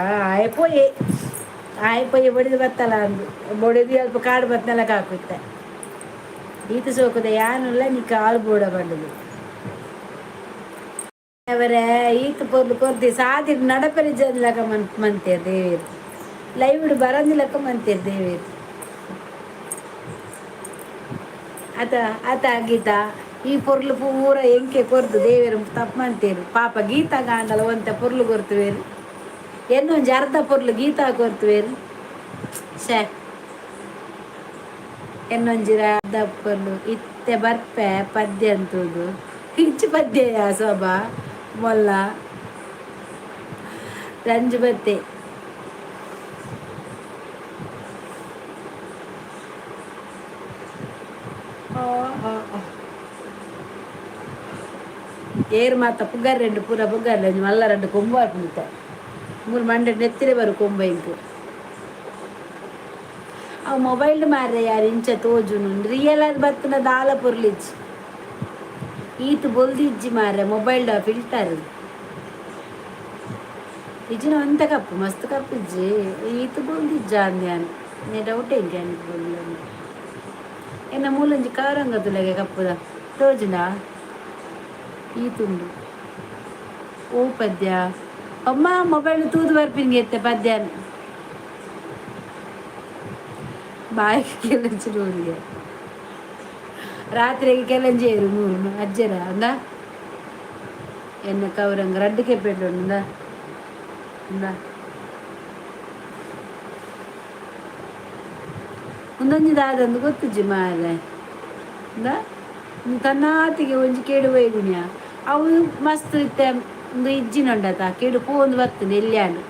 ಆಯ್ಪೋಯೆ ಆಯ್ಪೋಯೆ, ಬಡಿದು ಬತ್ತಲ್ಲ ಅಂದು ಬಡಿದು ಅಲ್ಪ ಕಾಡು ಬತ್ತನೆಲ್ಲ ಕಾಕುತ್ತೆ. ಈತ ಸೋಕುದ ಯಾನುಲ್ಲ ನೀ ಕಾಲು ಬೋಡ ಬಂಡದು ಅವರೇ. ಈತ ಪೊರ್ಲು ಕೊರ್ದಿ ಸಾದಿ ನಡಪರಿ ಜನ್ಲಕ ಮನ್ ಮಂತೇರ್ ದೇವೇರು. ಲೈವ್ ಬರಂದಿಲಕ್ಕ ಮಂತೇರ್ ದೇವೇರು. ಆತ ಆತ ಗೀತಾ, ಈ ಪೊರ್ಲು ಪೂರ ಎಂಕೆ ಕೊರ್ದು ದೇವೇರು ತಪ್ಪು ಮಂತೇರು. ಪಾಪ ಗೀತಾ ಗಾಂಡಲ ಒಂತೆ ಪೊರ್ಲು ಕೊರ್ತುವೇರು. ಎನ್ನೊಂಜಿ ಅರ್ಧ ಪೊರ್ಲು ಗೀತಾ ಕೊರ್ತುವೇರು. ಶೇ, ಎನ್ನೊಂಜಿ ಅರ್ಧ ಪೊರ್ಲು ಇತ್ತೆ ಬರ್ಪೆ. ಪದ್ಯ ಅಂತೂದು ಇಂಚು ಪದ್ಯ ಶೋಭಾ ಮೊಲ್ಲ ರಂಜು ಬತ್ತೆ. ಏರು ಮಾತ ಪುಗ್ಗಾರ್ రెండు ಪೂರ ಪುಗ್ಗಾರ್ ಮಲ್ಲ రెండు ಕೊಂಬು ಆಪುಂಡಿತ್ತೆ. ಮೂರು ಮಂಡೆ ನೆತ್ತಿರೆ ಬರು ಕೊಂಬ ಇಂಕ್. ಅವು ಮೊಬೈಲ್ ಮಾರ್ರೆ ಯಾರು ಇಂಚ ತೋಜುನು. ರಿಯಲ್ ಆದ್ ಬತ್ತನ ದಾಲ ಪೊರ್ಲಿಜ್ಜಿ. ಈತ್ ಬೊಲ್ದಿಜ್ಜಿ ಮಾರ್ರೆ. ಮೊಬೈಲ್ ಫಿಲ್ಟರ್ ಇಜ್ಜಿನ ಒಂತ ಕಪ್ಪು ಮಸ್ತ್ ಕಪ್ಪು ಇಜ್ಜಿ. ಈತ್ ಬೊಲ್ದಿಜ್ಜ ಅಂದ್ಯಾನ್ ನೇ ಡೌಟ್ ಎಂಕೆ ಅನಿಕ್ ಬೊಲ್ದು. ಎನ್ನ ಮೂಲೊಂಜಿ ಕಾರಂಗ ತುಲೆಗೆ ಕಪ್ಪುದ ತೋಜುಂಡಾ? ಈತುಂಡು. ಓ ಪದ್ಯ ಅಮ್ಮ ಮೊಬೈಲ್ ತೂದು ಬರ್ಪಿನ್ಗೆ ಎತ್ತೆ ಪದ್ಯಾನ್ ಬಾಯಿ ಕೆಲಂಚಿ ನೂರಿಗೆ ರಾತ್ರಿಗೆ ಕೆಲಂಜಿ ಏರು ನೂರು ಅಜ್ಜರ ಅಂದ. ಎನ್ನ ಕವರಂಗ ರಡ್ಡು ಕೆಪ್ಪೆಟ್ಟು ಉಂಡ ಇಂದ. ಒಂದೊಂಜಿ ದಾದಂದು ಗೊತ್ತುಜ್ಜಿ ಮಾರ್ರೆ. ಇಂದ ತನ್ನಾತಿಗೆ ಒಂಜಿ ಕೇಡು ಬೈದಿನಿಯ. ಅವು ಮಸ್ತ್ ಇತ್ತೆ. ಒಂದು ಇಜ್ಜಿನ ಉಂಡತ ಕೇಡು ಪೋಂದು ಬರ್ತದೆ. ಎಲ್ಯಾನು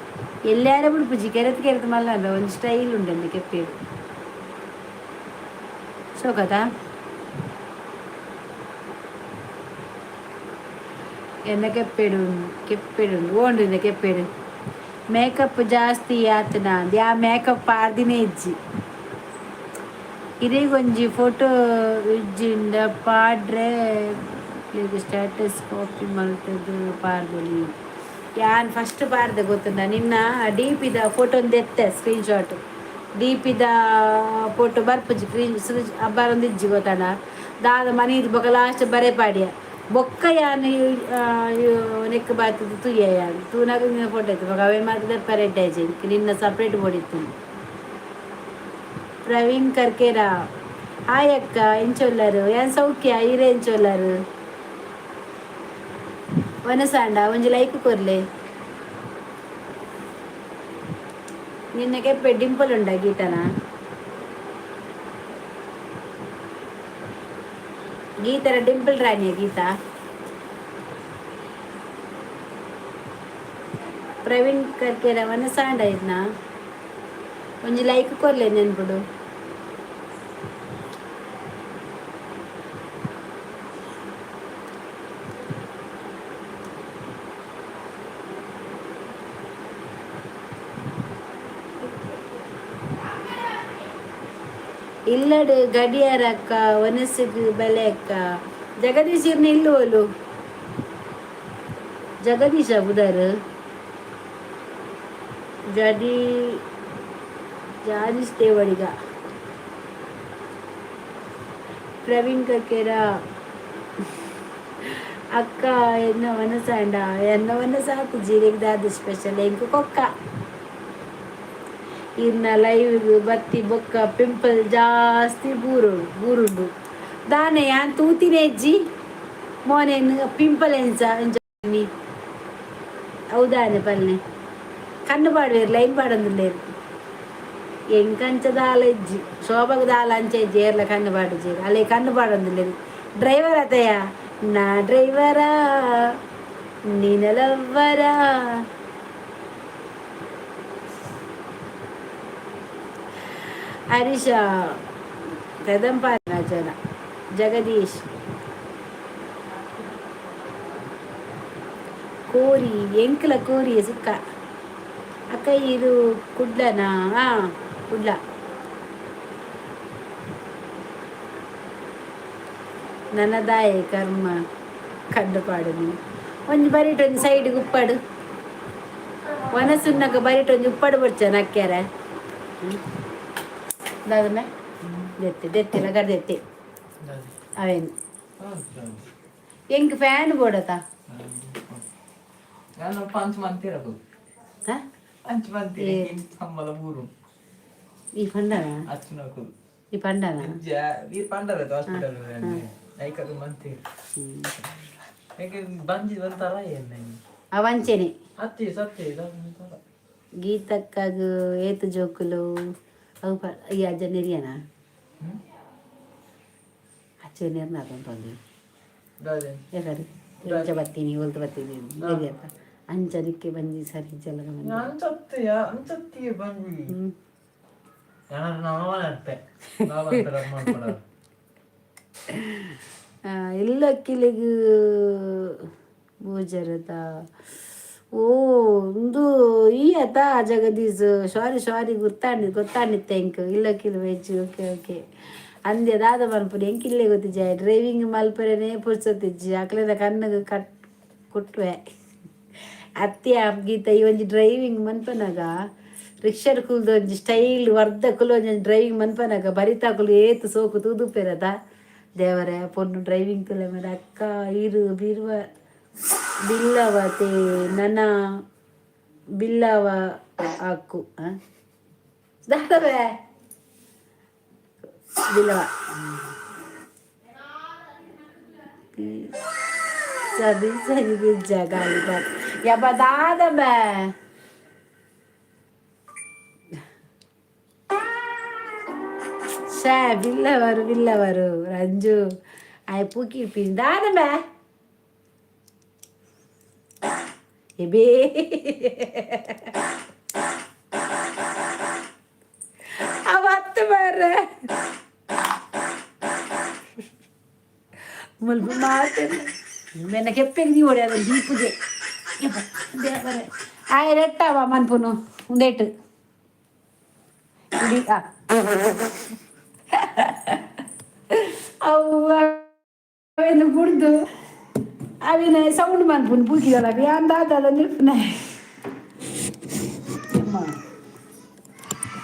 ಎಲ್ಯಾರ ಬಿಡ್ಪುಜಿ. ಕೆರೆತ್ ಕೆರೆತ್ ಮಲ್ಲ ಒಂಜಿ ಸ್ಟೈಲ್ ಉಂಡಂದು ಕೆಪ್ಪೇಡು ಸೋಕತ. ಎನ್ನ ಕೆಪ್ಪೇಡು ಕೆಪ್ಪೇಡು ಓಂಡ್ರಿಂದ ಕೆಪ್ಪೇಡು. ಮೇಕಪ್ ಜಾಸ್ತಿ ಆತನ ಯಾ ಮೇಕಪ್ ಆರ್ದಿನೇ ಇಜ್ಜಿ. ಇರೆಗೊಂಜಿ ಫೋಟೋ ಇಜ್ಜಿಂಡ ಪಾಡ್ರೆ ಸ್ಟ್ಯಾಟಸ್ ಕಾಪಿ ಮಲ್ತದು ಪಾರ್ದೊಲಿ. ಯಾನ್ ಫಸ್ಟ್ ಪಾರ್ದೆ ಗೊತ್ತುಂಡ? ನಿನ್ನ ಡಿ ಪಿದ ಫೋಟೋ ಒಂದು ಎತ್ತೆ ಸ್ಕ್ರೀನ್ ಶಾಟ್. ಡಿ ಪಿದ ಫೋಟೋ ಬರ್ಪುಜಿ ಸ್ಕ್ರೀನ್ ಬರೊಂದು ಇಜ್ಜಿ ಗೊತ್ತಂಡ. ದಾದ ಮನೀದ್ ಬೊಕ ಲಾಸ್ಟ್ ಬರೆ ಪಾಡ್ಯ. ಬೊಕ್ಕ ಯಾನ್ ನೆಕ್ ಬಾತದ ತೂಯ. ಯಾನ್ ತೂನಾಗ ನಿನ್ನ ಫೋಟೋ ಇತ್ತು. ಬೊಕ ಅವೇನ್ ಮಾತ್ರ ಪರೆಡ್ ಆಯ್ಜಿ. ನಿನ್ನ ಸಪ್ರೇಟ್ ಬೋಡಿತ್ತು. ಪ್ರವೀಣ್ ಕರ್ಕೇರ, ಹಾಯ್ ಅಕ್ಕ, ಎಂಚೊಲ್ಲರು? ಯಾನ್ ಸೌಖ್ಯ, ಈರೆ ಎಂಚೊಲ್ಲರು? ವನಸಾಂಡ ಒಂಜಿ ಲೈಕ್ ಕೊರ್ಲೆ. ನಿನ್ನ ಕೆಪ್ಪೆ ಡಿಂಪಲ್ ಉಂಡ ಗೀತನ? ಗೀತರ ಡಿಂಪಲ್ ರಾಣಿಯ ಗೀತಾ. ಪ್ರವೀಣ್ ಕರ್ಕೇರ ವನಸಾಂಡ ಇದ್ನ ಒಂಜಿ ಲೈಕ್ ಕೊರ್ಲೆ ನೆನ್ಪುಡು. ಇಲ್ಲಡ್ ಗಡಿಯಾರ ಅಕ್ಕ, ಒನಸ್ಗ್ ಬಲೆ ಅಕ್ಕ. ಜಗದೀಶ್ ಇರ್ನ ಇಲ್ಲು ಓಲು? ಜಗದೀಶ ಬುದಾರ್ ಜಡಿ ಜಾದಿಶ್ ದೇವಡಿಗ. ಪ್ರವೀಣ್ ಕಕ್ಕೆರ. ಅಕ್ಕ, ಎನ್ನ ವನಸಾಂಡ? ಎನ್ನ ವನಸ ಆತುಜಿ. ದಾದ ಸ್ಪೆಷಲ್? ಎಂಕ್ ಕೊಕ್ಕ. ಇರ್ನ ಲೈವ್ ಬತ್ತಿ ಬೊಕ್ಕ ಪಿಂಪಲ್ ಜಾಸ್ತಿ ಬೂರು ಬೂರುಂಡು ದಾನೆ? ಯಾನ್ ತೂತಿನ ಇಜ್ಜಿ ಮೋನೆನ್. ಪಿಂಪಲ್ ಎಂಚ ಎಂಚ ಹೌದಾನೆ ಪಲ್ನೆ? ಕಣ್ಣು ಪಾಡುವೆರ್, ಲೈನ್ ಪಾಡೊಂದುಲ್ಲೆರ್. ಎಂಕಂಚ ದಾಲ ಇಜ್ಜಿ, ಶೋಭಗ್ ದಾಲ ಅಂಚ ಇಜ್ಜಿ. ಏರ್ಲ ಕಣ್ಣು ಪಾಡುಜೆರ್. ಅಲ್ಲೇ ಕಣ್ಣು ಪಾಡೊಂದುಲ್ಲೆರ್. ಡ್ರೈವರ್ ಅತಯ್ಯ ನಾ ಡ್ರೈವರಾ, ನಿನ ಲವ್ವರಾ? ಹರೀಶ ಪೆದಂಪಾನ ಜನ. ಜಗದೀಶ್ ಕೋರಿ, ಎಂಕ್ಲ ಕೋರಿ ಸುಕ್ಕ. ಅಕ್ಕ, ಇದು ಕುಡ್ಲನಾ? ಹಾಂ, ಕುಡ್ಲ. ನನದಾಯೆ ಕರ್ಮ ಕಣ್ಣು ಪಾಡುನಿ? ಒಂಜಿ ಬರಿಟ್ ಒಂಜಿ ಸೈಡ್ಗೆ ಉಪ್ಪಡು ವನಸುನ್ನಗ ಬರಿಟ್ ಒಂಜಿ ಉಪ್ಪಡು ಬೊಡ್ಚ ನಕ್ಕೆರೆ. ದಾದಮೆ ದೆತ್ತಿ ದೆತ್ತಿ ಲಗರ್ ದೆತ್ತಿ ಅವೇನು? ಎಂಕ್ ಫ್ಯಾನ್ ಬೋಡತ. ನಾನು ಪಂಚ್ ಮಂತಿರದು. ಹಾ? ಪಂಚ್ ಮಂತಿರ ಸಂಬಳ ಊರು. ಈ ಪಂಡನ? ಅಚ್ಚುನಕುಲು. ಈ ಪಂಡನ? ಈ ಪಂಡರ ಹಾಸ್ಪಿಟಲ್ ಐಕದು ಮಂತಿರ್. ಬಂಜಿ ಒಂಥರ ಏನ್? ಅವಂಚೆನೆ. ಅತ್ತಿ ಸತ್ಯ. ಗೀತಕ್ಕಾಗ ಏತು ಜೋಕುಲು? ಅವು ಈ ಅಜ್ಜ ನೆರಿಯನ ಅಚ್ಚೆ ನೆರ್ನ ತಂದು ಏಕಾರಿ ಅಂಚ ಬತ್ತೀನಿ, ಒಲ್ತು ಬತ್ತೀನಿ ನೆರಿಯತ್ತ. ಅಂಚ ನಿಕ್ಕೆ ಬಂಜಿ ಸರಿ ಜಲಗ ಬಂದು. ಅಂಚತ್ತೆಯ ಅಂಚತ್ತಿಗೆ ಬಂಜಿ. ಇಲ್ಲ ಕಿಲಿಗ್ ಬೂಜರತ. ಓ, ಉಂದು ಈ ಅತ ಜಗದೀಶ್. ಸಾರಿ ಸಾರಿ, ಗುರ್ತಾಂಡಿ ಗೊತ್ತಾಂಡಿತ್ತೆ ಎಂಕ್. ಇಲ್ಲ ಕಿಲ್ ವೆಜ್. ಓಕೆ ಓಕೆ ಅಂದೆ ದಾದ ಮನ್ಪುನಿ? ಎಂಕ್ ಇಲ್ಲೇ ಗೊತ್ತಿಜ್ಜ. ಡ್ರೈವಿಂಗ್ ಮಲ್ಪರೆನೇ ಪುರ್ಸೊತ್ತಿಜ್ಜಿ. ಅಕ್ಲೆನ ಕಣ್ಣುಗ್ ಕಟ್ ಕುಟ್ಟುವೆ ಅತ್ಯ ಗೀತ. ಈ ಒಂಜಿ ಡ್ರೈವಿಂಗ್ ಮನ್ಪನಗ ರಿಕ್ಷಾಡ್ ಕುಲ್ದು ಒಂಜಿ ಸ್ಟೈಲ್ ವರ್ಧ ಕುಲು ಒಂಜಿ ಡ್ರೈವಿಂಗ್ ಮನ್ಪನಗ ಬರಿತಾಕುಲು ಏತ್ ಸೋಕು ತೂದುಪ್ಪೆರದ. ದೇವರೇ, ಪೊಣ್ಣು ಡ್ರೈವಿಂಗ್ ತುಲೆ ಮಾರೆ. ಅಕ್ಕ, ಇರು ಬಿರುವ ಬಿಲ್ಲವತೆ ನನ ಬಿಲ್ಲವ ಹಾಕು ದಾದವೇ ಬಿಲ್ಲವ ಸರಿ ಸರಿ ಗಾಳಿ ಯಪ್ಪ ದಾದಬೇ. ಶೇ ಬಿಲ್ಲವರು ಬಿಲ್ಲವರು ರಂಜು ಆಯ್ ಪೂಕಿ ಪಿನ್ ದಾದಬೇ ಎಬೇ. ಅವತ್ತು ಮಾರ್ರೆ ಮುಲ್ಪ ಮಾತು ಮೆನ್ನ ಕೆಪ್ಪೆಗೆ ನೀವು ಹೊಡೆಯೋದು ದೀಪುಗೆ ದೇವರೇ. ಆಯ್ ರೆಟ್ಟವ ಮನ್ಪುನು ಉಂದೇಟು ಇಡೀ ಅವು ಅವೇನು ಬುಡ್ದು ಅವಿನ ಸೌಂಡ್ ಮನ್ಪುನು ಪೂಕಿದಲ್ಲ ಅಂದಾದ ನಿಲ್ಪುನ.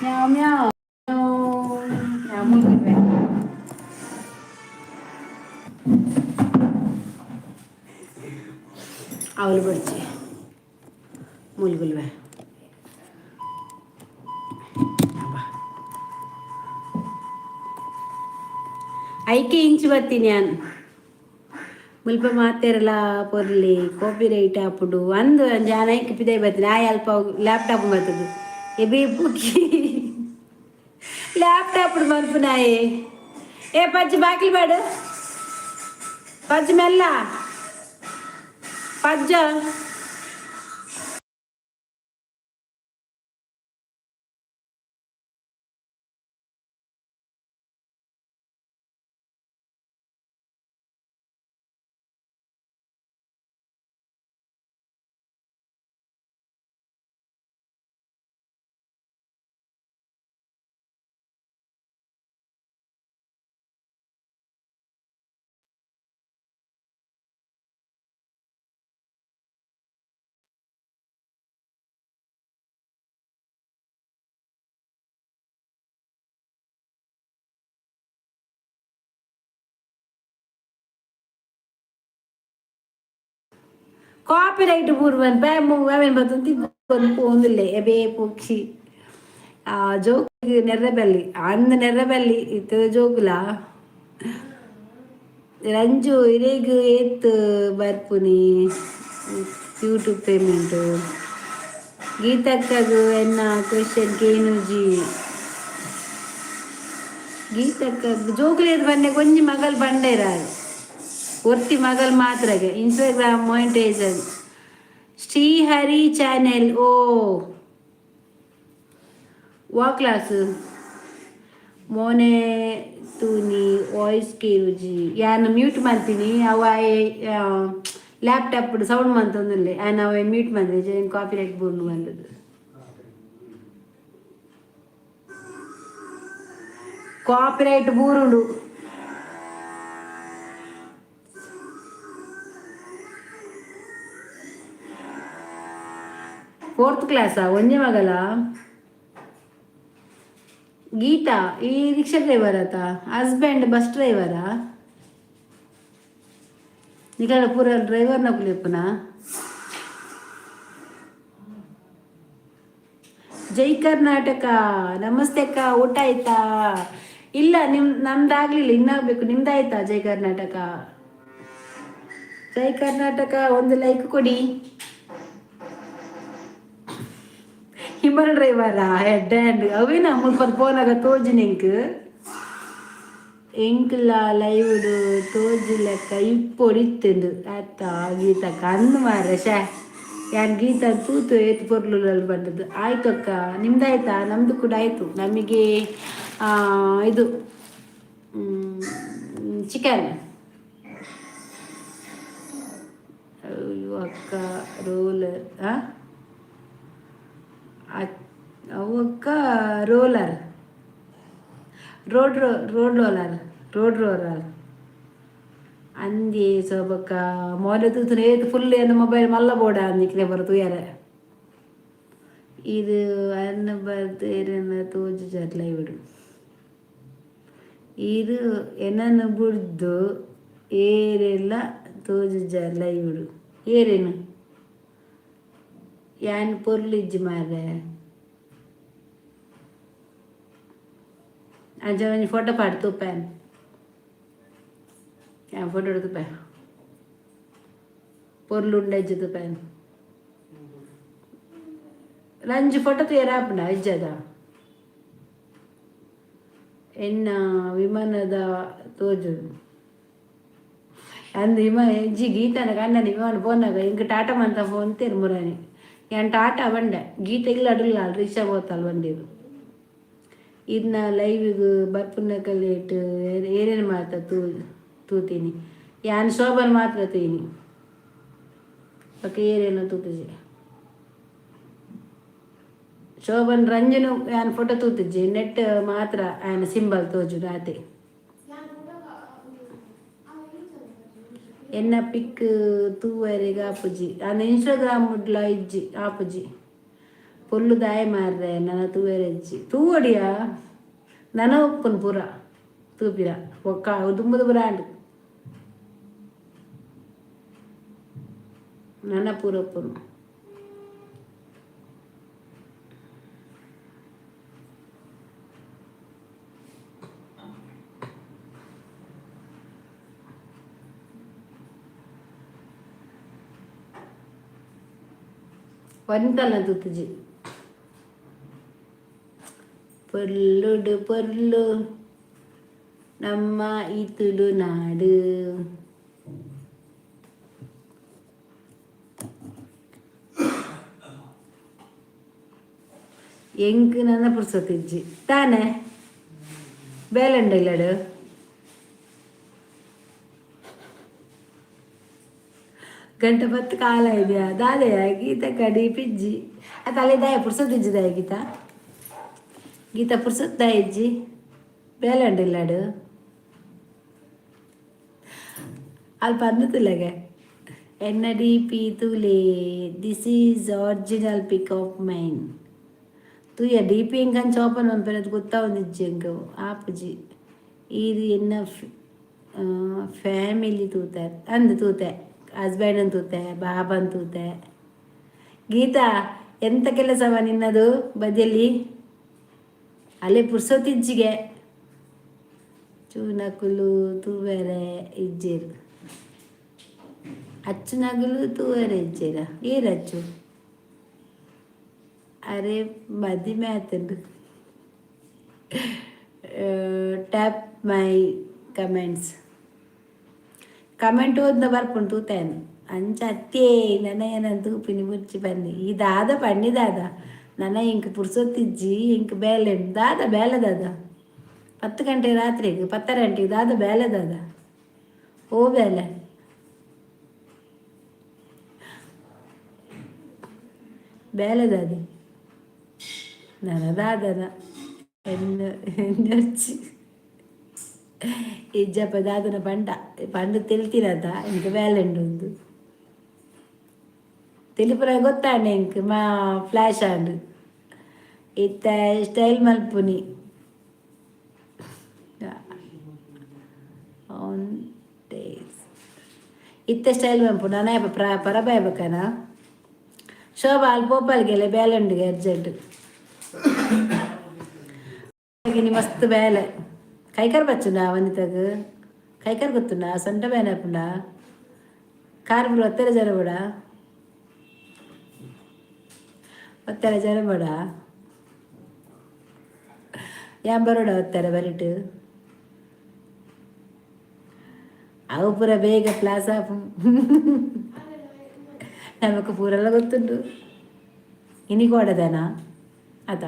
ಮ್ಯಾವ್ ಮ್ಯಾವ್ ಮ್ಯಾವ್ ಮುಲ್ಗುಲ್ವೆ. ಅವಲು ಬಡ್ಚಿ ಮುಲ್ಗುಲ್ವೆ. ಐಕೆ ಇಂಚು ಬತ್ತೀನಿ ಯಾನ್. ಮುಲ್ಪ ಮಾತೆರ್ಲ ಪೊರ್ಲಿ ಕಾಪಿ ರೈಟ್ ಆಪುಂಡು ಅಂದು ಜಾನ ಐಕ್ ಪಿದೈ ಬತ್ತೀನಿ. ಆಯ್ ಅಲ್ಪ ಲ್ಯಾಪ್ಟಾಪ್ ಬರ್ತದೆ. ಎಬಿ ಪುಕ್ಕಿ ಲ್ಯಾಪ್ಟಾಪ್ ಮನ್ಪುನಾಯೆ. ಏ ಪಜ್ಜಿ, ಬಾಕಿಲ್ ಬೇಡ ಪಜ್ಜಿ, ಮೆಲ್ಲ ಪಜ್ಜ. ಕಾಪಿ ರೈಟ್ ಪೂರ್ವನ್ ಪ್ಯಾಮ್ ಬತ್ತೊಂದು ಪೋಂದಿಲ್ಲೆ ಎಬೇ ಪಕ್ಷಿ. ಆ ಜೋಕ್ ನೆರ್ರಬಲ್ಲಿ ಅಂದ್ ನೆರ್ರಬಲ್ಲಿ ಇತ್ತು ಜೋಕುಲ. ರಂಜು, ಇರೆಗ್ ಏತ್ ಬರ್ಪುನಿ ಯೂಟ್ಯೂಬ್ ಪೇಮೆಂಟ್? ಗೀತಕ್ಕಗು ಎನ್ನ ಕ್ವೆಶನ್ ಕೇನುಜಿ. ಗೀತಕ್ಕ ಜೋಕುಲೇದ್ ಬನ್ನೆ ಒಂಜಿ ಮಗಲ್ ಬಂಡೇರ, ಒರ್ತಿ ಮಗಲ್ ಮಾತ್ರಗೆ. Instagram monetisation Srihari channel. ಓ, ವಾ ಕ್ಲಾಸ್? ಮೋನೆ ತೂನಿ, ವಾಯ್ಸ್ ಕೇನುಜಿ. ಯಾನ್ ಮ್ಯೂಟ್ ಮಾಡ್ತೀನಿ. ಅವ ಲ್ಯಾಪ್ಟಾಪ್ ಸೌಂಡ್ ಮಂತೊಂದುಲ್ಲೆ. ಯಾನ್ ಅವ ಮ್ಯೂಟ್ ಮಂತೆ, ಕಾಪಿ ರೈಟ್ ಬೋರ್ಡ್ ಬಂದದ್ದು. ಕಾಪಿರೈಟ್ ಬೂರುಂಡು. ಫೋರ್ತ್ ಕ್ಲಾಸಾ? ಒಂಜಿ ಮಗಲ? ಗೀತಾ, ಈ ರಿಕ್ಷಾ ಡ್ರೈವರ್ ಆತ? ಹಸ್ಬೆಂಡ್ ಬಸ್ ಡ್ರೈವರಾ? ನಿಕಲ ಪೂರ ಡ್ರೈವರ್ ನಕುಲು. ಜೈ ಕರ್ನಾಟಕ. ನಮಸ್ತೆ ಅಕ್ಕ, ಊಟ ಆಯ್ತಾ? ಇಲ್ಲ, ನಿಮ್ ನಮ್ದಾಗ್ಲಿಲ್ಲ, ಇನ್ನಾಗಬೇಕು. ನಿಮ್ದಾಯ್ತಾ? ಜೈ ಕರ್ನಾಟಕ, ಜೈ ಕರ್ನಾಟಕ. ಒಂದು ಲೈಕ್ ಕೊಡಿ. ಹಿಮನ್ ಡ್ರೈವರಾ? ಹೆಡ್ ಹ್ಯಾಂಡ್ ಅವೇನ ಮುಲ್ಪ ಫೋನಾಗ ತೋಜಿ. ನಿಂಕ್ ಎಂಕ್ಲ ಲೈವ್ಡ್ ತೋಜಿ ಲೆಕ್ಕ ಇಪ್ಪೊಡಿತ್ತುಂಡು ಅತ್ತ ಗೀತಕ್ಕ? ಅಂದ್ ಮಾರ್ರೆ, ಶೇ, ಯಾನ್ ಗೀತ ತೂತು ಏತ್ ಪೊರ್ಲು ಬಂದದ್ದು. ಆಯ್ತು ಅಕ್ಕ, ನಿಮ್ದಾಯ್ತಾ? ನಮ್ದು ಕೂಡ ಆಯಿತು. ನಮಗೆ ಇದು ಚಿಕನ್. ಅಯ್ಯೋ ಅಕ್ಕ, ರೋಲರ್ ಅವಕ್ಕ, roller, road road roller, road roller ಅಂದಿ. ಸೋಬಕ್ಕ ಮೋಲೆ ತೂತುನ ಏತ್ ಫುಲ್ ಏನು ಮೊಬೈಲ್ ಮಲ್ಲ ಬೋಡ ಅಂದಿಕ್ಲೆ ಬರ ತೂಯರೆ. ಇದು ಅನ್ನ ಬರ್ದು ಏರನ್ನ ತೋಜು ಲೈವ್ಡು. ಇದು ಎನ್ನನ್ನು ಬುಡ್ದು ಏರೆಲ್ಲ ತೋಜುಜ ಲೈವ್ಡು. ಏರೇನು ಯಾನ್ ಪೊರ್ಲು ಇಜ್ಜಿ ಮಾರ್ರೆ. ಅಂಚ ಒಂಜಿ ಫೋಟೋ ಪಾಡ್ ತೂಪೇನ್ ಯಾನ್. ಫೋಟೋ ತೂಪೆ, ಪೊರ್ಲು ಉಂಡಜ್ಜಿ ತೂಪೇನ್. ರಂಜು ಫೋಟೋ ತೂಯರ ಆಪುಂಡ ಇಜ್ಜದ? ಎನ್ನ ವಿಮಾನದ ತೋಜು ಅಂದ್ ಇಮ ಹೆಜ್ಜಿ. ಗೀತನ ಕಣ್ಣನ ವಿಮಾನ ಪೋನಾಗ ಇಂಕ ಟಾಟಾ ಮಂತ ಫೋನ್ ತೇರು ಮುರಾನಿ. ಯಾನ್ ಟಾಟಾ ಬಂಡೆ, ಗೀತ ಇಲ್ಲ, ಅಡುಲ್ಲ ರಿಕ್ಷಾ ಪೋತಲ್ ಬಂದಿರು. ಇನ್ನ ಲೈವಿಗ್ ಬರ್ಪುನ ಕಲೇಟ್ ಏನೇನು ಮಾತ ತೂ ತೂತೀನಿ. ಯಾನ್ ಶೋಭನ್ ಮಾತ್ರ ತೂಯಿನಿ, ಬೊಕ ಏರೇನು ತೂತುಜಿ. ಶೋಭನ್ ರಂಜನು ಯಾನ್ ಫೋಟೋ ತೂತುಜಿ. ನೆಟ್ ಮಾತ್ರ ಆಯನ ಸಿಂಬಲ್ ತೋಜುಡು ಆತೆ. ಎನ್ನ ಪಿಕ್ ತೂವರೆಗ್ ಆಪುಜಿ. ಆಂಡ ಇನ್ಸ್ಟಾಗ್ರಾಮ್ ಡ್ಲ ಇಜ್ಜಿ, ಆಪುಜಿ. ಪೊರ್ಲು ದಾಯ ಮಾರ್ರೆ, ನನ ತೂವೆರೆ ಇಜ್ಜಿ. ತೂವಡಿಯಾ, ನನ ಉಪ್ಪುನ್ ಪೂರ ತೂಪಿರ. ಬೊಕ್ಕ ದುಂಬುದು ಪೂರ ಆಂಡ್, ನನ ಪೂರ ಉಪ್ಪುನು. ಒಂತಲ್ಲ ತೂತುಜಿ. ಪೊರ್ಲುಡು ಪೊರ್ಲು ನಮ್ಮ ಈ ತುಳುನಾಡು. ಎಂಕ್ ನನ್ನ ಪುರ್ಸೊತ್ತಿಜ್ಜಿ ತಾನೆ, ಬೇಲೆ ಇಲ್ಲಡು. ಗಂಟೆ 10 ಕಾಲ ಇದೆಯಾ ದಾದೆಯ ಗೀತ ಕಡಿ ಪಿಜ್ಜಿ ಅತ್ತ ದಾಯ ಪುರ್ಸೊತ್ತಿಜ್ಜಿ ದಾಯ ಗೀತಾ? ಗೀತಾ, ಪುರ್ಸೊತ್ತು ಇಜ್ಜಿ, ಬೇಲೆ ಇಲ್ಲಡು. ಅಲ್ಪ ಅಂದುತ್ತಲ್ಲಗೆ. ಎನ್ನ ಡಿ ಪಿ ತೂಲೆ. This is original pic of mine. ತೂಯ D P ಎಂಕಂಚ ಓಪನ್ ಮನ್ಪೆರೆ ಗೊತ್ತಾವೊಂದಿಜ್ಜಿ ಎಂಕ್, ಆಪುಜಿ. ಈರ್ ಎನ್ನ ಫ್ಯಾಮಿಲಿ ತೂತಾರ್ ಅಂದ್ ತೂತೆ. ಹಸ್ಬೆಂಡ್ ತೂತೆ, ಬಾಬನ್ ತೂತೆ. ಗೀತಾ, ಎಂತ ಕೆಲಸವ ನಿನ್ನದು ಬದಿಯಲ್ಲಿ? ಅಲ್ಲೇ ಪುರ್ಸೊತ್ತಿಜ್ಜಿಗೆ ಚೂನಕುಲು ತೂವೆರೆ ಇಜ್ಜೇರು, ಅಚ್ಚುನಗುಲು ತೂವೆರೆ ಇಜ್ಜೇರ. ಏರ್ ಅಚ್ಚು? ಅರೆ, ಮದಿಮೆ ಆತುಂಡು. ಟ್ಯಾಪ್ ಮೈ ಕಮೆಂಟ್ಸ್. ಕಮೆಂಟ್ ಓದ್ನ ಬರ್ಪುಂಡು, ತೂತೇನು. ಅಂಚ ಅತ್ತೇ, ನನ ಏನಂತ ತೂಪಿನಿ ಬುರ್ಚಿ ಬನ್ನಿ. ಈ ದಾದ ಪನ್ನಿ ದಾದ? ನನ ಎಂಕ್ ಪುರ್ಸೊತ್ತಿಜ್ಜಿ, ಎಂಕ್ ಬೇಲೆ. ದಾದ ಬೇಲೆ ದಾದ? 10 ಗಂಟೆ ರಾತ್ರಿಗೆ, 10:30 ಗಂಟೆಗೆ ದಾದ ಬೇಲೆ ದಾದ? ಓ ಬೇಲೆ? ಬೇಲೆ ದಾದ? ನನ ದಾದನ ಎನ್ನ ಎನ್ನರ್ಚಿ ಇಜ್ಜಪ್ಪ. ದಾದನ ಪಂಡ ಪಂಡ ತೆಲ್ತಿನತ, ಎಂಕ್ ಬೇಲೆ ಉಂಡು. ತೆಲಿಪುರ ಗೊತ್ತಾಂಡ ಎಂಕ್ ಮಾ ಫ್ಲಾಶ್ ಆಂಡ್. ಇತ್ತ ಸ್ಟೈಲ್ ಮಲ್ಪುನಿ ಆನ್ ಡೇಸ್. ಇತ್ತೆ ಸ್ಟೈಲ್ ಮಲ್ಪು. ನನ ಪರಬಾಯ್ ಬಕ್ಕನ ಶೋಭಾ ಅಲ್ಲಿ ಪೋಪಲ್ಗೆಲೆ ಬೇಲೆ ಉಂಡುಗೆ ಅರ್ಜೆಂಟ್. ಮಸ್ತ್ ಬೇಲೆ. ಕೈಕಾರ್ ಬಚ್ಚುಂಡ ವನಿತಗ್? ಕೈಕಾರ್ ಗೊತ್ತುಂಡ? ಸೊಂಟ ಬೇನೆ ಆಪುಂಡ? ಕಾರ್ ಪೂರ ಒತ್ತೆರೆ ಜನ ಬೋಡ, ಒತ್ತೆರೆ ಜನ ಬೋಡ. ಯಾನ್ ಬರೋಡ ಒತ್ತಾರೆ ಬರಿಟ್? ಅವು ಪೂರ ಬೇಗ ಪ್ಲಾಸ್ ಆಪು. ನಮಕ್ ಪೂರೆಲ್ಲ ಗೊತ್ತುಂಡು. ಇನಿ ಕೊಡದನ ಅದ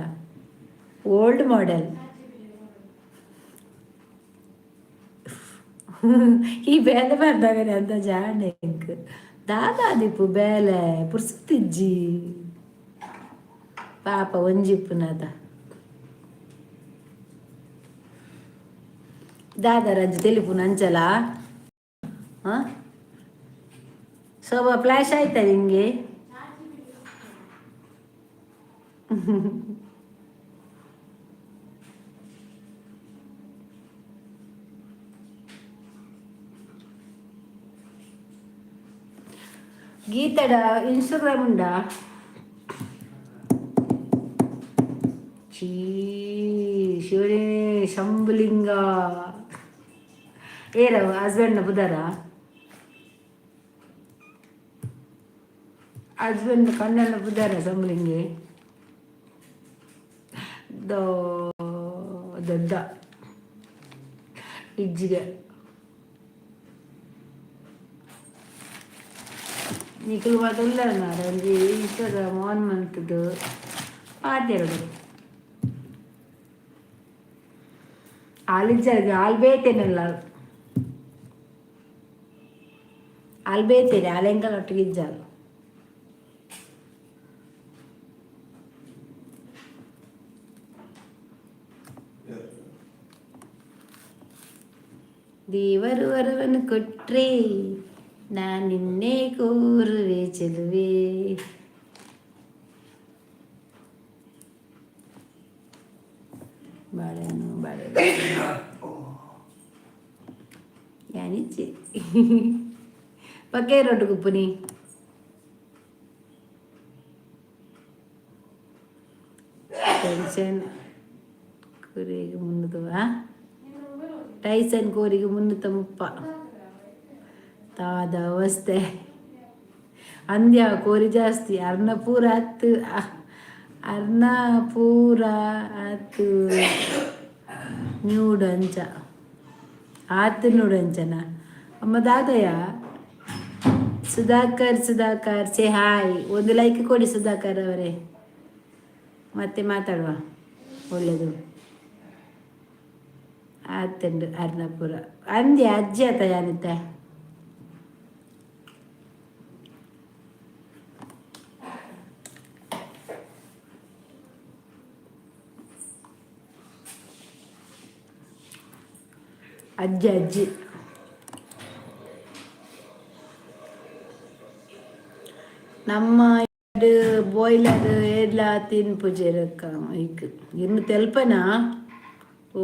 ಓಲ್ಡ್ ಮಾಡೆಲ್. ಈ ಬೇಲೆ ಬರ್ದಾಗನೆ ಅಂತ ಜಾಣೆ ಎಂಕ್ ದಾದಾದಿಪ್ಪು ಬೇಲೆ ಪುರ್ಸೊತ್ತಿಜ್ಜಿ. ಪಾಪ ಒಂಜಿಪ್ಪುನದ ದಾದ ರಂಜಿ ತೆಲಿಪುನ ಅಂಚಲ. ಹಾಂ, ಶೋಭಾ, ಫ್ಲಾಶ್ ಆಯ್ತಾ ನಿಂಗೆ? ಗೀತಡ ಇನ್ಸ್ಟಾಗ್ರಾಮ್ ಉಂಡಾ? ಚೀ ಶಿವನೇ ಶಂಭುಲಿಂಗ. ಏರ ಹಸ್ಬೆಂಡ್ನ ಬುದಾರ? ಹಸ್ಬೆಂಡ್ ಕಣ್ಣನ ಬುದಾರ ಶಂಭುಲಿಂಗೆ? ದೋ ದೊಡ್ಡ ಇಜ್ಜಿಗೆ ನಿಕುಲು ಮಾತ ಮಾರ. ಒಂಜಿ ಇನ್ಸ್ಟಾಗ್ರಾಮ್ ಆನ್ ಮಲ್ತುದು ಪಾತೆರೊಡು. ಆಲಿಜ್ಜಾರ್ಗೆ ಆಲ್ ಬೇತೇನಲ್ಲ, ಆಲ್ ಬೇತೇನೆ. ಆಲ್ ಎಂಕಲ್ ಒಟ್ಟಿಗೆ ಇಜ್ಜಾಲ್. ದೇವರು ವರವನ್ನು ಕೊಟ್ರೆ ನಾ ನಿನ್ನೆ ಕೋರುವೆ ಚೆಲುವೆ. ಬಾಳೆಹಣ್ಣು, ಬಾಳೆ ಯಾನಿಚ್ಚಿ ಪಕ್ಕೆ ರೊಟ್ಟು ಕುಪ್ಪುನಿ. Tension ಕೋರಿಗೆ ಮುನ್ನೂತ, Tyson ಕೋರಿಗೆ 330. ತಾದ ಅವಸ್ಥೆ ಅಂದ್ಯ ಕೋರಿ ಜಾಸ್ತಿ. ಅರ್ನ ಪೂರ ಹತ್ತು, ಅರ್ನ ಪೂರ ಹತ್ತು ನ್ಯೂಡು ಅಂಚ ಆತು ನೋಡು ಅಂಚನ. ಅಮ್ಮ ದಾದಯ್ಯ. Sudhakar, Sudhakar, say hi. ಒಂದು ಲೈಕ್ ಕೊಡಿ ಸುಧಾಕರ್ ಅವರೇ, ಮತ್ತೆ ಮಾತಾಡುವ. ಒಳ್ಳೆಯದು. ಆತಂಡು ಅರ್ನಪುರ ಅಂದ್ಯ ಅಜ್ಜಿ ಆತ ಯಾನಿತ್ತ. ಅಜ್ಜಿ ಅಜ್ಜಿ ನಮ್ಮ ಬಾಯ್ಲರ್ ಏರ್ಲ ತಿನ್ಪುಜೆರಕ್ಕ ಐಕ್ ಇನ್ನು ತೆಲ್ಪನಾ? ಓ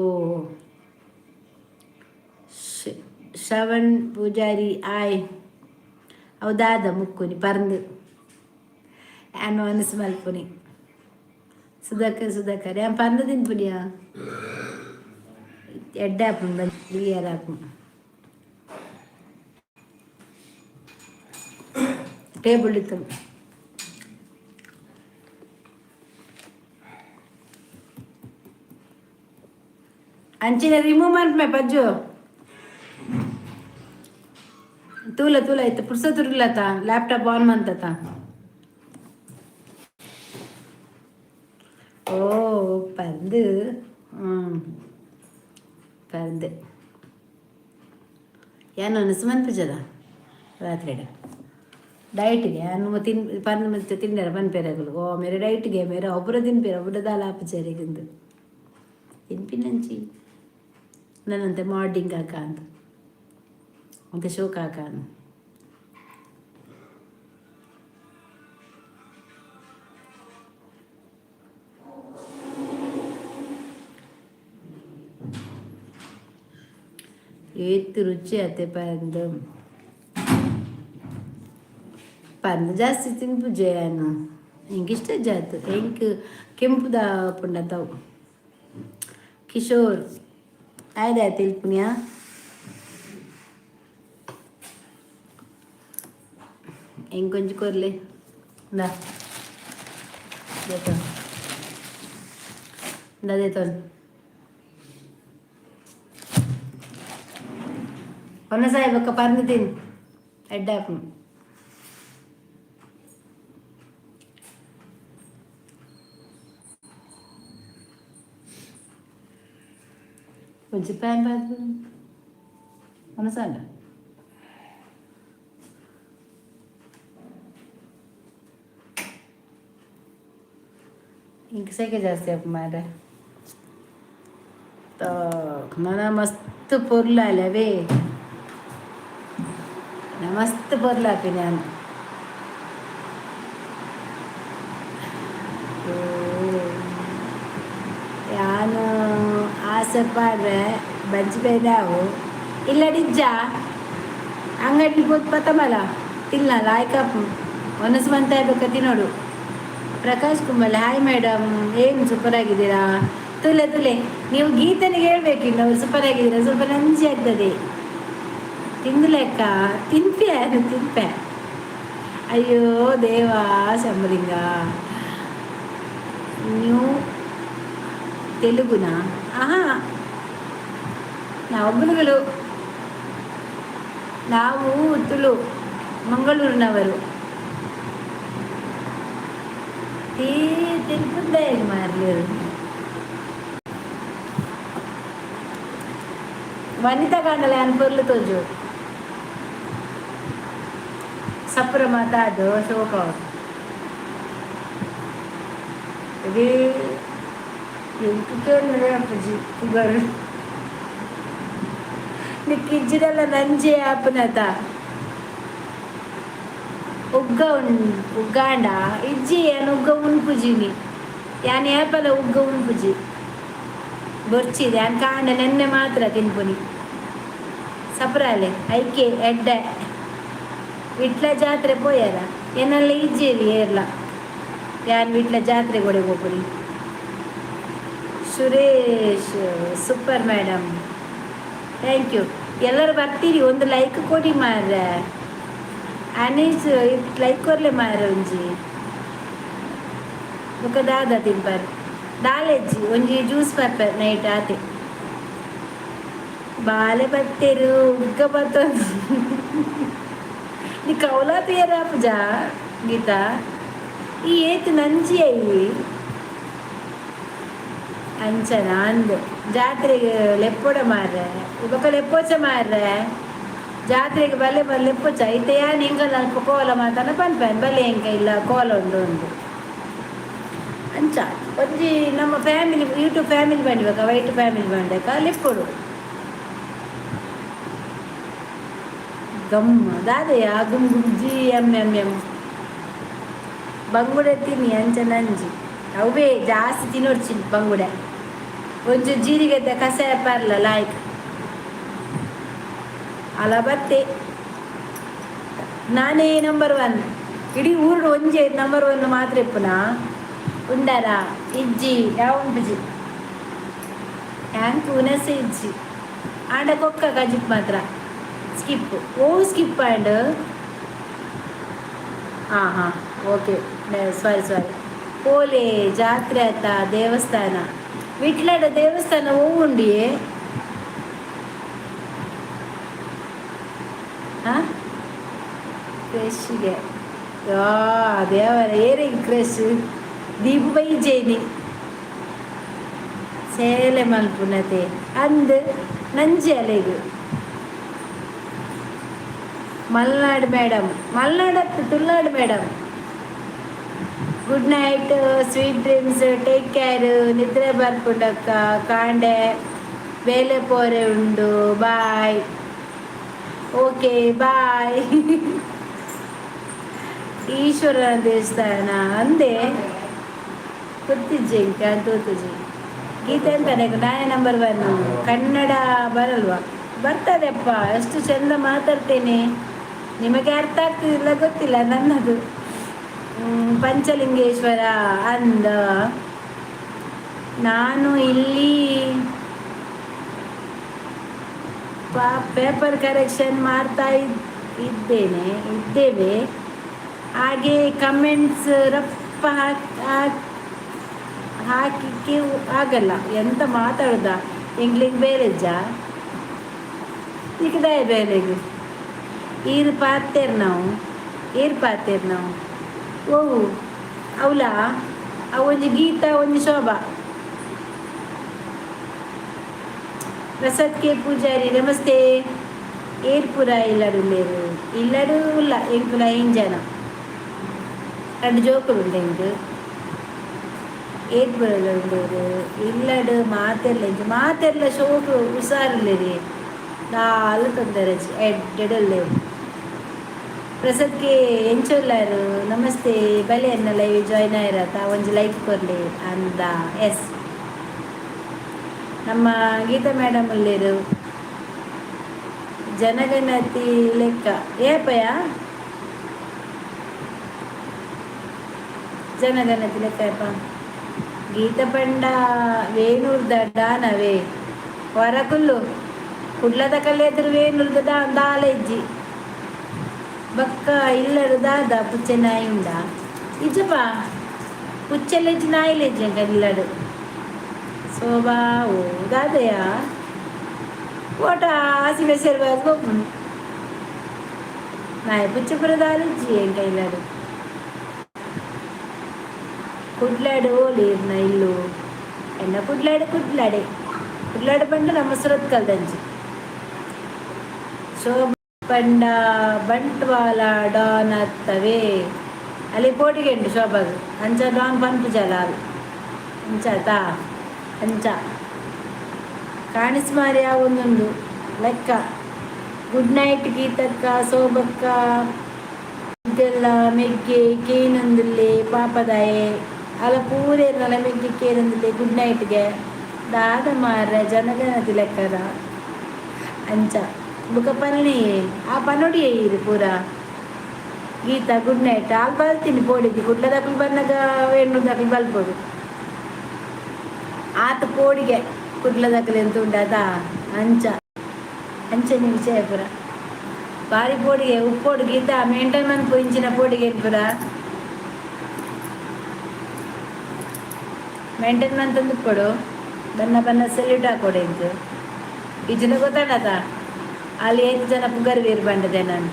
ಶ್ರವಣ್ ಪೂಜಾರಿ, ಆಯ್. ಅವು ದಾದ ಮುಕ್ಕುನಿ ಪರಂದು ಯಾನ್ ಮನಸ್ಸು ಮಲ್ಪುನಿ. ಸುಧಾಕರ್, ಸುಧಾಕರ್, ಯಾನ್ ಪರಂದು ತಿನ್ಪುನಿಯಾ? ಎಡ್ಡೆ ಆಪುಂಡು, ಕ್ಲಿಯರ್ ಆಪುಂಡು. ಟೇಬಲ್ ಇತ್ತು. ಅಂಚಿನ ರಿಮೂವ್ ಮಲ್ಪೆ ಪಜ್ಜು. ತೂಲ ತೂಲ, ಇತ್ತು ಪುರ್ಸತುರ್ಲತ ಲ್ಯಾಪ್ಟಾಪ್ ಆನ್ ಮಂತತ. ಓ, ಪಂದು. ಪಂದು ಯಾನ್ ಒನಸ್ ಮನ್ಪುಜದ ರಾತ್ರಿಡ್. ಡೈಟ್ಗೆ ಯಾನ್ ತಿನ್ ಪಂದ್ ಮತ್ತೆ ತಿಂಡರ ಪನ್ಪೆರಗುಲು, ಓ ಮೇರೆ ಡೈಟ್ಗೆ, ಮೇರೆ ಒಬ್ಬರ ತಿನ್ಪೇರ, ಒಬ್ಬರ ದಾಲ ಆಪುಜೆರೆಗಿಂದು. ತಿನ್ಪಿನಂಚಿ ನನ್ನಂತೆ ಮಾಡಿಂಗ್ ಹಾಕ ಅಂತ ಅಂತ ಶೋಕ್ ಹಾಕ. ಏತ್ ರುಚಿ ಆತೆ ಪಂದು. ಪಂದು ಜಾಸ್ತಿ ತಿನ್ಪುಜೆ ಯಾನು. ಎಂಕ್ ಇಷ್ಟ ಜಾತ್. ಎಂಕ್ ಕೆಂಪುದ ಪುಂಡತವು. ಕಿಶೋರ್ ಆಯ್ದಾಯ್ತು ತಿಲ್ಪುನಿಯಾ? ಎಂಕೊಂಚಿ ಕೊರ್ಲೆ. ಇಂದಾ ದೇತೋನ್, ಇಂದಾ ದೇತೋನ್. ಹೊನ್ನ ಸಾಹೇಬಕ್ಕ ಪರ್ದು ತಿನ್, ಎಡ್ಡೆ ಆಪುಂಡು. ಒಂಜಿ ಪ್ಯಾನ್ ಪಾಡ್ದ್ ಒನಸಾಂಡ. ಇಂಕ್ ಸೆಕೆ ಜಾಸ್ತಿ ಆಪು ಮಾರ್ರೆ. ಮನ ಮಸ್ತ್ ಪೊರ್ಲಾಲೆ. ಮಸ್ತ್ ಪೊರ್ಲಾಪಿನ ಯಾನ್. ಯಾನು ಆಸೆ ಪಾಡ್ರೆ ಬಂಜಿ ಬೇದಾವು ಇಲ್ಲಡಿಜ್ಜ. ಅಂಗಡಿ ಪೋತ್ ಪತ್ತಮಲ ತಿನ್ನಲ್ಲ ಆಯ್ಕಪ್ಪು. ಒನಸ್ ಮಂತ ಬೇಕ ತಿನ್ನೋಡು. ಪ್ರಕಾಶ್ ಕುಂಬಲ್, ಹಾಯ್ ಮೇಡಮ್, ಏನು ಸೂಪರ್ ಆಗಿದ್ದೀರಾ. ತುಲೆ ತುಲೆ, ನೀವು ಗೀತನಿಗೆ ಹೇಳ್ಬೇಕಿಲ್ಲ, ಅವ್ರು ಸೂಪರ್ ಆಗಿದ್ದೀರಾ. ಸ್ವಲ್ಪ ನಂಜಿ ಆಗ್ತದೆ. ತಿಂದು ಲೆಕ್ಕ ತಿನ್ಪೆ, ತಿನ್ಪೆ. ಅಯ್ಯೋ ದೇವಾ ಶಂಭಲಿಂಗ. ನೀವು ತೆಲುಗುನಾ? ಆಹಾ, ನಾವು ಬುಲುಗಲು, ನಾವು ತುಳು, ಮಂಗಳೂರಿನವರು. ತೀ ತಿನ್ಪುಂದೆ ಮಾರ್ಲಿರು. ವನಿತಾ ಕಾಂಡಲ ಅನ್ಪೊರ್ಲು ತೋಜು. ಸಪ್ರ ಮಾತಾದು ಶೋಕ. ಇಡೀ ಎಂಕ್ ಕೇಂದ್ರ ಅಪ್ಪುಜಿ ಪುಗರ್. ನಿಕ್ಕಿಜ್ಜಿಡಲ್ಲ ನಂಜೆ ಆಪುನತ. ಉಗ್ಗ ಉನ್ ಉಗ್ಗಾಂಡ ಇಜ್ಜಿ. ಯಾನ್ ಉಗ್ಗ ಉನ್ಪುಜಿನಿ. ಯಾನ್ ಏಪಲ ಉಗ್ಗ ಉನ್ಪುಜಿ, ಬೊರ್ಚಿದೆ. ಯಾನ್ ಕಾಂಡ ನೆನ್ನೆ ಮಾತ್ರ ತಿನ್ಪುನಿ. ಸಪ್ರಾಲೆ ಐಕೆ ಎಡ್ಡೆ. ವಿಟ್ಲ ಜಾತ್ರೆ ಪೋಯರ? ಎನ್ನಲ್ಲ ಇಜ್ಜೇರಿ ಏರ್ಲ. ಯಾನ್ ವಿಟ್ಲ ಜಾತ್ರೆ ಕೊಡೆ ಪೋಪುನಿ. Suresh, super madam, thank you. ಎಲ್ಲರೂ ಬರ್ತೀರಿ, ಒಂದು ಲೈಕ್ ಕೊಡಿ ಮಾರ್ರೆ. ಅನೀಶ್, ಲೈಕ್ ಕೊರ್ಲೆ ಮಾರ್ರೆ ಒಂಜಿ. ಬೊಕ ದಾದ ತಿನ್ಪರ್? ದಾಲೆಜ್ಜಿ, ಒಂಜಿ ಜ್ಯೂಸ್ ಪರ್ಪೆರ್ ನೈಟ್, ಆತೆ. ಬಾಲೆ ಬತ್ತೇರು ಉಗ್ಗ ಬತ್ತೊಂದು. ನೀ ಕೌಲ ತೀರ ಪೂಜಾ ಗೀತಾ. ಈ ಏತ್ ನಂಜಿ ಅಯ್ಯಿ ಅಂಚನ ಅಂದು. ಜಾತ್ರೆಗೆ ಲೆಪ್ಪೊಡ ಮಾರ್ರೆ. ಬೊಕ ಲೆಪ್ಪೋಚ ಮಾರ್ರೆ. ಜಾತ್ರೆಗೆ ಬಲ್ಲೆ ಬಲ್ಲೆ ಲೆಪ್ಪೋಚ. ಇತ್ತೆ ಯಾನ್ ಎಂಕಲ್ ಅಲ್ಪ ಕೋಲ ಮಾತನ ಪನ್ಪೇನ್, ಬಲ್ಲೆ ಎಂಕ ಇಲ್ಲ ಕೋಲ ಉಂಡು ಉಂಡು ಅಂಚ. ಒಂಜಿ ನಮ್ಮ ಫ್ಯಾಮಿಲಿ, ಯೂಟ್ಯೂಬ್ ಫ್ಯಾಮಿಲಿ ಬಂಡಿಬೇಕ, ವೈಟ್ ಫ್ಯಾಮಿಲಿ ಬಂಡಕ ಲೆಪ್ಪೊಡು. ಗಮ್ಮ ದಾದೆಯ ಗುಮ್ ಗುಮ್ ಜಿ ಎಮ್ ಎಮ್ ಎಮ್. ಬಂಗುಡೆ ತಿನ್ನಿ ಅಂಚ ನಂಜಿ. ಅವೇ ಜಾಸ್ತಿ ತಿನ್ನೋಡ್ಚಿ ಬಂಗುಡೆ. ಒಂಜಿ ಜೀರಿಗೆ ಕಷಾಯ ಪರ್ಲ ಲಾಯ್ಕ್ ಅಲ ಬತ್ತೆ. ನಾನೇ ನಂಬರ್ ಒನ್. ಇಡೀ ಊರು ಒಂಜೆ ನಂಬರ್ ಒನ್ ಮಾತ್ರ ಇಪ್ಪುನ ಉಂಡಾರ ಇಜ್ಜಿ ಯಾವ ಉಂಟುಜಿ ಹ್ಯಾಂಗ್ ಪೂನಸೆ ಇಜ್ಜಿ. ಆಂಡ ಕೊಕ್ಕ ಕಜಿಪ್ ಮಾತ್ರ ಸ್ಕಿಪ್. ಓ ಸ್ಕಿಪ್ ಆಂಡ್. ಹಾಂ ಹಾಂ, ಓಕೆ, ಸಾರಿ ಸಾರಿ. ಕೋಲೆ ಜಾತ್ರೆ ಆತ ದೇವಸ್ಥಾನ ವಿಟ್ಲಡ ದೇವಸ್ಥಾನ ಓ ಉಂಡಿಯೇ? ಹಾಂ, ಕ್ರಶ್ಗೆ ದೇವರ ಏರಿಗೆ ಕ್ರಶ್ ದೀಪು ಬೈಜೇನಿ ಸೇಲೆ ಮಲ್ಪುನತೆ ಅಂದ್ ನಂಜಿ ಅಲೆಗು. ಮಲ್ನಾಡು ಮೇಡಮ್, ಮಲ್ನಾಡು ಅತ್ತು Tulunadu madam. Good night, sweet dreams, take care. ನಿದ್ರೆ ಬರ್ಪುಂಡಕ್ಕ ಕಾಂಡೆ ಬೇಲೆ ಪೋರೆ ಉಂಡು. Bye, okay bye. ಈಶ್ವರನ ದೇವಸ್ಥಾನ ಅಂದೆ ಗೊತ್ತಿಜ್ಜೆ ಇಂಕ ತೋತುಜಿ. ಗೀತೆ ಅಂತಾನೆ ನಾನೇ ನಂಬರ್ ಒನ್. ಕನ್ನಡ ಬರಲ್ವಾ? ಬರ್ತದೆಪ್ಪ, ಎಷ್ಟು ಚಂದ ಮಾತಾಡ್ತೇನೆ. ನಿಮಗೆ ಅರ್ಥ ಆಗ್ತದಿಲ್ಲ ಗೊತ್ತಿಲ್ಲ ನನ್ನದು. ಪಂಚಲಿಂಗೇಶ್ವರ ಅಂದ. ನಾನು ಇಲ್ಲಿ ಪೇಪರ್ ಕರೆಕ್ಷನ್ ಮಾಡ್ತಾ ಇದ್ದೇನೆ, ಇದ್ದೇವೆ. ಹಾಗೆ ಕಮೆಂಟ್ಸ್ ರಪ್ಪ ಹಾಕಿಕ್ಕೆ ಆಗಲ್ಲ. ಎಂತ ಮಾತಾಡುದ? ಇಂಗ್ಲಿಂಗ್ ಬೇರೆಜ್ಜ ಇಕ್ಕದಾಯ ಬೇಲೆಗ್ ಈರು ಪಾತೇರ್ ನಾವು, ಏರ್ ಪಾತೇರ್ ನಾವು. ಓ ಅವಲ ಅವು ಒಂಜಿ ಗೀತಾ, ಒಂಜಿ ಶೋಭಾ. ಪ್ರಸಾದ್ ಕೆ ಪೂಜಾರಿ ನಮಸ್ತೆ. ಏರ್ಪುರ ಇಲ್ಲಡು ಲೇರು ಇಲ್ಲಡು ಉಲ್ಲ. ಎಂಕುಲ ಐನ್ ಜನ, రెండు ಜೋಕುಲು ಉಂಡು ಎಂಕ್. ಏರ್ಪುರ ಉಂಡೇರು ಇಲ್ಲಡು ಮಾತೆರ್ಲ ಇಂಚ ಮಾತೆರ್ಲ ಶೋಕು ಹುಷಾರುಲ್ಲೇರಿ. ದಾಲ ತೊಂದರೆ ಎಡ್ಡೆಡುಲ್ಲೇರು. ಪ್ರಸಾದ್ ಕೆ ಎಂಚೊಲ್ಲಾರು? ನಮಸ್ತೆ. ಬಲೆ ಎನ್ನ ಲೈವ್ ಜಾಯ್ನ್ ಆಯಿರತ ಒಂಜಿ ಲೈಕ್ ಕೊರ್ಲಿ ಅಂದ. ಎಸ್, ನಮ್ಮ ಗೀತಾ ಮೇಡಮ್ ಉಲ್ಲೇರು. ಜನಗಣತಿ ಲೆಕ್ಕ ಏಪಯ? ಜನಗಣತಿ ಲೆಕ್ಕ ಏಪ? ಗೀತ ಪಂಡ ವೇಣೂರ್ದ ಡಾನವೇ ವರಕುಲ್ಲು ಕುಡ್ಲದ ಕಲ್ಲೆದುರು ವೇಣೂರ್ದ ಡಾನ್ ದಾಲ ಇಜ್ಜಿ. ಬಕ್ಕ ಇಲ್ಲಡು ದಾದ ಪುಚ್ಚೆ ನಾಯಿ ಉಂಡ? ಇಜ್ಜಪ್ಪ, ಪುಚ್ಚೆಲ್ಲ ಇಜ್ಜಿ, ನಾಯಿಲ ಇಜ್ಜಿ ಅಂಕ ಇಲ್ಲಡು. ಶೋಭಾ ಓ ದಾದಯ ಓಟ ಆಸಿನ ಸೇರ್ಬಾರ್ದು ಗೊಪ್ಪುಂಡು. ನಾಯಿ ಪುಚ್ಚೆ ಪುರ ದಾಲ ಇಜ್ಜಿ ಎಂಕ ಇಲ್ಲಡು. ಕುಡ್ಲಾಡು ಓಲಿ ಇರ್ನ ಇಲ್ಲು ಎನ್ನ ಕುಡ್ಲಾಡು ಕುಡ್ಲಾಡೆ ಕುಡ್ಲಾಡು ಪಂಡ ನಮ್ಮ ಸುರತ್ಕಲ್ ದಂಚಿ. ಶೋಭಾ ಪಂಡ ಬಂಟ್ವಾಳ ಡಾನ್ ಅತ್ತವೇ? ಅಲ್ಲಿ ಪೋಟಿಗೆ ಉಂಟು ಶೋಭಾಗ್. ಅಂಚ ಡಾನ್ ಪನ್ಪುಜಲ ಅದು ಅಂಚಾತ ಅಂಚ ಕಾಣಿಸ್ಮಾರಿ ಒಂದೊಂದು ಲೆಕ್ಕ. ಗುಡ್ ನೈಟ್ ಗೀತಕ್ಕ, ಶೋಭಕ್ಕ ಇದೆಲ್ಲ ಮೆಗ್ಗೆ ಕೇನೊಂದುಲ್ಲೆ ಪಾಪದಾಯೆ ಅಲ್ಲ ಪೂರೇರ್ನಲ ಮೆಗ್ಗೆ ಕೇನೊಂದುಲ್ಲೆ. ಗುಡ್ ನೈಟ್ಗೆ ದಾದ ಮಾರ್ರೆ ಜನಗಣತಿ ಲೆಕ್ಕದ ಅಂಚ ಬುಕ್ಕ ಪನ್ನಿ ಆ ಪನೊಡಿಯೇ ಇರು ಪೂರ. Geetha good night. ಆಲ್ ಬಲ್ತೀನಿ ಪೋಡಿಗೆ ಕುಡ್ಲದಕ್ಲು ಬಂದಾಗ ವೇಣುದಕ್ಲು ಬಲ್ಪೊಡು ಆತ ಪೋಡಿಗೆ ಕುಡ್ಲದಕ್ಲು ಎಂತ ಉಂಡಾತ ಅಂಚ ಅಂಚನೆ ವಿಷಯ ಪೂರ ಬಾರಿ ಪೋಡಿಗೆ ಉಪ್ಪೋಡು. ಗೀತಾ ಮೇಂಟೈನ್ ಮನ್ಪು ಇಂಚಿನ ಪೋಡಿಗೆ ಪೂರ ಮೇಂಟೈನ್ ಮಂತಂದು ಉಪ್ಪೊಡು. ಬನ್ನ ಬನ್ನ ಸೆಲ್ಯೂಟ್ ಹಾಕೊಡು ಇಂಕ್. ಇಜ್ಜಿನ ಗೊತ್ತಾಡತ ಅಲ್ಲಿ ಐದು ಜನ ಪುಗರ್ ವೀರ್ ಬಂಡದೆ ನಾನು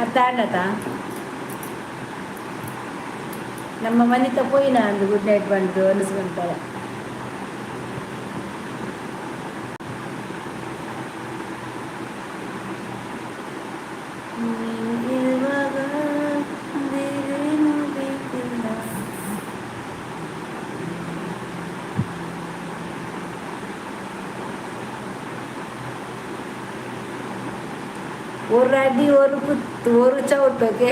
ಅರ್ಥ ಆಂಡತ. ನಮ್ಮ ಮನಿತ ಪೋಯಿನ ಅಂದು ಗುಡ್ ನೈಟ್ ಬಂದು ಅನಿಸ್ಕೊಂತಾರೆ. ನೀನು ಇರುವಾಗ ಬೇರೇನು ಬೇಕಿಲ್ಲ. ஒரு ಅಡಿ ஒரு ಕುತ್ತು ஒரு ಚೌಟಕ್ಕೆ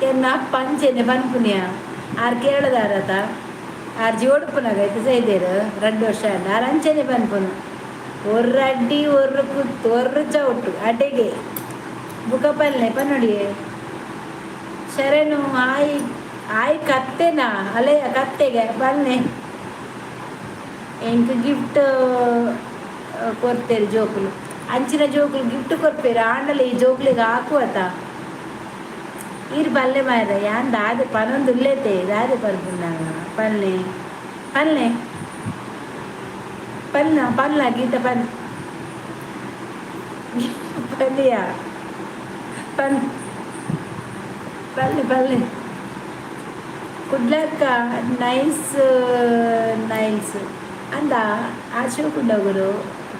ಎನ್ನ ಅಪ್ಪ ಅಂಚೆನೆ ಪನ್ಪುನಿಯ. ಆರ್ ಕೇರಳದಾರತ, ಆರ್ ಜೋಡುಪುನಾಗ ಐತೆ ಸೈದೇರು 2 ವರ್ಷ ಆಂಡ್. ಆರ್ ಅಂಚೆನೆ ಪನ್ಪುನು. ಒರ್ರಡ್ಡಿ ಒರ್ರು ಕುತ್ತು ಒರ್ರು ಚೌಟು ಅಡೆಗೆ ಬುಕ ಪಲ್ಲೆ ಪನ್ನೊಡಿಯೆ. ಶರಣು ಆಯಿ ಆಯ್ ಕತ್ತೆನಾ ಅಲೆಯ ಕತ್ತೆಗೆ ಬನ್ನೆ. ಎಂಕ್ ಗಿಫ್ಟ್ ಕೊರ್ತೇರು ಜೋಕುಲು. ಅಂಚಿನ ಜೋಕುಲು ಗಿಫ್ಟ್ ಕೊರ್ಪೇರು ಆಂಡಲ ಈ ಜೋಕುಲಿಗೆ ಹಾಕುವತ. ಈರ್ ಬಲ್ಲೆ ಮಾರ, ಯಾನ್ ದಾದೆ ಪನೊಂದು ಉಲ್ಲೇತೆ? ದಾದೆ ಪನ್ಪುಂಡಾಗ? ಪನ್ಲೆ ಪನ್ಲೆ, ಪನ್ನ ಪನ್ಲ ಗೀತ ಪನ್ ಪಲ್ಲಿಯ ಪನ್ ಪಲ್ಲೆ ಪಲ್ಲೆ. ಕುಡ್ಲಕ್ಕ ನೈಸ್ ನೈಲ್ಸ್ ಅಂದ ಆಶೋಕುಂಡಗುರು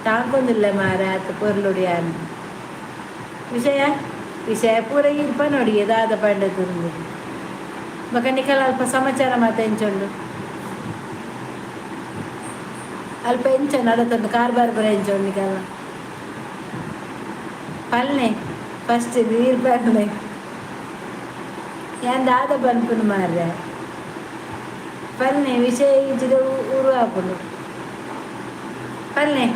ತಾಂಕೊಂದಿಲ್ಲ ಮಾರ ಆತ ಪೊರ್ಲುಡು. ಯಾನ್ ವಿಷಯ ವಿಷಯ ಪೂರ ಇರ್ಪ ನೋಡಿ ದಾದ ಪಂಡದು. ಬೊಕ ನಿಕಲ ಅಲ್ಪ ಸಮಾಚಾರ ಮಾತ ಎಂಚುಂಡು? ಅಲ್ಪ ಎಂಚ ನಡತೊಂದು ಕಾರ್ಬಾರ್ ಪೂರ ಎಂಚುಂಡು ನಿಕಲ್ನ? ಪಲ್ನೆ ಫಸ್ಟ್ ನೀರು ಪಲ್ನೆ. ಯಾನ್ ದಾದ ಪನ್ಪುನು ಮಾರ್ರೆ? ಪಲ್ನೆ. ವಿಷಯ ಇಜ್ಜಿಡ ಊರು ಆಪುಂಡು. ಪಲ್ನೆ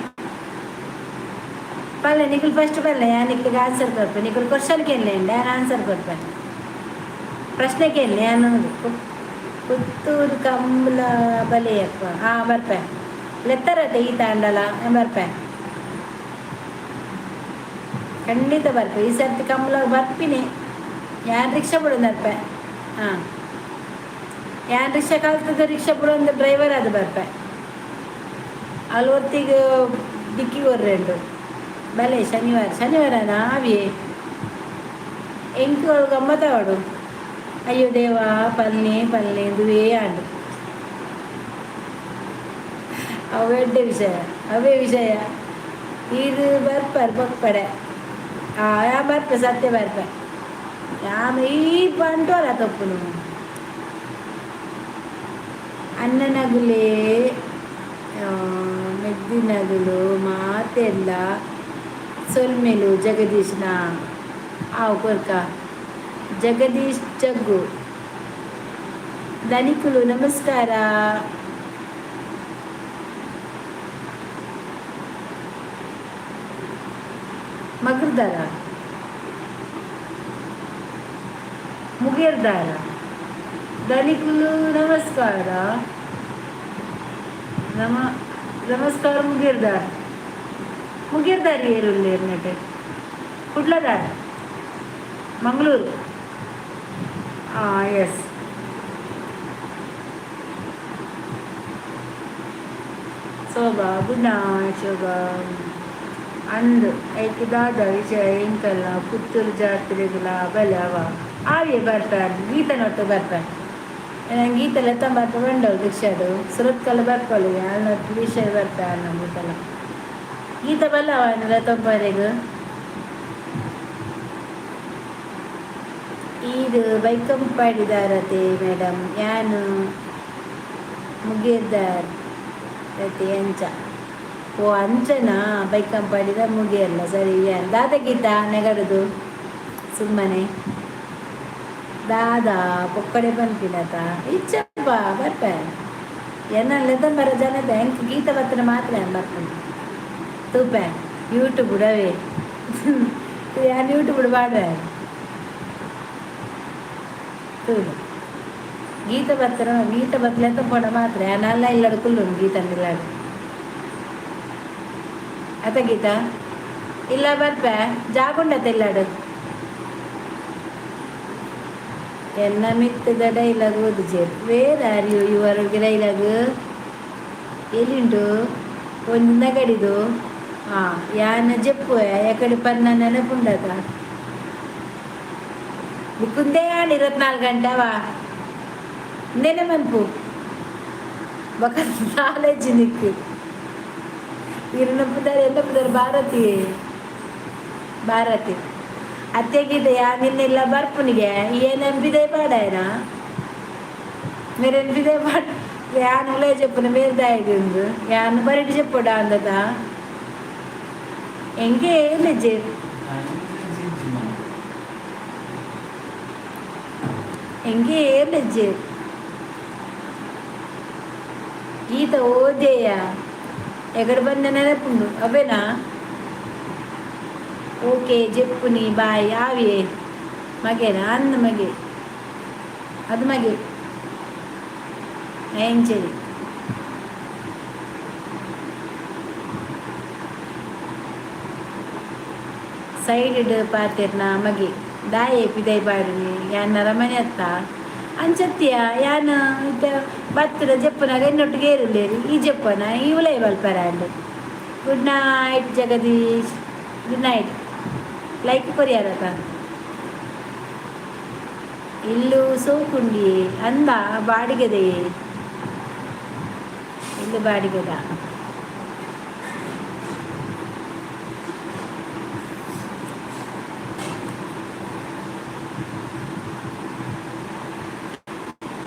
ಪಲ್ಲೆ ನಿಕುಲು ಫಸ್ಟ್ ಪಲ್ಲೆ. ಯಾನ್ ನಿಕ್ಲಿಗೆ ಆನ್ಸರ್ ಕೊರ್ಪೆ. ನಿಕುಲು ಕ್ವಶನ್ ಕೇನ್ಲೆ, ಯಾನ್ ಆನ್ಸರ್ ಕೊರ್ಪೆ. ಪ್ರಶ್ನೆ ಕೇನ್ಲೆ ಯಾನ್. ಪುತ್ತೂರು ಕಂಬ್ಲ ಬಲಿಯಪ್ಪ. ಹಾಂ, ಬರ್ಪೆ. ಲೆತ್ತರತೆ ಈ ತಾಂಡಲ ಬರ್ಪೆ, ಖಂಡಿತ ಬರ್ಪೆ. ಈ ಸರ್ತಿ ಕಂಬಳ ಬರ್ಪಿನಿ ಯಾನ್. ರಿಕ್ಷಾ ಬಿಡೋದು ಬರ್ಪೆ. ಹಾಂ, ಯಾನ್ ರಿಕ್ಷಾ ಕಲ್ತದ, ರಿಕ್ಷಾ ಬಿಡೊಂದು ಡ್ರೈವರ್ ಅದು ಬರ್ಪೆ. ಅಲ್ಲಿ ಒತ್ತಿಗೆ ಡಿಕ್ಕಿ ಕೊರ್ರೆಂಡು. ಬಲೆ ಶನಿವಾರ ಶನಿವಾರ ನಾವೇ ಎಂಕ್ ಗಮ್ಮತ್ತಾವಡು. ಅಯ್ಯೋ ದೇವಾ, ಪಲ್ನೆ ಪಲ್ನೆ ಇಂದುವೇ ಆಂಡು. ಅವು ಎಡ್ಡೆ ವಿಷಯ, ಅವೇ ವಿಷಯ. ಇದು ಬರ್ಪರ್ ಬೊಕ್ಕಡೆ. ಆ ಬರ್ಪೆ, ಸತ್ಯ ಬರ್ಪೆ. ಯಾನ್ ಈ ಬಂಟೋಲ ತಪ್ಪುನು. ಅಣ್ಣನಗುಲೇ ಮೆದ್ದಿನಗುಲು ಮಾತೆಲ್ಲ ಸೊಲ್ಮೆಲು. ಜಗದೀಶ್ನ ಆವು ಕೊರ್ಕ. ಜಗದೀಶ್ ಜಗ್ಗು ಧನಿಕುಲು ನಮಸ್ಕಾರ. ಮಗರ್ದಾರ ಮುಗೇರ್ದಾರ ಧನಿಕುಲು ನಮಸ್ಕಾರ. ನಮ ನಮಸ್ಕಾರ ಮುಗೇರ್ದಾರ್. ಮುಗೇರ್ದಾರ್ ಏರುಲ್ಲೇರ್ನಟೆ? ಕುಡ್ಲದಾರ? ಮಂಗಳೂರು. ಹಾಂ, ಎಸ್. ಶೋಭಾ, ಗುಡ್ ನೈಟ್ ಶೋಭಾ. ಅಂದ್ ಐಕ್ ದಾದ ವಿಷಯ? ಎಂಕಲ್ಲ ಪುತ್ತೂರು ಜಾತ್ರೆಗುಲ ಬಲೆ ಅವ ಆವೇ ಬರ್ಪೆ. ಗೀತನೊಟ್ಟು ಬರ್ಪೆ. ನಂಗೆ ಗೀತ ಲೆತ್ತ ಬರ್ಪೆ ಬಂಡವು ರಿಕ್ಷಾಡು ಸುರತ್ಕಲ್ ಬರ್ಪಳು. ಯಾನ್ ವಿಷಯ ಬರ್ಪೆ ಅನ್ನ ಗೀತಲ. ಗೀತ ಬಲ್ಲವ ಲೆತ್ತಂಬರೆಗ್. ಈರ್ ಬೈಕಂಪಾಡಿದಾರತೆ ಮೇಡಮ್? ಯಾನ್ ಮುಗೇರ್ದಾರ್ ರತೆ ಅಂಚ. ಓ, ಅಂಚನಾ? ಬೈಕಂಪಾಡಿದ ಮುಗಿಯಲ್ಲ. ಸರಿ, ಯಾನ್ ದಾದ ಗೀತ ನೆಗಡುದು ಸುಮ್ಮನೆ ದಾದಾ ಪೊಕ್ಕಡೆ ಪನ್ಪಿನತ? ಇಚ್ಚಪ್ಪ, ಬರ್ಪೆ. ಎನ್ನ ಲೆತ್ತಂಬರ ಜನತೆ ಎಂಕ್ ಗೀತ ಬತ್ತನ ಮಾತ್ರ ಯಾನ್ ಬರ್ಪುಂಡು. ತೂಪೆ ಯೂಟ್ಯೂಬ್ ಅವೇ. ಯಾನ್ ಯೂಟ್ಯೂಬ್ ಪಾಡುವೆ ತೂಲು. ಗೀತ ಬತ್ತನ ಗೀತ ಬತ್ತಲೆ ಪೋಡ ಮಾತ್ರ ಯಾನ್ ಅಲ್ಲ ಇಲ್ಲಡು ಕುಲ್ಲುನು ಗೀತನ ಇಲ್ಲಡು. ಅತ ಗೀತಾ, ಇಲ್ಲ ಬರ್ಪೆ. ಜಾಗುಂಡತ ಇಲ್ಲಡು. ಎನ್ನ ಮಿತ್ತದ ಡೈಲಾಗ್ ಓದುಜೆರ್. Where are you? Your dialogue ಎಲ್ಲಿಂಡು? ಒಂಜಿ ನಗಡಿದು. ಹಾಂ, ಯಾನ ಜೆಪ್ಪು ಎಕಡೆ ಪನ್ನ ನೆನಪುಂಡತ? ನಿಕ್ಕುಂದೇ ಆಂಡ್ 24 ಗಂಟೆವಾ ಇಂದೇನೆ ಮನ್ಪು. ಬೊಕ ನಾಲೆಜ್ ನಿಕ್ಕು. ಇರನ ಪುದರ್ ಎನ್ನ ಪುದರ್? ಭಾರತಿ. ಭಾರತಿ ಅತ್ತೆಗೀತ ಯಾ ನಿನ್ನೆಲ್ಲ ಬರ್ಪುನಿಗೆ ಏನ್ ಪಾಡಾಯನ ಮೇರೆನ್ ಬಿದೆ ಪಾಡ್. ಯಾನ್ ಉಲಯ ಜೆಪ್ಪುನ ಮೇರ್ ದಾಯೆಗ್? ಯಾನ್ ಬರಿಟ್ ಜೆಪ್ಪೊಡ ಅಂದದ ಎಂಕೆ ಏರ್ಲೆಜ್ಜೆ? ಎಂಕೆ ಏರ್ಲೆಜ್ಜೆ? ಗೀತ ಓದೇಯ. ಎಗಡ್ ಬಂದ ನೆನಪುಂಡು ಅವೇನಾ? Okay, ಜೆಪ್ಪುನಿ, boy. ಆವಿಯೇ ಮಗೇನಾ? ಅಂದ್ ಮಗೆ, ಅದು ಮಗೆ ಎಂಚೇರಿ. ಸೈಡ್ ಪಾತೆರ್ನ ಮಗೆ. ದಾಯೆ ಪಿದೈ ಪಾಡುನಿ? ಯಾನ್ ನರಮನೆ ಅತ್ತ? ಅಂಚತ್ತಿಯ, ಯಾನ್ ಇತ್ತೆ ಬತ್ತದ ಜೆಪ್ಪುನಾಗ ಎನ್ನೊಟ್ಟಿಗೆ ಏರುಲ್ಲೇರಿ. ಈ ಜೆಪ್ಪನ ಈ ಉಲೈ ಬಲ್ಪರಾಂಡ್. Good night Jagadish, good night. Like ಕೊರಿಯಾರತ. ಇಲ್ಲು ಸೋಕುಂಡಿ ಅಂದ. ಬಾಡಿಗೆದೆಯೇ ಇಲ್ಲು, ಬಾಡಿಗೆದ.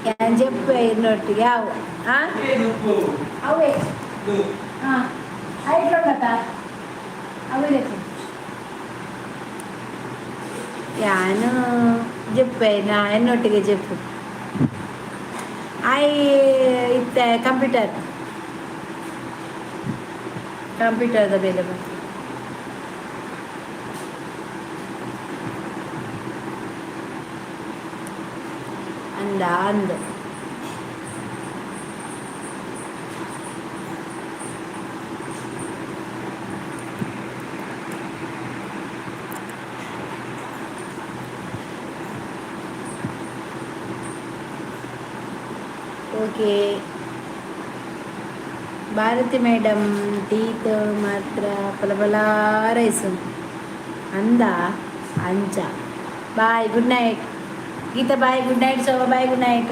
ಯಾನ್ ಜೆಪ್ಪೆ ಇರ್ನೊಟ್ಟಿಗೆ ಅವು ಆ ಅವೇ. ಹಾಂ, ಆಯ್ತು. ಅವೇ ಯಾನು ಜೆಪ್ಪೆ ನಾ ಎನ್ನೊಟ್ಟಿಗೆ ಜೆಪ್ಪು. ಆಯ್ ಇತ್ತೆ ಕಂಪ್ಯೂಟರ್ ಕಂಪ್ಯೂಟರ್ದ ಬೇಲೆ ಬಂತು. ಅಂದ ಅಂದ. ಓಕೆ ಭಾರತಿ ಮೇಡಮ್, ಟೀತ್ ಮಾತ್ರ ಪಲಪಲ ರೈಸು ಅಂದ. ಅಂಚ. Bye, good night Geetha, bye, good night Shobha, bye, good night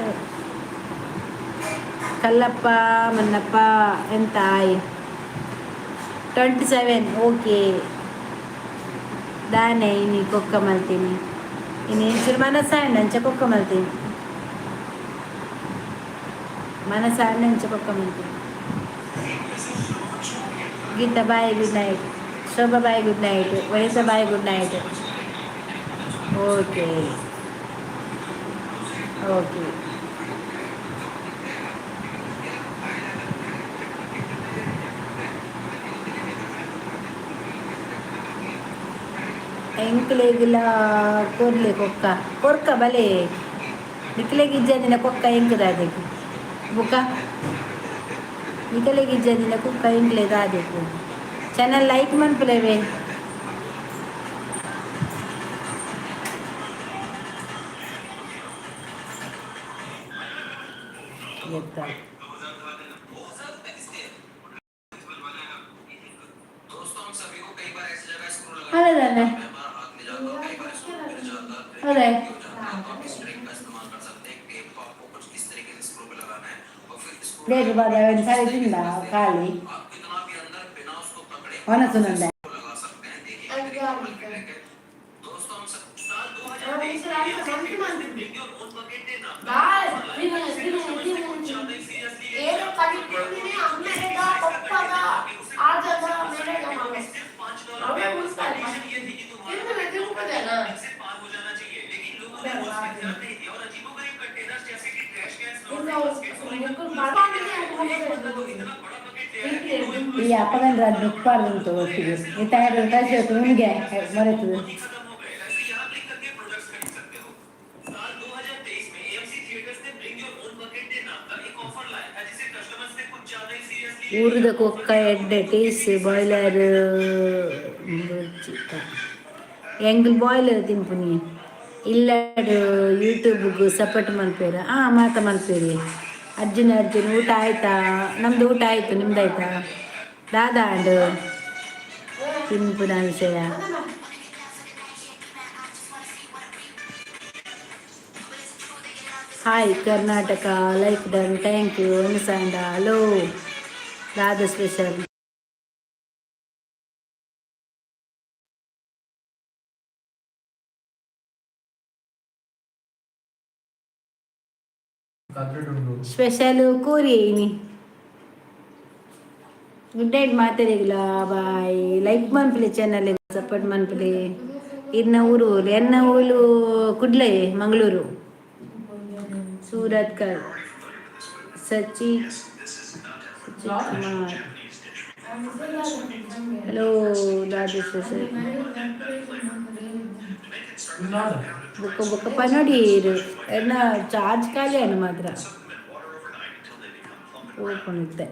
Kallappa Mannappa. ಎಂತ? 27. ಓಕೆ, ದಾನೆ ಇನಿ ಕೊಕ್ಕ ಮಲ್ತೀನಿ. ಇನಿ ಎಂಚೂರು ಮನಸ್ಸಾಂಡ್, ಅಂಚ ಕೊಕ್ಕ ಮಲ್ತೀನಿ. ಮನಸ್ಸಾಂಡ್, ಅಂಚ ಕೊಕ್ಕ ಮಲ್ತೀನಿ. Geetha, bye, good night. Shobha, bye, good night. Vanitha, bye, good night. Okay okay. ಎಂಕ್ಲೆಗಿಲ ಕೊರ್ಲೆ ಕೊಕ್ಕ ಕೊರ್ಕ ಬಲೆ. ನಿಕ್ಲೆಗ್ ಇಜ್ಜಂದಿನ ಕೊಕ್ಕ ಎಂಕ್ ದಾದೆಗ್? ಬುಕ್ಕ ನಿಕಲೆಗ್ ಇಜ್ಜಂದಿನ ಕುಕ್ಕ ಎಂಕ್ಲೆ ದಾದೆಗ್? Channel like ಮನ್ಪುಲೆವೆ. ಎತ್ತ ಅಲ್ಲದಾನೆ ಅದೇ. ಪ್ಲೇಟ್ ಬಾದ ಸರಿ ತಿಂದ ಖಾಲಿ ಒಣಸುನಂದ. ఏదో కలిపింది అమ్మెరగా పప్పగా ఆజగా మెరగా మామ అవే పూస్తారు. తిరుగులే తిరుగుతుందేనా? ಈ ಅಪ್ಪಗನ ದುಪ್ಪಾರ್ದು ಉಂಟು ಒಟ್ಟಿಗೆ. ಈ ತಯಾರು ಕಳಿಸಿ ಉಣಿಗೆ ಮರೆತದು. ಊರದ ಕೊಕ್ಕ ಎಡ್ಡೆ ಟೇಸ್ಟ್. ಬಾಯ್ಲರ್ ಎಂಗ್ಲ್ ಬಾಯ್ಲರ್ ತಿನ್ಪುನಿ. ಇಲ್ಲಡು ಯೂಟ್ಯೂಬ್ಗೆ ಸಪೋರ್ಟ್ ಮಲ್ಪೇರ. ಹಾಂ, ಮಾತ ಮಲ್ಪೇರಿ. ಅರ್ಜುನ ಅರ್ಜುನ್, ಊಟ ಆಯ್ತಾ? ನಮ್ದು ಊಟ ಆಯ್ತು, ನಿಮ್ದು ಆಯ್ತಾ? ದಾದಾ ಅಂಡು ತಿನ್ಪುನ ವಿಷಯ? Hi Karnataka, like done, thank you. ಅನುಸಾಂಡ hello. ದಾದ ಸ್ಪೆಷಲ್? ಕದ್ರಡುಂಡು. ಸ್ಪೆಷಲ್ ಕೋರಿ ಇನಿ. ಗುಡ್ ನೈಟ್ ಮಾತಾಡಿಲ್ಲ. ಬಾಯ್. ಲೈಕ್ ಮನ್ಪುಲೆ, ಚಾನಲ್ ಸಪೋರ್ಟ್ ಮನ್ಪುಲೆ. ಇನ್ನ ಊರು? ಎನ್ನ ಊರು ಕುಡ್ಲೆ, ಮಂಗಳೂರು. ಸೂರತ್ಕಲ್. ಸಚಿ ಸಚಿ ಕುಮಾರ್. ಹಲೋ, ದಾದ ಸ್ಪೆಷಲ್? ಬೊಕ್ಕ ಬೊಕ್ಕ ಪನೊಡಿ. ಎನ್ನ ಚಾರ್ಜ್ ಖಾಲಿ ಅನ್ನು ಮಾತ್ರ. ಓಪನ್ ಇತ್ತೆ.